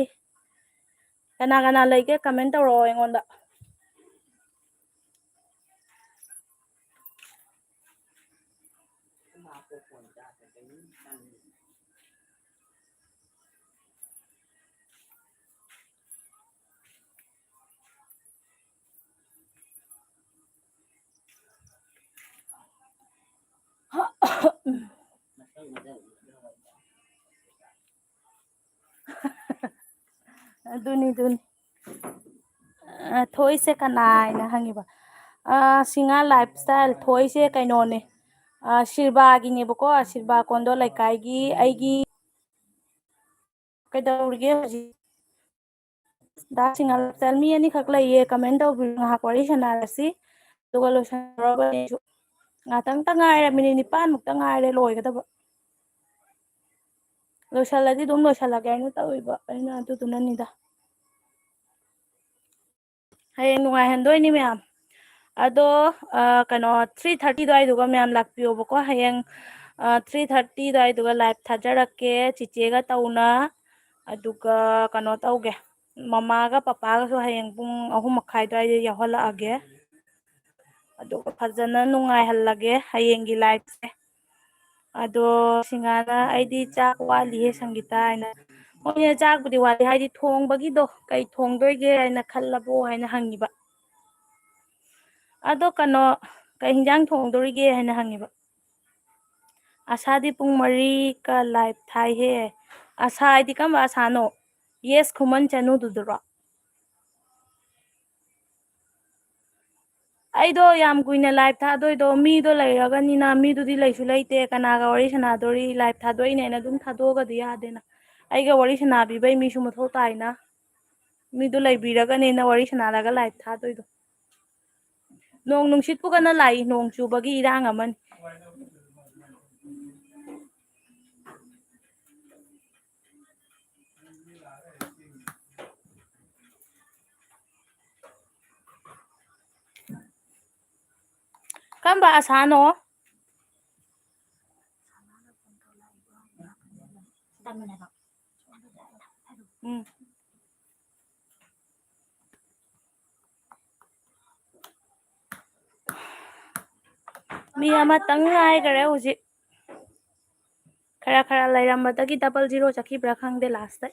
ꯀꯅꯥ ꯀꯅꯥ ꯂꯩꯒꯦ? Comment ꯇꯧꯔꯛꯑꯣ ꯑꯩꯉꯣꯟꯗ꯫ ꯑꯗꯨꯅꯤ, ꯑꯗꯨꯅꯤ꯫ ꯑ, ꯊꯣꯏꯁꯦ ꯀꯅꯥ ꯍꯥꯏꯅ ꯍꯪꯉꯤꯕ? ꯑ, ꯁꯤꯡꯍꯥ lifestyle, ꯊꯣꯏꯁꯦ ꯀꯩꯅꯣꯅꯦ꯫ ꯑ, ꯁꯤꯔꯕꯥꯒꯤꯅꯦꯕꯀꯣ, ꯁꯤꯔꯕꯥ ꯀꯣꯟꯗꯣ ꯂꯩꯀꯥꯏꯒꯤ ꯑꯩꯒꯤ ꯀꯩꯗꯧꯔꯤꯒꯦ ꯍꯧꯖꯤꯛ? ꯗꯥ ꯁꯤꯡꯍꯥ ꯂꯥꯏꯞꯇ ꯃꯤ ꯑꯅꯤꯈꯛ ꯂꯩꯌꯦ, comment ꯇꯧꯕꯤꯌꯨ, ꯉꯥꯏꯍꯥꯛ ꯋꯥꯔꯤ ꯁꯥꯟꯅꯔꯁꯤ, ꯑꯗꯨꯒ ꯂꯣꯏꯁꯟꯅꯔꯕꯅꯦ ꯑꯩꯁꯨ꯫ ꯉꯥꯛꯇꯪꯇ ꯉꯥꯏꯔꯦ, ꯃꯤꯅꯤꯠ ꯅꯤꯄꯥꯟꯃꯨꯛꯇ ꯉꯥꯏꯔꯦ ꯂꯣꯏꯒꯗꯕ꯫ ꯂꯣꯏꯁꯜꯂꯗꯤ ꯑꯗꯨꯝ ꯂꯣꯏꯁꯜꯂꯒꯦ ꯍꯥꯏꯅ ꯇꯧꯔꯤꯕ ꯑꯩꯅ, ꯑꯗꯨꯗꯨꯅꯅꯤꯗ꯫ ꯍꯌꯦꯡ ꯅꯨꯡꯉꯥꯏꯍꯟꯗꯣꯏꯅꯤ ꯃꯌꯥꯝ꯫ ꯑꯗꯣ, ꯑ, ꯀꯩꯅꯣ, three thirty ꯑꯗꯨꯋꯥꯏꯗꯨꯒ ꯃꯌꯥꯝ ꯂꯥꯛꯄꯤꯌꯣꯕꯀꯣ꯫ ꯍꯌꯦꯡ, ꯑ, three thirty ꯑꯗꯨꯋꯥꯏꯗꯨꯒ live ꯊꯥꯖꯔꯛꯀꯦ ꯆꯤꯆꯦꯒ ꯇꯧꯅ꯫ ꯑꯗꯨꯒ ꯀꯩꯅꯣ ꯇꯧꯒꯦ, ꯃꯃꯥꯒ ꯄꯄꯥꯒꯁꯨ ꯍꯌꯦꯡ ꯄꯨꯡ ꯑꯍꯨꯝ ꯃꯈꯥꯏ ꯑꯗꯨꯋꯥꯏꯗ ꯌꯥꯎꯍꯜꯂꯛꯑꯒꯦ꯫ ꯑꯗꯨꯒ ꯐꯖꯅ ꯅꯨꯡꯉꯥꯏꯍꯜꯂꯒꯦ ꯍꯌꯦꯡꯒꯤ liveꯁꯦ꯫ ꯑꯗꯣ ꯁꯤꯡꯍꯥꯅ, "ꯑꯩꯗꯤ ꯆꯥꯛ ꯋꯥꯠꯂꯤꯌꯦ ꯁꯪꯒꯤꯇꯥ" ꯍꯥꯏꯅ꯫ ꯃꯣꯏꯅ ꯆꯥꯛꯄꯨꯗꯤ ꯋꯥꯠꯂꯤ ꯍꯥꯏꯗꯤ ꯊꯣꯡꯕꯒꯤꯗꯣ, "ꯀꯩ ꯊꯣꯡꯗꯣꯏꯒꯦ ꯍꯥꯏꯅ ꯈꯜꯂꯕꯣ?" ꯍꯥꯏꯅ ꯍꯪꯉꯤꯕ꯫ ꯑꯗꯣ ꯀꯩꯅꯣ, "ꯀꯩ ꯍꯤꯟꯖꯥꯡ ꯊꯣꯡꯗꯣꯔꯤꯒꯦ?" ꯍꯥꯏꯅ ꯍꯪꯉꯤꯕ꯫ "ꯑꯁꯥꯗꯤ ꯄꯨꯡ ꯃꯔꯤꯒ live ꯊꯥꯏꯍꯦ"꯫ ꯑꯁꯥ ꯍꯥꯏꯗꯤ ꯀꯔꯝꯕ ꯑꯁꯥꯅꯣ? Yes ꯈꯨꯃꯟ ꯆꯅꯨꯗꯨꯗꯨꯔꯣ? ꯑꯩꯗꯣ ꯌꯥꯝ ꯀꯨꯏꯅ live ꯊꯥꯗꯣꯏꯗꯣ ꯃꯤꯗꯣ ꯂꯩꯔꯒꯅꯤꯅ, ꯃꯤꯗꯨꯗꯤ ꯂꯩꯁꯨ ꯂꯩꯇꯦ, ꯀꯅꯥꯒ ꯋꯥꯔꯤ ꯁꯥꯟꯅꯗꯣꯔꯤ? Live ꯊꯥꯗꯣꯛꯏꯅꯦꯅ ꯑꯗꯨꯝ ꯊꯥꯗꯣꯛꯑꯒꯗꯤ ꯌꯥꯗꯦꯅ꯫ ꯑꯩꯒ ꯋꯥꯔꯤ ꯁꯥꯟꯅꯕꯤꯕꯩ ꯃꯤꯁꯨ ꯃꯊꯧ ꯇꯥꯏꯅ꯫ ꯃꯤꯗꯨ ꯂꯩꯕꯤꯔꯒꯅꯦꯅ ꯋꯥꯔꯤ ꯁꯥꯟꯅꯔꯒ live ꯊꯥꯗꯣꯏꯗꯣ꯫ ꯅꯣꯡ ꯅꯨꯡꯁꯤꯠꯄꯨ ꯀꯟꯅ ꯂꯥꯛꯏ, ꯅꯣꯡ ꯆꯨꯕꯒꯤ ꯏꯔꯥꯡ ꯑꯃꯅꯤ꯫ ꯀꯔꯝꯕ ꯑꯁꯥꯅꯣ? ꯎꯝ꯫ ꯃꯤ ꯑꯃꯇꯪ ꯉꯥꯏꯈꯔꯦ ꯍꯧꯖꯤꯛ꯫ ꯈꯔ ꯈꯔ ꯂꯩꯔꯝꯕꯗꯒꯤ double zero ꯆꯠꯈꯤꯕ꯭ꯔꯥ ꯈꯪꯗꯦ lastꯇ꯫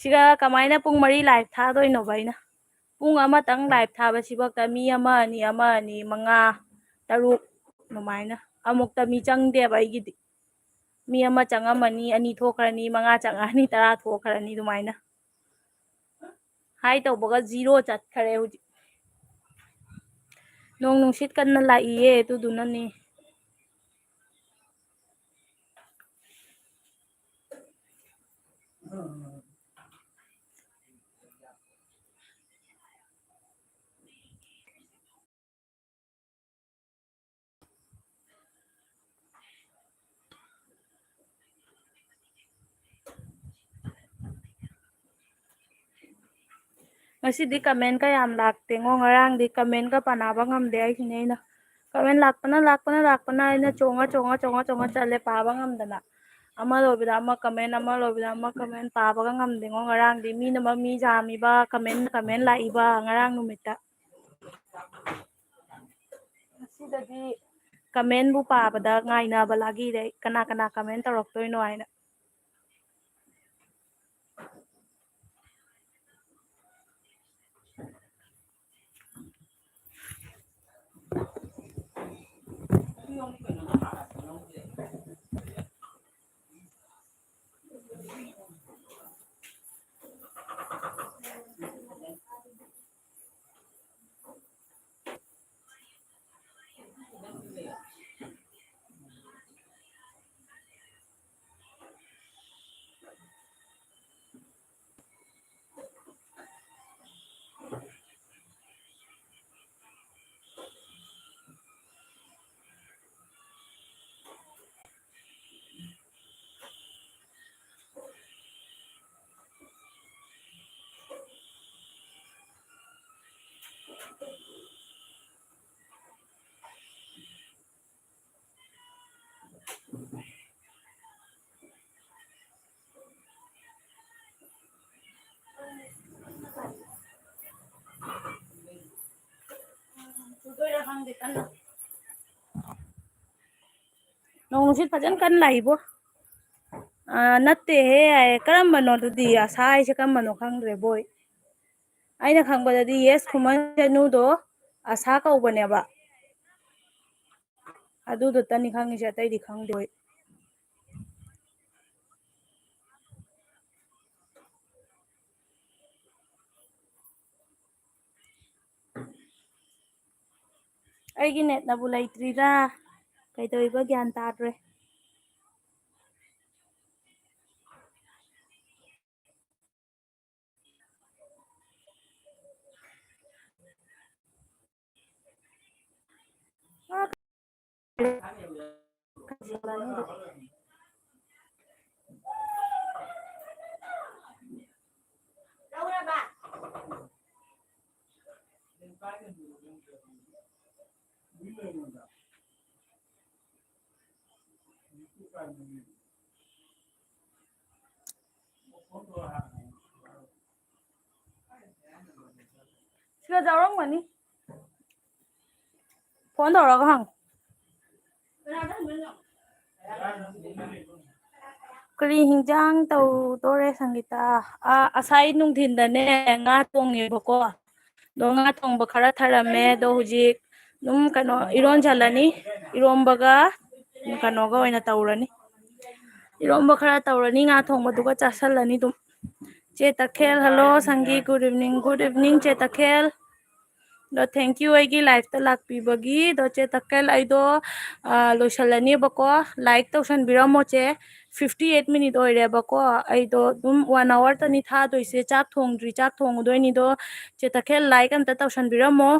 ꯁꯤꯒ ꯀꯃꯥꯏꯅ ꯄꯨꯡ ꯃꯔꯤ live ꯊꯥꯗꯣꯏꯅꯣꯕ ꯑꯩꯅ? ꯄꯨꯡ ꯑꯃꯇꯪ live ꯊꯥꯕꯁꯤꯐꯥꯎꯗ ꯃꯤ ꯑꯃ, ꯑꯅꯤ, ꯑꯃ, ꯑꯅꯤ, ꯃꯉꯥ, ꯇꯔꯨꯛ ꯑꯗꯨꯃꯥꯏꯅ꯫ ꯑꯃꯨꯛꯇ ꯃꯤ ꯆꯪꯗꯦꯕ ꯑꯩꯒꯤꯗꯤ꯫ ꯃꯤ ꯑꯃ ꯆꯪꯉꯝꯃꯅꯤ, ꯑꯅꯤ ꯊꯣꯛꯈ꯭ꯔꯅꯤ, ꯃꯉꯥ ꯆꯪꯉꯛꯑꯅꯤ, ꯇꯔꯥ ꯊꯣꯛꯈ꯭ꯔꯅꯤ ꯑꯗꯨꯃꯥꯏꯅ꯫ Hi ꯇꯧꯕꯒ zero ꯆꯠꯈꯔꯦ ꯍꯧꯖꯤꯛ꯫ ꯅꯣꯡ ꯅꯨꯡꯁꯤꯠ ꯀꯟꯅ ꯂꯥꯛꯏꯌꯦ, ꯑꯗꯨꯗꯨꯅꯅꯦ꯫ ꯉꯁꯤꯗꯤ ꯀꯃꯦꯟ ꯀꯌꯥꯝ ꯂꯥꯛꯇꯦꯉꯣ꯫ ꯉꯔꯥꯡꯗꯤ ꯀꯃꯦꯟꯒ ꯄꯥꯅꯕ ꯉꯝꯗꯦ꯫ ꯑꯩꯁꯤꯅꯦ ꯑꯩꯅ ꯀꯃꯦꯟ ꯂꯥꯛꯄꯅ, ꯂꯥꯛꯄꯅ, ꯂꯥꯛꯄꯅ ꯑꯩꯅ ꯆꯣꯡꯉ, ꯆꯣꯡꯉ, ꯆꯣꯡꯉ, ꯆꯣꯡꯉ ꯆꯠꯂꯦ, ꯄꯥꯕ ꯉꯝꯗꯅ꯫ ꯑꯃ ꯂꯣꯏꯕꯗ ꯑꯃ ꯀꯃꯦꯟ, ꯑꯃ ꯂꯣꯏꯕꯗ ꯑꯃ ꯀꯃꯦꯟ, ꯄꯥꯕꯒ ꯉꯝꯗꯦꯉꯣ꯫ ꯉꯔꯥꯡꯗꯤ ꯃꯤꯅ ꯃꯔꯣꯝ ꯃꯤ ꯌꯥꯝꯃꯤꯕ, ꯀꯃꯦꯟ, ꯀꯃꯦꯟ ꯂꯥꯛꯏꯕ ꯉꯔꯥꯡ ꯅꯨꯃꯤꯠꯇ꯫ ꯉꯁꯤꯗꯗꯤ ꯀꯃꯦꯟꯕꯨ ꯄꯥꯕꯗ ꯉꯥꯏꯅꯕ ꯂꯥꯒꯤꯔꯦ ꯑꯩ, ꯀꯅꯥ ꯀꯅꯥ ꯀꯃꯦꯟ ꯇꯧꯔꯛꯇꯣꯏꯅꯣ ꯍꯥꯏꯅ꯫ ꯆꯨꯗꯣꯏꯔꯥ ꯈꯪꯗꯦ ꯀꯟꯅ꯫ ꯅꯣꯡ ꯅꯨꯡꯁꯤꯠ ꯐꯖꯅ ꯀꯟꯅ ꯂꯥꯛꯏꯕꯣ꯫ ꯑꯥ, ꯅꯠꯇꯦꯍꯦ, ꯀꯔꯝꯕꯅꯣ ꯑꯗꯨꯗꯤ? ꯑꯁꯥ ꯍꯥꯏꯁꯦ ꯀꯔꯝꯕꯅꯣ ꯈꯪꯗ꯭ꯔꯦ ꯕꯣꯏ꯫ ꯑꯩꯅ ꯈꯪꯕꯗꯗꯤ ꯌꯦꯁ ꯈꯨꯃꯟ ꯁꯅꯨꯗꯣ ꯑꯁꯥ ꯀꯧꯕꯅꯦꯕ꯫ ꯑꯗꯨꯗꯨꯇꯅꯤ ꯈꯪꯉꯤꯁꯦ, ꯑꯇꯩꯗꯤ ꯈꯪꯗꯦ ꯑꯩ꯫ ꯑꯩꯒꯤ ꯅꯦꯠꯅꯕꯨ ꯂꯩꯇ꯭ꯔꯤꯔꯥ ꯀꯩꯗꯧꯔꯤꯕ ꯒ꯭ꯌꯥꯟ ꯇꯥꯗ꯭ꯔꯦ꯫ ꯁꯤꯗ ꯌꯥꯎꯔꯝꯒꯅꯤ꯫ ꯐꯣꯟ ꯇꯧꯔꯒ ꯍꯪꯉꯨ꯫ ꯀꯔꯤ ꯍꯤꯟꯖꯥꯡ ꯇꯧꯗꯣꯔꯦ ꯁꯪꯒꯤꯇꯥ? ꯑꯥ, ꯉꯁꯥꯏ ꯅꯨꯡꯊꯤꯟꯗꯅꯦ ꯉꯥ ꯊꯣꯡꯉꯦꯕꯀꯣ꯫ ꯑꯗꯣ ꯉꯥ ꯊꯣꯡꯕ ꯈꯔ ꯊꯔꯝꯃꯦ꯫ ꯑꯗꯣ ꯍꯧꯖꯤꯛ ꯑꯗꯨꯝ ꯀꯩꯅꯣ ꯏꯔꯣꯟꯖꯜꯂꯅꯤ꯫ ꯏꯔꯣꯝꯕꯒ ꯀꯩꯅꯣꯒ ꯑꯣꯏꯅ ꯇꯧꯔꯅꯤ꯫ ꯏꯔꯣꯝꯕ ꯈꯔ ꯇꯧꯔꯅꯤ, ꯉꯥ ꯊꯣꯡꯕꯗꯨꯒ ꯆꯥꯁꯜꯂꯅꯤ ꯑꯗꯨꯝ꯫ ꯆꯦ ꯇꯈꯦꯜ, hello ꯁꯪꯒꯤ, good evening, good evening ꯆꯦ ꯇꯈꯦꯜ꯫ ꯑꯗꯣ thank you ꯑꯩꯒꯤ live ꯇ ꯂꯥꯛꯄꯤꯕꯒꯤ꯫ ꯑꯗꯣ ꯆꯦ ꯇꯈꯦꯜ, ꯑꯩꯗꯣ, ꯑ, ꯂꯣꯏꯁꯜꯂꯅꯦꯕꯀꯣ꯫ Like ꯇꯧꯁꯟꯕꯤꯔꯝꯃꯣ ꯆꯦ꯫ Fifty eight minute ꯑꯣꯏꯔꯦꯕꯀꯣ꯫ ꯑꯩꯗꯣ ꯑꯗꯨꯝ one hour ꯇꯅꯤ ꯊꯥꯗꯣꯏꯁꯦ꯫ ꯆꯥꯛ ꯊꯣꯡꯗ꯭ꯔꯤ, ꯆꯥꯛ ꯊꯣꯡꯉꯨꯗꯣꯏꯅꯤꯗꯣ꯫ ꯆꯦ ꯇꯈꯦꯜ, like ꯑꯝꯇ ꯇꯧꯁꯟꯕꯤꯔꯝꯃꯣ꯫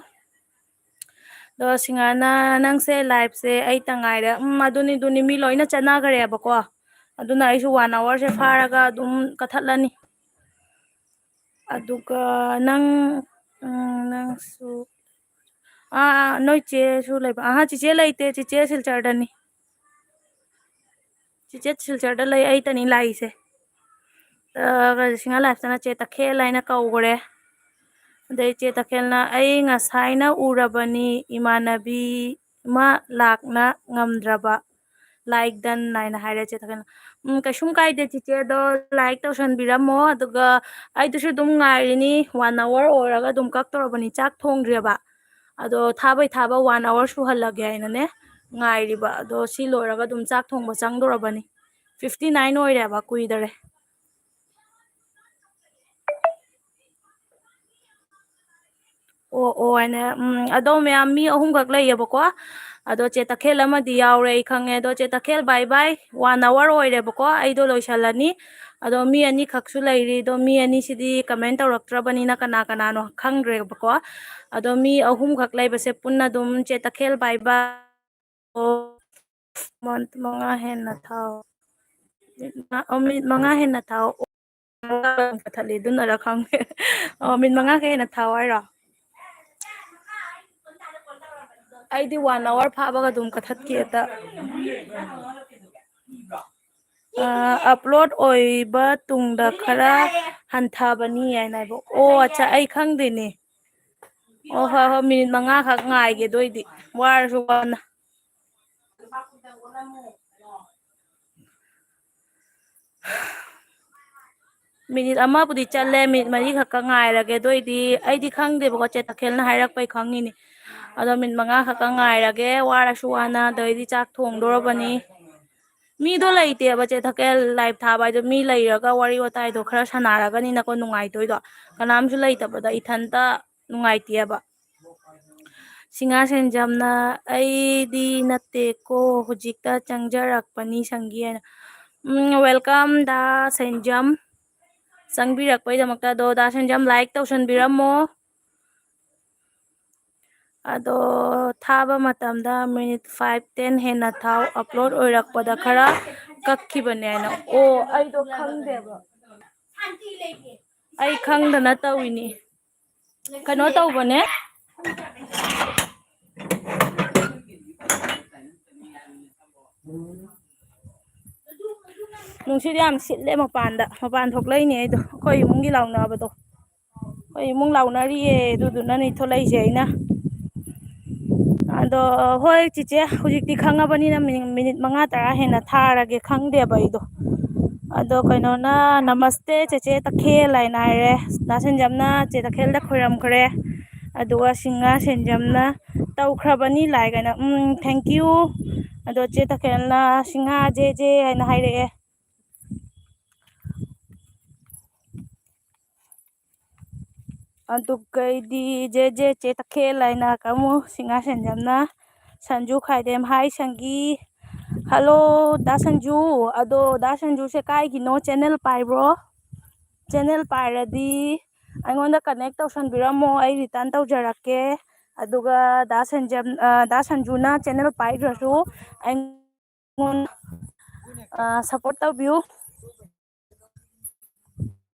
ꯑꯗꯣ ꯁꯤꯡꯉꯥꯅ, "ꯅꯪꯁꯦ live ꯁꯦ ꯑꯩꯇ ꯉꯥꯏꯔꯦ꯫" ꯎꯝ, ꯑꯗꯨꯅꯤ, ꯑꯗꯨꯅꯤ, ꯃꯤ ꯂꯣꯏꯅ ꯆꯠꯅꯈ꯭ꯔꯦꯕꯀꯣ꯫ ꯑꯗꯨꯅ ꯑꯩꯁꯨ one hour ꯁꯦ ꯐꯥꯔꯒ ꯑꯗꯨꯝ ꯀꯛꯊꯠꯂꯅꯤ꯫ ꯑꯗꯨꯒ ꯅꯪ, ꯎꯝ, ꯅꯪꯁꯨ, ꯑꯥ, ꯑꯥ, ꯅꯣꯏ ꯆꯦꯁꯨ ꯂꯩꯕ? ꯑꯍꯥ, ꯆꯤꯆꯦ ꯂꯩꯇꯦ, ꯆꯤꯆꯦ ꯁꯤꯜꯆꯔꯗꯅꯤ꯫ ꯆꯤꯆꯦ ꯁꯤꯜꯆꯔꯗ ꯂꯩ, ꯑꯩꯇꯅꯤ ꯂꯥꯛꯏꯁꯦ꯫ ꯑ, ꯁꯤꯡꯍꯥ live ꯇꯅ ꯆꯦ ꯇꯈꯦꯜ ꯍꯥꯏꯅ ꯀꯧꯈ꯭ꯔꯦ꯫ ꯑꯗꯩ ꯆꯦ ꯇꯈꯦꯜꯅ, "ꯑꯩ ꯉꯁꯥꯏꯅ ꯎꯔꯕꯅꯤ, ꯏꯃꯥꯟꯅꯕꯤ ꯑꯃ ꯂꯥꯛꯅ ꯉꯝꯗ꯭ꯔꯕ꯫ Like done" ꯍꯥꯏꯅ ꯍꯥꯏꯔꯦ ꯆꯦ ꯇꯈꯦꯜꯅ꯫ ꯎꯝ, ꯀꯩꯁꯨꯝ ꯀꯥꯏꯗꯦ ꯆꯤꯆꯦ, ꯑꯗꯣ like ꯇꯧꯁꯟꯕꯤꯔꯝꯃꯣ꯫ ꯑꯗꯨꯒ ꯑꯩꯗꯨꯁꯨ ꯑꯗꯨꯝ ꯉꯥꯏꯔꯤꯅꯤ, one hour ꯑꯣꯏꯔꯒ ꯑꯗꯨꯝ ꯀꯛꯇꯧꯔꯕꯅꯤ, ꯆꯥꯛ ꯊꯣꯡꯗ꯭ꯔꯤꯑꯕ꯫ ꯑꯗꯣ ꯊꯥꯕꯩ ꯊꯥꯕ one hour ꯁꯨꯍꯜꯂꯒꯦ ꯍꯥꯏꯅꯅꯦ ꯉꯥꯏꯔꯤꯕ꯫ ꯑꯗꯣ ꯁꯤ ꯂꯣꯏꯔꯒ ꯑꯗꯨꯝ ꯆꯥꯛ ꯊꯣꯡꯕ ꯆꯪꯗꯧꯔꯕꯅꯤ꯫ Fifty nine ꯑꯣꯏꯔꯦꯕ, ꯀꯨꯏꯗꯔꯦ꯫ ꯑꯣ, ꯑꯣ ꯍꯥꯏꯅ, ꯎꯝ, ꯑꯗꯣ ꯃꯌꯥꯝ ꯃꯤ ꯑꯍꯨꯝꯈꯛ ꯂꯩꯌꯦꯕꯀꯣ꯫ ꯑꯗꯣ ꯆꯦ ꯇꯈꯦꯜ ꯑꯃꯗꯤ ꯌꯥꯎꯔꯦ, ꯑꯩ ꯈꯪꯉꯦ꯫ ꯑꯗꯣ ꯆꯦ ꯇꯈꯦꯜ, bye bye꯫ One hour ꯑꯣꯏꯔꯦꯕꯀꯣ, ꯑꯩꯗꯣ ꯂꯣꯏꯁꯜꯂꯅꯤ꯫ ꯑꯗꯣ ꯃꯤ ꯑꯅꯤꯈꯛꯁꯨ ꯂꯩꯔꯤ꯫ ꯑꯗꯣ ꯃꯤ ꯑꯅꯤꯁꯤꯗꯤ comment ꯇꯧꯔꯛꯇ꯭ꯔꯕꯅꯤꯅ ꯀꯅꯥ ꯀꯅꯥꯅꯣ ꯈꯪꯗ꯭ꯔꯦꯕꯀꯣ꯫ ꯑꯗꯣ ꯃꯤ ꯑꯍꯨꯝꯈꯛ ꯂꯩꯕꯁꯦ ꯄꯨꯟꯅ ꯑꯗꯨꯝ ꯆꯦ ꯇꯈꯦꯜ, bye bye꯫ ꯑꯣ, ꯃꯤꯅꯤꯠ ꯃꯉꯥ ꯍꯦꯟꯅ ꯊꯥꯎ꯫ ꯃꯤꯅꯤꯠ ꯃꯉꯥ, ꯑꯣ, ꯃꯤꯅꯤꯠ ꯃꯉꯥ ꯍꯦꯟꯅ ꯊꯥꯎ꯫ ꯑꯣ, ꯀꯛꯊꯠꯂꯤ, ꯑꯗꯨꯅꯔ ꯈꯪꯗꯦ꯫ ꯑꯣ, ꯃꯤꯅꯤꯠ ꯃꯉꯥ ꯍꯦꯟꯅ ꯊꯥꯎ ꯍꯥꯏꯔꯣ? ꯑꯩꯗꯤ one hour ꯐꯥꯕꯒ ꯑꯗꯨꯝ ꯀꯛꯊꯠꯀꯦ ꯍꯦꯛꯇ꯫ ꯑ, upload ꯑꯣꯏꯕ ꯇꯨꯡꯗ ꯈꯔ ꯍꯟꯊꯕꯅꯤ ꯍꯥꯏꯅ ꯍꯥꯏꯕ꯫ ꯑꯣ, ꯑꯠꯆꯥ, ꯑꯩ ꯈꯪꯗꯦꯅꯦ꯫ ꯑꯣ, ꯍꯣꯏ, ꯍꯣꯏ, ꯃꯤꯅꯤꯠ ꯃꯉꯥ ꯈꯛ ꯉꯥꯏꯒꯦ ꯑꯗꯨ ꯑꯣꯏꯗꯤ, ꯋꯥꯔꯁꯨ ꯋꯥꯅ꯫ ꯃꯤꯅꯤꯠ ꯑꯃꯕꯨꯗꯤ ꯆꯠꯂꯦ, ꯃꯤꯅꯤꯠ ꯃꯔꯤ ꯈꯛꯀ ꯉꯥꯏꯔꯒꯦ꯫ ꯑꯗꯨ ꯑꯣꯏꯗꯤ ꯑꯩꯗꯤ ꯈꯪꯗꯦꯕꯀꯣ, ꯆꯦ ꯇꯈꯦꯜꯅ ꯍꯥꯏꯔꯛꯄꯩ ꯈꯪꯉꯤꯅꯦ꯫ ꯑꯗꯣ ꯃꯤꯅꯤꯠ ꯃꯉꯥ ꯈꯛꯀ ꯉꯥꯏꯔꯒꯦ, ꯋꯥꯔꯁꯨ ꯋꯥꯅ꯫ ꯑꯗꯩꯗꯤ ꯆꯥꯛ ꯊꯣꯡꯗꯣꯔꯕꯅꯤ꯫ ꯃꯤꯗꯣ ꯂꯩꯇꯦꯕ, ꯆꯦ ꯊꯀꯦꯜ live ꯊꯥꯕ ꯍꯥꯏꯗꯣ꯫ ꯃꯤ ꯂꯩꯔꯒ ꯋꯥꯔꯤ ꯋꯥꯇꯥꯏꯗꯣ ꯈꯔ ꯁꯥꯟꯅꯔꯒꯅꯤꯅꯀꯣ ꯅꯨꯡꯉꯥꯏꯗꯣꯏꯗꯣ꯫ ꯀꯅꯥꯝꯁꯨ ꯂꯩꯇꯕꯗ ꯏꯊꯟꯇ ꯅꯨꯡꯉꯥꯏꯇꯦꯕ꯫ ꯁꯤꯡꯍꯥ ꯁꯦꯟꯖꯝꯅ, "ꯑꯩꯗꯤ ꯅꯠꯇꯦꯀꯣ, ꯍꯧꯖꯤꯛꯇ ꯆꯪꯖꯔꯛꯄꯅꯤ ꯁꯪꯒꯤ" ꯍꯥꯏꯅ꯫ ꯎꯝ, welcome ꯗꯥ ꯁꯦꯟꯖꯝ꯫ ꯆꯪꯕꯤꯔꯛꯄꯩꯗꯃꯛꯇ꯫ ꯑꯗꯣ ꯗꯥ ꯁꯦꯟꯖꯝ, like ꯇꯧꯁꯟꯕꯤꯔꯝꯃꯣ꯫ ꯑꯗꯣ ꯊꯥꯕ ꯃꯇꯝꯗ ꯃꯤꯅꯤꯠ five ten ꯍꯦꯟꯅ ꯊꯥꯎ, upload ꯑꯣꯏꯔꯛꯄꯗ ꯈꯔ ꯀꯛꯈꯤꯕꯅꯦ ꯍꯥꯏꯅ꯫ ꯑꯣ, ꯑꯩꯗꯣ ꯈꯪꯗꯦꯕ, ꯑꯩ ꯈꯪꯗꯅ ꯇꯧꯏꯅꯤ꯫ ꯀꯩꯅꯣ ꯇꯧꯕꯅꯦ꯫ ꯅꯨꯡꯁꯤꯠ ꯌꯥꯝ ꯁꯤꯠꯂꯦ ꯃꯄꯥꯟꯗ, ꯃꯄꯥꯟ ꯊꯣꯛꯂꯛꯏꯅꯦ ꯑꯩꯗꯣ, ꯑꯩꯈꯣꯏ ꯏꯃꯨꯡꯒꯤ ꯂꯥꯎꯅꯕꯗꯣ꯫ ꯑꯩꯈꯣꯏ ꯏꯃꯨꯡ ꯂꯥꯎꯅꯔꯤꯌꯦ, ꯑꯗꯨꯗꯨꯅꯅꯦ ꯊꯣꯛꯂꯛꯏꯁꯦ ꯑꯩꯅ꯫ ꯑꯗꯣ ꯍꯣꯏ ꯆꯤꯆꯦ, ꯍꯧꯖꯤꯛꯇꯤ ꯈꯪꯉꯕꯅꯤꯅ ꯃꯤꯅꯤꯠ, ꯃꯤꯅꯤꯠ ꯃꯉꯥ ꯇꯔꯥ ꯍꯦꯟꯅ ꯊꯥꯔꯒꯦ, ꯈꯪꯗꯦꯕ ꯑꯩꯗꯣ꯫ ꯑꯗꯣ ꯀꯩꯅꯣꯅ, "ꯅꯃꯁꯇꯦ ꯆꯦꯆꯦ ꯇꯈꯦꯜ" ꯍꯥꯏꯅ ꯍꯥꯏꯔꯦ꯫ ꯗꯥ ꯁꯦꯟꯖꯝꯅ ꯆꯦ ꯇꯈꯦꯜꯗ ꯈꯣꯏꯔꯝꯈ꯭ꯔꯦ꯫ ꯑꯗꯨꯒ ꯁꯤꯡꯍꯥ ꯁꯦꯟꯖꯝꯅ "ꯇꯧꯈ꯭ꯔꯕꯅꯤ like" ꯍꯥꯏꯅ, ꯎꯝ, thank you꯫ ꯑꯗꯣ ꯆꯦ ꯇꯈꯦꯜꯅ "ꯁꯤꯡꯍꯥ ꯖꯦ ꯖꯦ" ꯍꯥꯏꯅ ꯍꯥꯏꯔꯛꯑꯦ꯫ ꯑꯗꯨꯒꯩꯗꯤ ꯖꯦ ꯖꯦ ꯆꯦ ꯇꯈꯦꯜ ꯍꯥꯏꯅ ꯀꯥꯃꯨ ꯁꯤꯡꯍꯥ ꯁꯦꯟꯖꯝꯅ꯫ ꯁꯟꯖꯨ ꯈꯥꯏꯗꯦꯝ, "Hi ꯁꯪꯒꯤ"꯫ Hello ꯗꯥ ꯁꯟꯖꯨ꯫ ꯑꯗꯣ ꯗꯥ ꯁꯟꯖꯨꯁꯦ ꯀꯥꯏꯒꯤꯅꯣ? Channel ꯄꯥꯏꯕ꯭ꯔꯣ? Channel ꯄꯥꯏꯔꯗꯤ ꯑꯩꯉꯣꯟꯗ connect ꯇꯧꯁꯟꯕꯤꯔꯝꯃꯣ, ꯑꯩ return ꯇꯧꯖꯔꯛꯀꯦ꯫ ꯑꯗꯨꯒ ꯗꯥ ꯁꯟꯖꯝ-, ꯑ, ꯗꯥ ꯁꯟꯖꯨꯅ channel ꯄꯥꯏꯗ꯭ꯔꯁꯨ ꯑꯩꯉꯣꯟꯗ, ꯑ, support ꯇꯧꯕꯤꯌꯨ꯫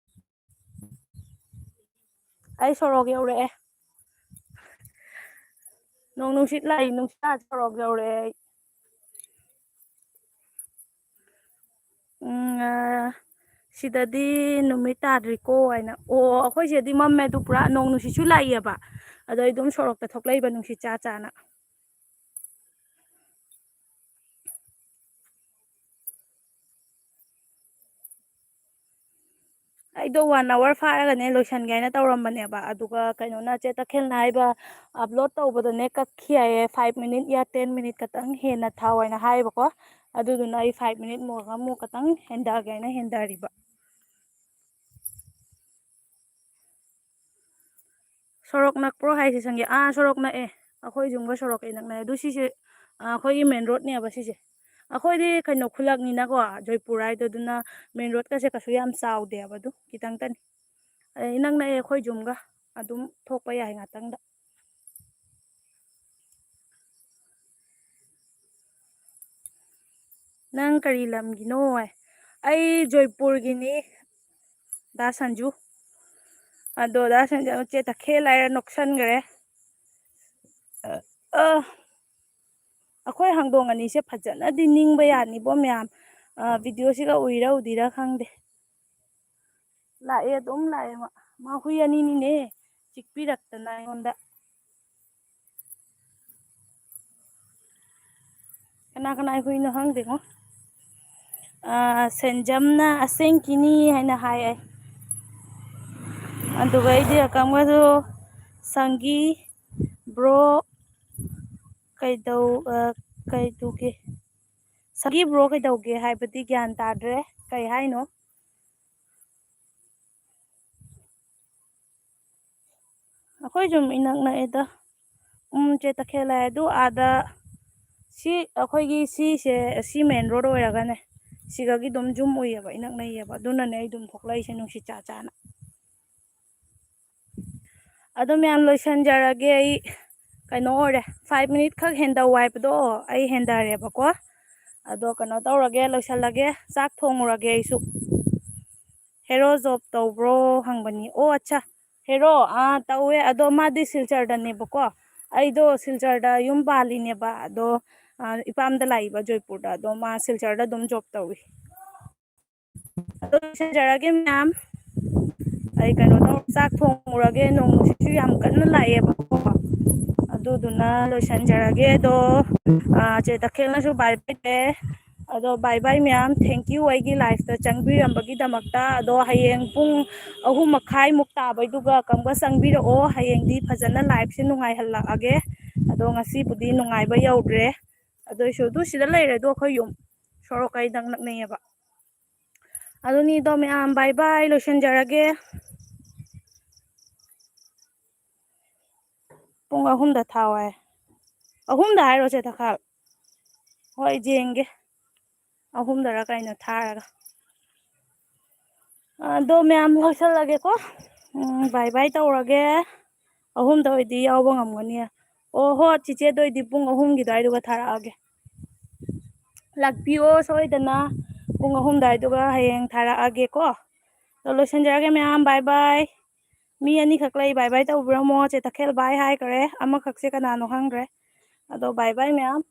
ꯑꯩ ꯁꯣꯔꯣꯛ ꯌꯧꯔꯛꯑꯦ꯫ ꯅꯣꯡ ꯅꯨꯡꯁꯤꯠ ꯂꯥꯛꯏ, ꯅꯨꯡꯁꯤꯠ ꯂꯥꯛꯑ ꯁꯣꯔꯣꯛ ꯌꯧꯔꯛꯑꯦ ꯑꯩ꯫ ꯎꯝ, ꯑ, ꯁꯤꯗꯗꯤ ꯅꯨꯃꯤꯠ ꯇꯥꯗ꯭ꯔꯤꯀꯣ ꯍꯥꯏꯅ꯫ ꯑꯣ, ꯑꯩꯈꯣꯏ ꯁꯤꯗꯗꯤ ꯃꯝꯃꯦ ꯑꯗꯨ ꯄꯨꯔꯥ ꯅꯣꯡ ꯅꯨꯡꯁꯤꯠꯁꯨ ꯂꯥꯛꯏꯑꯕ꯫ ꯑꯗꯣ ꯑꯩ ꯑꯗꯨꯝ ꯁꯣꯔꯣꯛꯇ ꯊꯣꯛꯂꯛꯏꯕ ꯅꯨꯡꯁꯤꯠ ꯆꯥ ꯆꯥꯅ꯫ ꯑꯩꯗꯣ one hour ꯐꯥꯔꯒꯅꯦ ꯂꯣꯏꯁꯟꯒꯦ ꯍꯥꯏꯅ ꯇꯧꯔꯝꯕꯅꯦꯕ, ꯑꯗꯨꯒ ꯀꯩꯅꯣꯅ, ꯆꯦ ꯇꯈꯦꯜꯅ ꯍꯥꯏꯕ, upload ꯇꯧꯕꯗꯅꯦ ꯀꯛꯈꯤ ꯍꯥꯏꯌꯦ, five minute ꯌꯥ ten minute ꯈꯛꯇꯪ ꯍꯦꯟꯅ ꯊꯥꯎ ꯍꯥꯏꯅ ꯍꯥꯏꯌꯦꯕꯀꯣ꯫ ꯑꯗꯨꯗꯨꯅ ꯑꯩ five minute ꯃꯨꯛ ꯑꯃꯨꯛ ꯈꯛꯇꯪ ꯍꯦꯟꯊꯒꯦ ꯍꯥꯏꯅ ꯍꯦꯟꯊꯔꯤꯕ꯫ ꯁꯣꯔꯣꯛ ꯅꯛꯄ꯭ꯔꯣ ꯍꯥꯏꯁꯦ ꯁꯪꯒꯤ? ꯑꯥ, ꯁꯣꯔꯣꯛ ꯅꯛꯑꯦ꯫ ꯑꯩꯈꯣꯏ ꯌꯨꯝꯒ ꯁꯣꯔꯣꯛꯀ ꯅꯛꯅꯩ꯫ ꯑꯗꯨ ꯁꯤꯁꯦ, ꯑꯥ, ꯑꯩꯈꯣꯏꯒꯤ main roadꯅꯦꯕ ꯁꯤꯁꯦ꯫ ꯑꯩꯈꯣꯏꯗꯤ ꯀꯩꯅꯣ ꯈꯨꯜꯂꯛꯅꯤꯅꯀꯣ, ꯖꯣꯏꯄꯨꯔ ꯍꯥꯏꯗꯣ, ꯑꯗꯨꯅ main roadꯀꯁꯦ ꯀꯩꯁꯨ ꯌꯥꯝ ꯆꯥꯎꯗꯦꯕ, ꯑꯗꯨ ꯈꯤꯇꯪꯇꯅꯤ꯫ ꯑꯩ ꯏꯅꯛ ꯅꯛꯑꯦ ꯑꯩꯈꯣꯏ ꯌꯨꯝꯒ, ꯑꯗꯨꯝ ꯊꯣꯛꯄ ꯌꯥꯏ ꯉꯥꯛꯇꯪꯗ꯫ ꯅꯪ ꯀꯔꯤ ꯂꯝꯒꯤꯅꯣ? ꯑꯩ ꯖꯣꯏꯄꯨꯔꯒꯤꯅꯤ, ꯗꯥ ꯁꯟꯖꯨ꯫ ꯑꯗꯣ ꯗꯥ ꯁꯟꯖꯨ ꯆꯦ ꯇꯈꯦꯜ ꯍꯥꯏꯔ ꯅꯣꯛꯁꯟꯈ꯭ꯔꯦ꯫ ꯑ, ꯑ, ꯑꯩꯈꯣꯏ ꯍꯪꯗꯣꯡ ꯑꯅꯤꯁꯦ ꯐꯖꯅꯗꯤ ꯅꯤꯡꯕ ꯌꯥꯅꯤꯕꯣ ꯃꯌꯥꯝ꯫ ꯑ, videoꯁꯤꯒ ꯎꯏꯔ ꯎꯗꯤꯔ ꯈꯪꯗꯦ꯫ ꯂꯥꯛꯑꯦ, ꯑꯗꯨꯝ ꯂꯥꯛꯑꯦ ꯃꯥ꯫ ꯃꯥ ꯍꯨꯏ ꯑꯅꯤꯅꯤꯅꯦ ꯆꯤꯛꯄꯤꯔꯛꯇꯅ ꯑꯩꯉꯣꯟꯗ꯫ ꯀꯅꯥ ꯀꯅꯥ ꯍꯨꯏꯅꯣ ꯈꯪꯗꯦꯉꯣ꯫ ꯑꯥ, ꯁꯦꯟꯖꯝꯅ ꯑꯁꯦꯡꯀꯤꯅꯤ ꯍꯥꯏꯅ ꯍꯥꯏ ꯑꯩ꯫ ꯑꯗꯨꯒ ꯑꯩꯗꯤ ꯑꯀꯝꯒꯗꯣ ꯁꯪꯒꯤ bro ꯀꯩꯗꯧ-, ꯑ, ꯀꯩꯗꯧꯒꯦ? ꯁꯪꯒꯤ bro ꯀꯩꯗꯧꯒꯦ ꯍꯥꯏꯕꯗꯤ ꯒ꯭ꯌꯥꯟ ꯇꯥꯗ꯭ꯔꯦ꯫ ꯀꯩ ꯍꯥꯏꯅꯣ? ꯑꯩꯈꯣꯏ ꯌꯨꯝ ꯏꯅꯛ ꯅꯛꯑꯦꯗ꯫ ꯎꯝ, ꯆꯦ ꯇꯈꯦꯜ ꯍꯥꯏ ꯑꯗꯨ ꯑꯥꯗ ꯁꯤ ꯑꯩꯈꯣꯏꯒꯤ ꯁꯤꯁꯦ, ꯁꯤ main road ꯑꯣꯏꯔꯒꯅꯦ, ꯁꯤꯗꯒꯤ ꯑꯗꯨꯝ ꯌꯨꯝ ꯎꯏꯌꯦꯕ, ꯏꯅꯛ ꯅꯛꯏꯌꯦꯕ꯫ ꯑꯗꯨꯅꯅꯦ ꯑꯩ ꯑꯗꯨꯝ ꯊꯣꯛꯂꯛꯏꯁꯦ ꯅꯨꯡꯁꯤꯠ ꯆꯥ ꯆꯥꯅ꯫ ꯑꯗꯣ ꯃꯌꯥꯝ ꯂꯣꯏꯁꯟꯖꯔꯒꯦ ꯑꯩ꯫ ꯀꯩꯅꯣ ꯑꯣꯏꯔꯦ, five minute ꯈꯛ ꯍꯦꯟꯗꯧ ꯍꯥꯏꯕꯗꯣ ꯑꯩ ꯍꯦꯟꯗꯔꯦꯕꯀꯣ꯫ ꯑꯗꯣ ꯀꯩꯅꯣ ꯇꯧꯔꯒꯦ, ꯂꯣꯏꯁꯜꯂꯒꯦ, ꯆꯥꯛ ꯊꯣꯡꯉꯨꯔꯒꯦ ꯑꯩꯁꯨ꯫ ꯍꯦꯔꯣ job ꯇꯧꯕ꯭ꯔꯣ ꯍꯪꯕꯅꯤ꯫ ꯑꯣ, ꯑꯠꯆꯥ, ꯍꯦꯔꯣ, ꯑꯥ, ꯇꯧꯋꯦ꯫ ꯑꯗꯣ ꯃꯥꯗꯤ ꯁꯤꯜꯆꯔꯗꯅꯦꯕꯀꯣ꯫ ꯑꯩꯗꯣ ꯁꯤꯜꯆꯔꯗ ꯌꯨꯝ ꯄꯥꯜꯂꯤꯅꯦꯕ, ꯑꯗꯣ, ꯑ, ꯏꯄꯥꯝꯗ ꯂꯥꯛꯏꯕ ꯖꯣꯏꯄꯨꯔꯗ, ꯑꯗꯣ ꯃꯥ ꯁꯤꯜꯆꯔꯗ ꯑꯗꯨꯝ ꯖꯣꯕ ꯇꯧꯏ꯫ ꯑꯗꯣ ꯂꯣꯏꯁꯤꯟꯖꯔꯒꯦ ꯃꯌꯥꯝ, ꯑꯩ ꯀꯩꯅꯣ ꯇꯧ, ꯆꯥꯛ ꯊꯣꯡꯉꯨꯔꯒꯦ, ꯅꯣꯡꯁꯤꯁꯨ ꯌꯥꯝ ꯀꯟꯅ ꯂꯥꯛꯑꯦꯕꯀꯣ, ꯑꯗꯨꯗꯨꯅ ꯂꯣꯏꯁꯤꯟꯖꯔꯒꯦ꯫ ꯑꯗꯣ, ꯑ, ꯆꯦ ꯇꯈꯦꯜꯅꯁꯨ ꯕꯥꯏ ꯕꯥꯏ ꯇꯧꯔꯦ꯫ ꯑꯗꯣ ꯕꯥꯏ ꯕꯥꯏ ꯃꯌꯥꯝ, thank you ꯑꯩꯒꯤ ꯂꯥꯏꯐꯇ ꯆꯪꯕꯤꯔꯝꯕꯒꯤꯗꯃꯛꯇ꯫ ꯑꯗꯣ ꯍꯌꯦꯡ ꯄꯨꯡ ꯑꯍꯨꯝ ꯃꯈꯥꯏꯃꯨꯛ ꯇꯥꯕꯩꯗꯨꯒ ꯀꯝꯒ ꯆꯪꯕꯤꯔꯛꯑꯣ꯫ ꯍꯌꯦꯡꯗꯤ ꯐꯖꯅ ꯂꯥꯏꯐꯁꯦ ꯅꯨꯡꯉꯥꯏꯍꯜꯂꯛꯑꯒꯦ꯫ ꯑꯗꯣ ꯉꯁꯤꯕꯨꯗꯤ ꯅꯨꯡꯉꯥꯏꯕ ꯌꯧꯗ꯭ꯔꯦ꯫ ꯑꯗꯨꯏꯁꯨ ꯑꯗꯨ ꯁꯤꯗ ꯂꯩꯔꯦ, ꯑꯗꯣ ꯑꯩꯈꯣꯏ ꯌꯨꯝ ꯁꯣꯔꯣꯛꯀ ꯏꯅꯛ ꯅꯛꯅꯩꯌꯦꯕ꯫ ꯑꯗꯨꯅꯤꯗꯣ ꯃꯌꯥꯝ, ꯕꯥꯏ ꯕꯥꯏ, ꯂꯣꯏꯁꯤꯟꯖꯔꯒꯦ꯫ ꯄꯨꯡ ꯑꯍꯨꯝꯗ ꯊꯥꯎ ꯍꯥꯏ꯫ ꯑꯍꯨꯝꯗ ꯍꯥꯏꯔꯣ ꯆꯦ ꯇꯈꯥꯜ? ꯍꯣꯏ, ꯌꯦꯡꯒꯦ꯫ ꯑꯍꯨꯝꯗꯔ ꯀꯩꯅꯣ ꯊꯥꯔꯒ꯫ ꯑꯗꯣ ꯃꯌꯥꯝ ꯂꯣꯏꯁꯜꯂꯒꯦꯀꯣ꯫ ꯎꯝ, ꯕꯥꯏ ꯕꯥꯏ ꯇꯧꯔꯒꯦ꯫ ꯑꯍꯨꯝꯗ ꯑꯣꯏꯗꯤ ꯌꯥꯎꯕ ꯉꯝꯒꯅꯤ꯫ ꯑꯣ ꯍꯣ, ꯆꯤꯆꯦꯗ ꯑꯣꯏꯗꯤ ꯄꯨꯡ ꯑꯍꯨꯝꯒꯤ ꯑꯗꯨꯋꯥꯏꯗꯨꯒ ꯊꯥꯔꯛꯑꯒꯦ꯫ ꯂꯥꯛꯄꯤꯌꯣ ꯁꯣꯏꯗꯅ ꯄꯨꯡ ꯑꯍꯨꯝ ꯑꯗꯨꯋꯥꯏꯗꯨꯒ ꯍꯌꯦꯡ ꯊꯥꯔꯛꯑꯒꯦꯀꯣ꯫ ꯑꯗꯣ ꯂꯣꯏꯁꯤꯟꯖꯔꯒꯦ ꯃꯌꯥꯝ, ꯕꯥꯏ ꯕꯥꯏ꯫ ꯃꯤ ꯑꯅꯤꯈꯛ ꯂꯩ, ꯕꯥꯏ ꯕꯥꯏ ꯇꯧꯕꯤꯔꯝꯃꯣ꯫ ꯆꯦ ꯇꯈꯦꯜ ꯕꯥꯏ ꯍꯥꯏꯈ꯭ꯔꯦ, ꯑꯃꯈꯛꯁꯦ ꯀꯅꯥꯅꯣ ꯈꯪꯗ꯭ꯔꯦ꯫ ꯑꯗꯣ ꯕꯥꯏ ꯕꯥꯏ ꯃꯌꯥꯝ,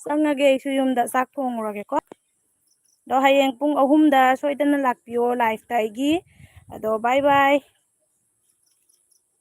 ꯆꯪꯉꯒꯦ ꯑꯩꯁꯨ ꯌꯨꯝꯗ ꯆꯥꯛ ꯊꯣꯡꯉꯨꯔꯒꯦꯀꯣ꯫ ꯑꯗꯣ ꯍꯌꯦꯡ ꯄꯨꯡ ꯑꯍꯨꯝꯗ ꯁꯣꯏꯗꯅ ꯂꯥꯛꯄꯤꯌꯣ ꯂꯥꯏꯐꯇ ꯑꯩꯒꯤ꯫ ꯑꯗꯣ ꯕꯥꯏ ꯕꯥꯏ꯫